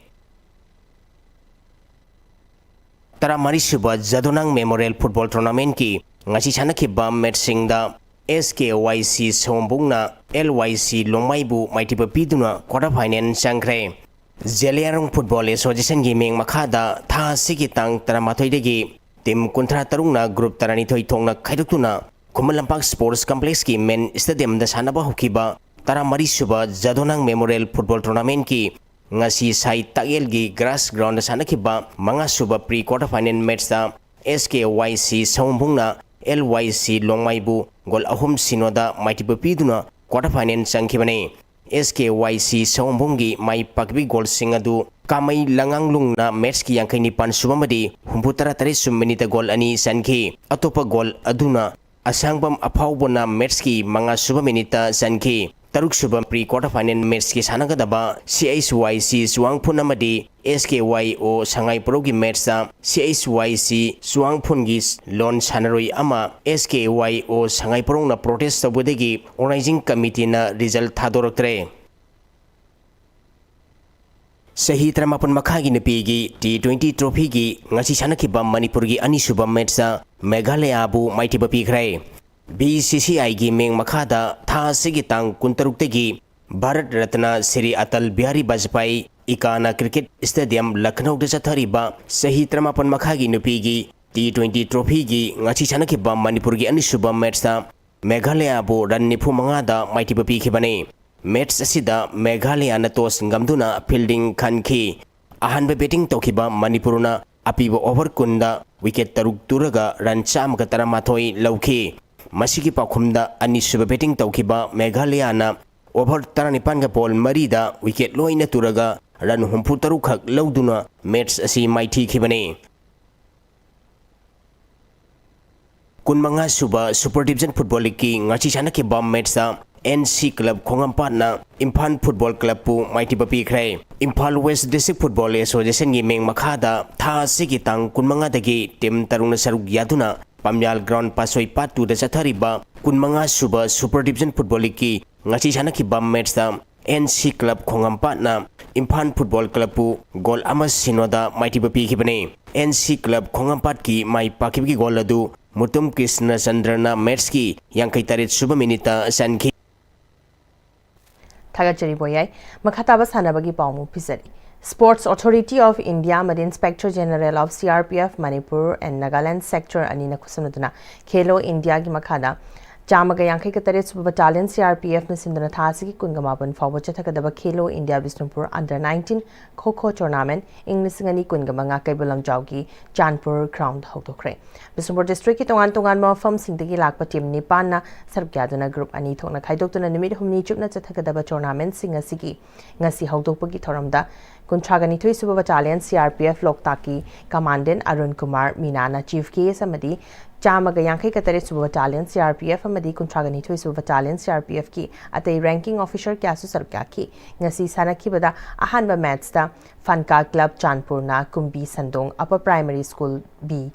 ꯇꯔꯥꯃꯔꯤꯁꯨꯕ ꯖꯥꯗꯣꯅꯥꯡ ꯃꯦꯃꯣꯔꯤꯌꯦꯜ ꯐꯨꯠꯕꯣꯜ ꯇꯣꯔꯅꯥꯃꯦꯟꯠꯀꯤ ꯉꯁꯤ ꯁꯥꯟꯅꯈꯤꯕ ꯃꯦꯠꯁꯁꯤꯡꯗ ꯑꯦꯁ ꯀꯦ ꯋꯥꯏ ꯁꯤ ꯁꯑꯣꯝꯕꯨꯡꯅ ꯑꯦꯜ ꯋꯥꯏ ꯁꯤ ꯂꯣꯡꯃꯥꯏꯕꯨ ꯃꯥꯏꯊꯤꯕ ꯄꯤꯗꯨꯅ ꯀ꯭ꯋꯥꯇꯔ ꯐꯥꯏꯅꯦꯜ ꯆꯪꯈ꯭ꯔꯦ꯫ ꯖꯦꯂꯤꯌꯥꯡꯔꯣꯡ ꯐꯨꯠꯕꯣꯜ ꯑꯦꯁꯣꯁꯤꯌꯦꯁꯟꯒꯤ ꯃꯤꯠꯌꯦꯡ ꯃꯈꯥꯗ ꯊꯥ ꯑꯁꯤꯒꯤ ꯇꯥꯡ ꯇꯔꯥꯃꯥꯊꯣꯏꯗꯒꯤ ꯇꯤꯝ ꯀꯨꯟꯊ꯭ꯔꯥ ꯇꯔꯨꯛꯅ ꯒ꯭ꯔꯨꯞ ꯇꯔꯥꯅꯤꯊꯣꯏ ꯊꯣꯛꯅ ꯈꯥꯏꯗꯣꯛꯇꯨꯅ ꯈꯨꯃꯟ ꯂꯝꯄꯥꯛ ꯁ꯭ꯄꯣꯔꯠꯁ ꯀꯝꯄ꯭ꯂꯦꯛꯁꯀꯤ ꯃꯦꯟ ꯁ꯭ꯇꯦꯗꯤꯌꯝꯗ ꯁꯥꯟꯅꯕ ꯍꯧꯈꯤꯕ ꯇꯔꯥꯃꯔꯤꯁꯨꯕ ꯖꯥꯗꯣꯅꯥꯡ ꯃꯦꯃꯣꯔꯤꯌꯦꯜ ꯐꯨꯠꯕꯣꯜ ꯇꯣꯔꯅꯥꯃꯦꯟꯠꯀꯤ ꯉꯁꯤ ꯁꯥꯏ ꯇꯥꯛꯌꯦꯜꯒꯤ ꯒ꯭ꯔꯥꯁ ꯒ꯭ꯔꯥꯎꯟꯗ ꯁꯥꯟꯅꯈꯤꯕ ꯃꯉꯥꯁꯨꯕ ꯄ꯭ꯔꯤ ꯀ꯭ꯋꯥꯇꯔ ꯐꯥꯏꯅꯦꯜ ꯃꯦꯠꯁꯇ ꯑꯦꯁ ꯀꯦ ꯋꯥꯏ ꯁꯤ ꯁꯑꯣꯝꯕꯨꯡꯅ ꯑꯦꯜ ꯋꯥꯏ ꯁꯤ ꯂꯣꯡꯃꯥꯏꯕꯨ ꯒꯣꯜ ꯑꯍꯨꯝ ꯁꯤꯅꯣꯗ ꯃꯥꯏꯊꯤꯕ ꯄꯤꯗꯨꯅ ꯀ꯭ꯋꯥꯇꯔ ꯐꯥꯏꯅꯦꯜ ꯆꯪꯈꯤꯕꯅꯤ꯫ ꯑꯦꯁ ꯀꯦ ꯋꯥꯏ ꯁꯤ ꯁꯑꯣꯝꯕꯨꯡꯒꯤ ꯃꯥꯏ ꯄꯥꯛꯄꯤ ꯒꯣꯜꯁꯤꯡ ꯑꯗꯨ ꯀꯥꯃꯩ ꯂꯉꯥꯡꯂꯨꯡꯅ ꯃꯦꯠꯁꯀꯤ ꯌꯥꯡꯈꯩ ꯅꯤꯄꯥꯟ ꯁꯨꯕ ꯑꯃꯗꯤ ꯍꯨꯝꯐꯨ ꯇꯔꯥ ꯇꯔꯦꯠ ꯁꯨꯕ ꯃꯤꯅꯤꯠꯇ ꯒꯣꯜ ꯑꯅꯤ ꯆꯟꯈꯤ꯫ ꯑꯇꯣꯞꯄ ꯒꯣꯜ ꯑꯗꯨꯅ ꯑꯁꯥꯡꯕꯝ ꯑꯐꯥꯎꯕꯅ ꯃꯦꯠꯁꯀꯤ ꯃꯉꯥ ꯁꯨꯕ ꯃꯤꯅꯤꯠꯇ ꯆꯟꯈꯤ꯫ ꯇꯔꯨꯛ ꯁꯨꯕ ꯄ꯭ꯔꯤ ꯀ꯭ꯋꯥꯇꯔ ꯐꯥꯏꯅꯦꯜ ꯃꯦꯠꯁꯀꯤ ꯁꯥꯟꯅꯒꯗꯕ ꯁꯤ ꯑꯩꯆ ꯋꯥꯏ ꯁꯤ ꯆꯨꯋꯥꯡꯐꯨꯟ ꯑꯃꯗꯤ ꯑꯦꯁ ꯀꯦ ꯋꯥꯏ ꯑꯣ ꯁꯉꯥꯏꯄ꯭ꯔꯧꯒꯤ ꯃꯦꯠꯁꯇ ꯁꯤ ꯑꯩꯆ ꯋꯥꯏ ꯁꯤ ꯆꯨꯋꯥꯡꯐꯨꯟꯒꯤ ꯂꯣꯟ ꯁꯥꯟꯅꯔꯣꯏ ꯑꯃ ꯑꯦꯁ ꯀꯦ ꯋꯥꯏ ꯑꯣ ꯁꯉꯥꯏꯄ꯭ꯔꯧꯅ ꯄ꯭ꯔꯣꯇꯦꯁ ꯇꯧꯕꯗꯒꯤ ꯑꯣꯔꯒꯅꯥꯏꯖꯤꯡ ꯀꯃꯤꯇꯤꯅ ꯔꯤꯖꯜ ꯊꯥꯗꯣꯔꯛꯇ꯭ꯔꯦ꯫ ꯆꯍꯤ ꯇꯔꯥꯃꯥꯄꯟ ꯃꯈꯥꯒꯤ ꯅꯨꯄꯤꯒꯤ ꯇꯤ ꯇ꯭ꯋꯦꯟꯇꯤ ꯇ꯭ꯔꯣꯐꯤꯒꯤ ꯉꯁꯤ ꯁꯥꯟꯅꯈꯤꯕ ꯃꯅꯤꯄꯨꯔꯒꯤ ꯑꯅꯤꯁꯨꯕ ꯃꯦꯠꯁꯇ ꯃꯦꯘꯥꯂꯌꯥꯕꯨ ꯃꯥꯏꯊꯤꯕ ꯄꯤꯈ꯭ꯔꯦ꯫ ꯕꯤ ꯁꯤ ꯁꯤ ꯑꯥꯏꯒꯤ ꯃꯤꯠꯌꯦꯡ ꯃꯈꯥꯗ ꯊꯥ ꯑꯁꯤꯒꯤ ꯇꯥꯡ ꯀꯨꯟꯇꯔꯨꯛꯇꯒꯤ ꯚꯥꯔꯠ ꯔꯠꯅ ꯁ꯭ꯔꯤ ꯑꯇꯜ ꯕꯤꯍꯥꯔꯤ ꯕꯥꯖꯄꯥꯏ ꯏꯀꯥꯅ ꯀ꯭ꯔꯤꯀꯦꯠ ꯁ꯭ꯇꯦꯗꯤꯌꯝ ꯂꯈꯅꯧꯗ ꯆꯠꯊꯔꯤꯕ ꯆꯍꯤ ꯇꯔꯥꯃꯥꯄꯟ ꯃꯈꯥꯒꯤ ꯅꯨꯄꯤꯒꯤ ꯇꯤ ꯇ꯭ꯋꯦꯟꯇꯤ ꯇ꯭ꯔꯣꯐꯤꯒꯤ ꯉꯁꯤ ꯁꯥꯟꯅꯈꯤꯕ ꯃꯅꯤꯄꯨꯔꯒꯤ ꯑꯅꯤꯁꯨꯕ ꯃꯦꯠꯁꯇ ꯃꯦꯘꯥꯂꯌꯥꯕꯨ ꯔꯟ ꯅꯤꯐꯨ ꯃꯉꯥꯗ ꯃꯥꯏꯊꯤꯕ ꯄꯤꯈꯤꯕꯅꯤ꯫ ꯃꯦꯠꯁ ꯑꯁꯤꯗ ꯃꯦꯘꯥꯂꯌꯥꯅ ꯇꯣꯁ ꯉꯝꯗꯨꯅ ꯐꯤꯜꯗꯤꯡ ꯈꯟꯈꯤ꯫ ꯑꯍꯥꯟꯕ ꯕꯦꯇꯤꯡ ꯇꯧꯈꯤꯕ ꯃꯅꯤꯄꯨꯔꯅ ꯑꯄꯤꯕ ꯑꯣꯚꯔ ꯀꯨꯟꯗ ꯋꯤꯀꯦꯠ ꯇꯔꯨꯛ ꯇꯨꯔꯒ ꯔꯟ ꯆꯥꯝꯃꯒ ꯇꯔꯥꯃꯥꯊꯣꯏ ꯂꯧꯈꯤ꯫ ꯃꯁꯤꯒꯤ ꯄꯥꯎꯈꯨꯝꯗ ꯑꯅꯤꯁꯨꯕ ꯕꯦꯇꯤꯡ ꯇꯧꯈꯤꯕ ꯃꯦꯘꯥꯂꯌꯥꯅ ꯑꯣꯚꯔ ꯇꯔꯥꯅꯤꯄꯥꯟꯒ ꯕꯣꯜ ꯃꯔꯤꯗ ꯋꯤꯀꯦꯠ ꯂꯣꯏꯅ ꯇꯨꯔꯒ ꯔꯟ ꯍꯨꯝꯐꯨ ꯇꯔꯨꯛ ꯈꯛ ꯂꯧꯗꯨꯅ ꯃꯦꯠꯁ ꯑꯁꯤ ꯃꯥꯏꯊꯤꯈꯤꯕꯅꯤ꯫ ꯀꯨꯟꯃꯉꯥ ꯁꯨꯕ Super Division Football Leagueꯀꯤ ꯉꯁꯤ ꯁꯥꯟꯅꯈꯤꯕ matchꯇ N C Club ꯈꯣꯡꯉꯝꯄꯥꯠꯅ Imphal Football Clubꯄꯨ ꯃꯥꯏꯊꯤꯕ ꯄꯤꯈ꯭ꯔꯦ꯫ Imphal West District Football Associationꯒꯤ ꯃꯤꯡ ꯃꯈꯥꯗ ꯊꯥ ꯑꯁꯤꯒꯤ ꯇꯥꯡ ꯀꯨꯟꯃꯉꯥꯗꯒꯤ team ꯇꯔꯨꯛꯅ ꯁꯔꯨꯛ ꯌꯥꯗꯨꯅ ꯄꯥꯝꯌꯥꯜ ground ꯄꯥꯁꯣꯏ ꯄꯥꯠ twoꯗ ꯆꯠꯊꯔꯤꯕ ꯀꯨꯟꯃꯉꯥ ꯁꯨꯕ Super Division Football Leagueꯀꯤ ꯉꯁꯤ ꯁꯥꯟꯅꯈꯤꯕ matchꯇ N C Club ꯈꯣꯡꯉꯝꯄꯥꯠꯅ Imphal Football Clubꯄꯨ goal ꯑꯃ ꯁꯤꯅꯣꯗ ꯃꯥꯏꯊꯤꯕ ꯄꯤꯈꯤꯕꯅꯤ꯫ N C Club ꯈꯣꯡꯉꯝꯄꯥꯠꯀꯤ ꯃꯥꯏ ꯄꯥꯛꯈꯤꯕꯒꯤ goal ꯑꯗꯨ ꯃꯨꯇꯨꯝ ꯀ꯭ꯔꯤꯁꯅꯆꯟꯗ꯭ꯔꯅ matchꯀꯤ ꯌꯥꯡꯈꯩ ꯇꯔꯦꯠ ꯁꯨꯕ minuteꯇ ꯆꯟꯈꯤ꯫ ꯊꯥꯒꯠꯆꯔꯤ ꯕꯣꯌꯥꯏ꯫ ꯃꯈꯥ ꯇꯥꯕ ꯁꯥꯟꯅꯕꯒꯤ ꯄꯥꯎ ꯑꯃꯨꯛ ꯄꯤꯖꯔꯤ꯫ Sports Authority of India ꯑꯃꯗꯤ Inspector General of C R P F Manipur and Nagaland Sector ꯑꯅꯤꯅ ꯈꯨꯠꯁꯝꯅꯗꯨꯅ ꯈꯦꯂꯣ ꯏꯟꯗꯤꯌꯥꯒꯤ ꯃꯈꯥꯗ ꯆꯥꯝꯃꯒ ꯌꯥꯡꯈꯩꯒ ꯇꯔꯦꯠ ꯁꯨꯕ Battalion C R P Fꯅ ꯁꯤꯟꯗꯨꯅ ꯊꯥ ꯑꯁꯤꯒꯤ ꯀꯨꯟꯒ ꯃꯥꯄꯟ ꯐꯥꯎꯕ ꯆꯠꯊꯒꯗꯕ ꯈꯦꯂꯣ ꯏꯟꯗꯤꯌꯥ ꯕꯤꯁꯅꯨꯄꯨꯔ under nineteen ꯈꯣ ꯈꯣ tournament ꯏꯪ ꯂꯤꯁꯤꯡ ꯑꯅꯤ ꯀꯨꯟꯒ ꯃꯉꯥ ꯀꯩꯕꯨꯜ ꯂꯝꯖꯥꯎꯒꯤ ꯆꯥꯟꯄꯨꯔ ground ꯍꯧꯗꯣꯛꯈ꯭ꯔꯦ꯫ ꯕꯤꯁꯅꯨꯄꯨꯔ districtꯀꯤ ꯇꯣꯉꯥꯟ ꯇꯣꯉꯥꯟꯕ ꯃꯐꯝꯁꯤꯡꯗꯒꯤ ꯂꯥꯛꯄ team ꯅꯤꯄꯥꯟꯅ ꯁꯔꯨꯛ ꯌꯥꯗꯨꯅ group ꯑꯅꯤ ꯊꯣꯛꯅ ꯈꯥꯏꯗꯣꯛꯇꯨꯅ ꯅꯨꯃꯤꯠ ꯍꯨꯝꯅꯤ ꯆꯨꯞꯅ ꯆꯠꯊꯒꯗꯕ tournamentꯁꯤꯡ ꯑꯁꯤꯒꯤ ꯉꯁꯤ ꯍꯧꯗꯣꯛꯄꯒꯤ ꯊꯧꯔꯝꯗ ꯀꯨꯟꯊ꯭ꯔꯥꯒ ꯅꯤꯊꯣꯏ ꯁꯨꯕ Battalion C R P F ꯂꯣꯛꯇꯥꯛꯀꯤ Commandant Arun Kumar ꯃꯤꯅꯥꯅ chief guest ꯑꯃꯗꯤ ꯆꯥꯝꯃꯒ ꯌꯥꯡꯈꯩꯒ ꯇꯔꯦꯠ ꯁꯨꯕ Battalion C R P F ꯑꯃꯗꯤ ꯀꯨꯟꯊ꯭ꯔꯥꯒ ꯅꯤꯊꯣꯏ ꯁꯨꯕ Battalion C R P Fꯀꯤ ꯑꯇꯩ ranking officer ꯀꯌꯥꯁꯨ ꯁꯔꯨꯛ ꯌꯥꯈꯤ꯫ ꯉꯁꯤ ꯁꯥꯟꯅꯈꯤꯕꯗ ꯑꯍꯥꯟꯕ matchꯇ ꯐꯟꯀꯥ Club ꯆꯥꯟꯄꯨꯔꯅ ꯀꯨꯝꯕꯤ ꯁꯟꯗꯣꯡ Upper Primary School B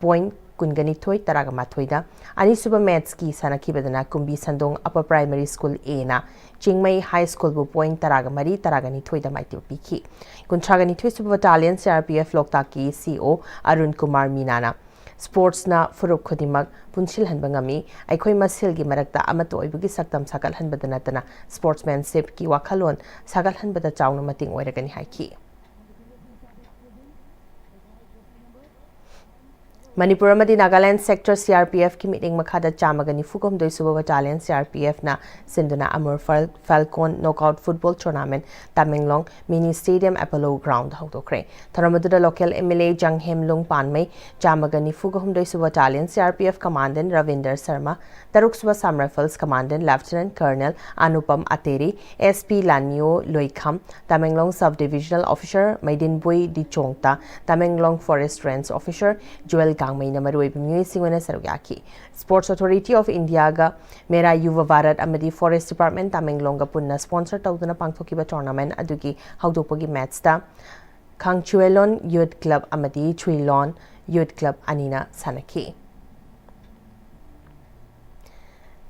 point ꯀꯨꯟꯒ ꯅꯤꯊꯣꯏ, ꯇꯔꯥꯒ ꯃꯥꯊꯣꯏꯗ, ꯑꯅꯤꯁꯨꯕ matchꯀꯤ ꯁꯥꯟꯅꯈꯤꯕꯗꯅ ꯀꯨꯝꯕꯤ ꯁꯟꯗꯣꯡ Upper Primary School Aꯅ ꯆꯤꯡꯃꯩ High Schoolꯕꯨ point ꯇꯔꯥꯒ ꯃꯔꯤ, ꯇꯔꯥꯒ ꯅꯤꯊꯣꯏꯗ ꯃꯥꯏꯊꯤꯕ ꯄꯤꯈꯤ꯫ ꯀꯨꯟꯊ꯭ꯔꯥꯒ ꯅꯤꯊꯣꯏ ꯁꯨꯕ Battalion C R P F ꯂꯣꯛꯇꯥꯛꯀꯤ C O ꯑꯔꯨꯟ ꯀꯨꯃꯥꯔ ꯃꯤꯅꯥꯅ sportsꯅ ꯐꯨꯔꯨꯞ ꯈꯨꯗꯤꯡꯃꯛ ꯄꯨꯟꯁꯤꯜꯍꯟꯕ ꯉꯝꯃꯤ꯫ ꯑꯩꯈꯣꯏ ꯃꯁꯦꯜꯒꯤ ꯃꯔꯛꯇ ꯑꯃꯠꯇ ꯑꯣꯏꯕꯒꯤ ꯁꯛꯇꯝ ꯁꯥꯒꯠꯍꯟꯕꯗ ꯅꯠꯇꯅ sportsmanshipꯀꯤ ꯋꯥꯈꯜꯂꯣꯟ ꯁꯥꯒꯠꯍꯟꯕꯗ ꯆꯥꯎꯅ ꯃꯇꯦꯡ ꯑꯣꯏꯔꯒꯅꯤ ꯍꯥꯏꯈꯤ꯫ ꯃꯅꯤꯄꯨꯔ ꯑꯃꯗꯤ Nagaland Sector C R P Fꯀꯤ ꯃꯤꯠꯌꯦꯡ ꯃꯈꯥꯗ ꯆꯥꯝꯃꯒ ꯅꯤꯐꯨꯒ ꯍꯨꯝꯗꯣꯏ ꯁꯨꯕ Battalion C R P Fꯅ ꯁꯤꯟꯗꯨꯅ Amur Fal-, Falcon Knockout Football Tournament Tamenglong Mini Stadium Apollo Ground ꯍꯧꯗꯣꯛꯈ꯭ꯔꯦ꯫ ꯊꯧꯔꯝ ꯑꯗꯨꯗ local M L A ꯖꯪꯍꯦꯝꯂꯨꯡ ꯄꯥꯟꯃꯩ, ꯆꯥꯝꯃꯒ ꯅꯤꯐꯨꯒ ꯍꯨꯝꯗꯣꯏ ꯁꯨꯕ Battalion C R P F Commandant ꯔꯕꯤꯟꯗꯔ Sharma, ꯇꯔꯨꯛ ꯁꯨꯕ Assam Rifles Commandant Lieutenant Colonel Anupam ꯑꯇꯦꯔꯤ, S P ꯂꯥꯟꯅꯤꯌꯣ ꯂꯣꯏꯈꯝ, Tamenglong Sub Divisional Officer ꯃꯩꯗꯤꯟꯕꯨꯏ ꯗꯤꯆꯣꯡꯇ, Tamenglong Forest Range Officer ꯖꯨꯋꯦꯜ ꯂꯥꯡꯃꯩꯅ ꯃꯔꯨꯑꯣꯏꯕ ꯃꯤꯑꯣꯏꯁꯤꯡ ꯑꯣꯏꯅ ꯁꯔꯨꯛ ꯌꯥꯈꯤ꯫ Sports Authority of India ꯒ ꯃꯦꯔꯥ ꯌꯨꯚ ꯚꯥꯔꯠ ꯑꯃꯗꯤ Forest Department ꯇꯥꯃꯦꯡꯂꯣꯡꯒ ꯄꯨꯟꯅ sponsor ꯇꯧꯗꯨꯅ ꯄꯥꯡꯊꯣꯛꯈꯤꯕ tournament ꯑꯗꯨꯒꯤ ꯍꯧꯗꯣꯛꯄꯒꯤ match ꯇ ꯈꯥꯡꯆꯨꯋꯦꯂꯣꯟ Youth Club ꯑꯃꯗꯤ ꯆꯨꯏꯂꯣꯟ Youth Club ꯑꯅꯤꯅ ꯁꯥꯟꯅꯈꯤ꯫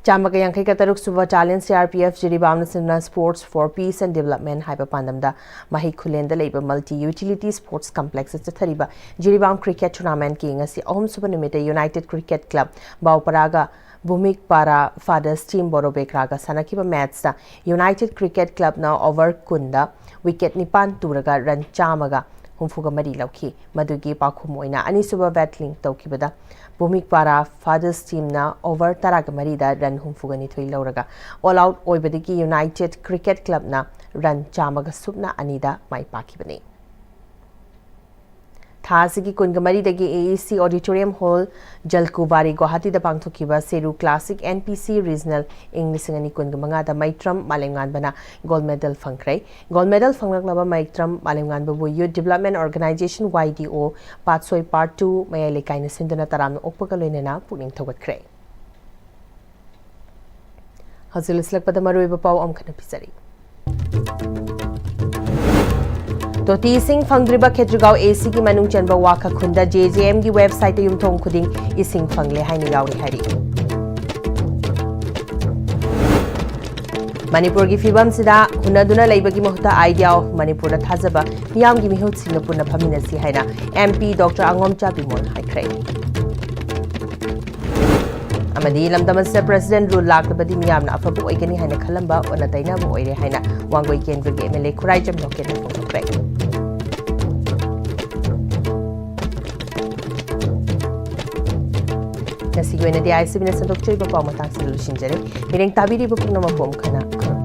ꯆꯥꯝꯃꯒ ꯌꯥꯡꯈꯩꯒ ꯇꯔꯨꯛ ꯁꯨꯕ Talent C R P F ꯖꯤꯔꯤꯕꯥꯝꯅ ꯁꯤꯟꯗꯨꯅ Sports for Peace and Development ꯍꯥꯏꯕ ꯄꯥꯟꯗꯝꯗ ꯃꯍꯩ ꯈꯨꯂꯦꯟꯗ ꯂꯩꯕ Multi Utility Sports Complex ꯇ ꯆꯠꯊꯔꯤꯕ ꯖꯤꯔꯤꯕꯥꯝ cricket tournament ꯀꯤ ꯉꯁꯤ ꯑꯍꯨꯝꯁꯨꯕ ꯅꯨꯃꯤꯠꯇ United Cricket Club ꯕꯥꯎꯄꯔꯥꯒ ꯚꯨꯃꯤꯛ ꯄꯥꯔꯥ Fathers Team ꯕꯣꯔꯣꯕꯦꯀ꯭ꯔꯥꯒ ꯁꯥꯟꯅꯈꯤꯕ match ꯇ United Cricket Club ꯅ over ꯀꯨꯟꯗ wicket ꯅꯤꯄꯥꯟ ꯇꯨꯔꯒ run ꯆꯥꯝꯃꯒ ꯍꯨꯝꯐꯨꯒ ꯃꯔꯤ ꯂꯧꯈꯤ꯫ ꯃꯗꯨꯒꯤ ꯄꯥꯎꯈꯨꯝ ꯑꯣꯏꯅ ꯑꯅꯤꯁꯨꯕ battling ꯇꯧꯈꯤꯕꯗ ꯚꯨꯃꯤꯛ ꯄꯥꯔꯥ Fathers Team ꯅ over ꯇꯔꯥꯒ ꯃꯔꯤꯗ run ꯍꯨꯝꯐꯨꯒ ꯅꯤꯊꯣꯏ ꯂꯧꯔꯒ all out ꯑꯣꯏꯕꯗꯒꯤ United Cricket Club ꯅ run ꯆꯥꯝꯃꯒ ꯁꯨꯞꯅ ꯑꯅꯤꯗ ꯃꯥꯏ ꯄꯥꯛꯈꯤꯕꯅꯤ꯫ ꯊꯥ ꯑꯁꯤꯒꯤ ꯀꯨꯟꯒ ꯃꯔꯤꯗꯒꯤ A E C Auditorium Hall, ꯖꯜꯀꯨꯕꯥꯔꯤ, ꯒꯨꯋꯥꯍꯥꯇꯤꯗ ꯄꯥꯡꯊꯣꯛꯈꯤꯕ ꯁꯦꯔꯨ Classic N P C Regional ꯏꯪ ꯂꯤꯁꯤꯡ ꯑꯅꯤ ꯀꯨꯟꯒ ꯃꯉꯥꯗ ꯃꯩꯇ꯭ꯔꯝ ꯃꯥꯂꯦꯝꯉꯥꯟꯕꯅ gold medal ꯐꯪꯈ꯭ꯔꯦ꯫ Gold medal ꯐꯪꯂꯛꯂꯕ ꯃꯩꯇ꯭ꯔꯝ ꯃꯥꯂꯦꯝꯉꯥꯟꯕꯕꯨ Youth Development Organization, Y D O, ꯄꯥꯠꯁꯣꯏ Part two ꯃꯌꯥꯏ ꯂꯩꯀꯥꯏꯅ ꯁꯤꯟꯗꯨꯅ ꯇꯔꯥꯝꯅ ꯑꯣꯛꯄꯒ ꯂꯣꯏꯅꯅ ꯄꯨꯛꯅꯤꯡ ꯊꯧꯒꯠꯈ꯭ꯔꯦ꯫ ꯍꯧꯖꯤꯛ ꯂꯣꯏꯁꯤꯜꯂꯛꯄꯗ ꯃꯔꯨꯑꯣꯏꯕ ꯄꯥꯎ ꯑꯃꯈꯛꯅ ꯄꯤꯖꯔꯤ꯫ ꯇꯣꯇꯤ ꯏꯁꯤꯡ ꯐꯪꯗ꯭ꯔꯤꯕ ꯈꯦꯇ꯭ꯔꯤꯒꯥꯎ A C ꯒꯤ ꯃꯅꯨꯡ ꯆꯟꯕ ꯋꯥꯈ ꯈꯨꯟꯗ J J M ꯒꯤ website ꯇ ꯌꯨꯝꯊꯣꯡ ꯈꯨꯗꯤꯡ ꯏꯁꯤꯡ ꯐꯪꯂꯦ ꯍꯥꯏꯅ ꯌꯥꯎꯔꯤ ꯍꯥꯏꯔꯤ꯫ ꯃꯅꯤꯄꯨꯔꯒꯤ ꯐꯤꯕꯝꯁꯤꯗ ꯍꯨꯟꯅꯗꯨꯅ ꯂꯩꯕꯒꯤ ꯃꯍꯨꯠꯇ idea of ꯃꯅꯤꯄꯨꯔꯗ ꯊꯥꯖꯕ ꯃꯤꯌꯥꯝꯒꯤ ꯃꯤꯍꯨꯠꯁꯤꯡꯒ ꯄꯨꯟꯅ ꯐꯝꯃꯤꯟꯅꯁꯤ ꯍꯥꯏꯅ M P Doctor ꯑꯉꯣꯝꯆꯥ ꯕꯤꯃꯣꯜꯅ ꯍꯥꯏꯈ꯭ꯔꯦ꯫ ꯑꯃꯗꯤ ꯂꯝꯗꯝ ꯑꯁꯤꯗ President Rule ꯂꯥꯛꯂꯕꯗꯤ ꯃꯤꯌꯥꯝꯅ ꯑꯐꯕ ꯑꯣꯏꯒꯅꯤ ꯍꯥꯏꯅ ꯈꯜꯂꯝꯕ ꯑꯣꯟꯅ ꯇꯩꯅꯕ ꯑꯣꯏꯔꯦ ꯍꯥꯏꯅ ꯋꯥꯡꯒꯣꯏ ꯀꯦꯟꯗ꯭ꯔꯒꯤ M L A ꯈꯨꯔꯥꯏꯖꯝ ꯔꯣꯀꯦꯠꯅ ꯐꯣꯡꯗꯣꯛꯈ꯭ꯔꯦ꯫ ꯉꯁꯤꯒꯤ ꯑꯣꯏꯅꯗꯤ I C B ꯅ ꯁꯟꯗꯣꯛꯆꯔꯤꯕ ꯄꯥꯎ ꯃꯇꯥꯡꯁꯤꯗ ꯂꯣꯏꯁꯤꯟꯖꯔꯦ꯫ ꯃꯤꯔꯦꯡ ꯇꯥꯕꯤꯔꯤꯕ ꯄꯨꯝꯅꯃꯛꯄꯨ ꯑꯃꯨꯛ ꯍꯟꯅ ꯈꯨꯔꯨꯝꯖꯔꯤ꯫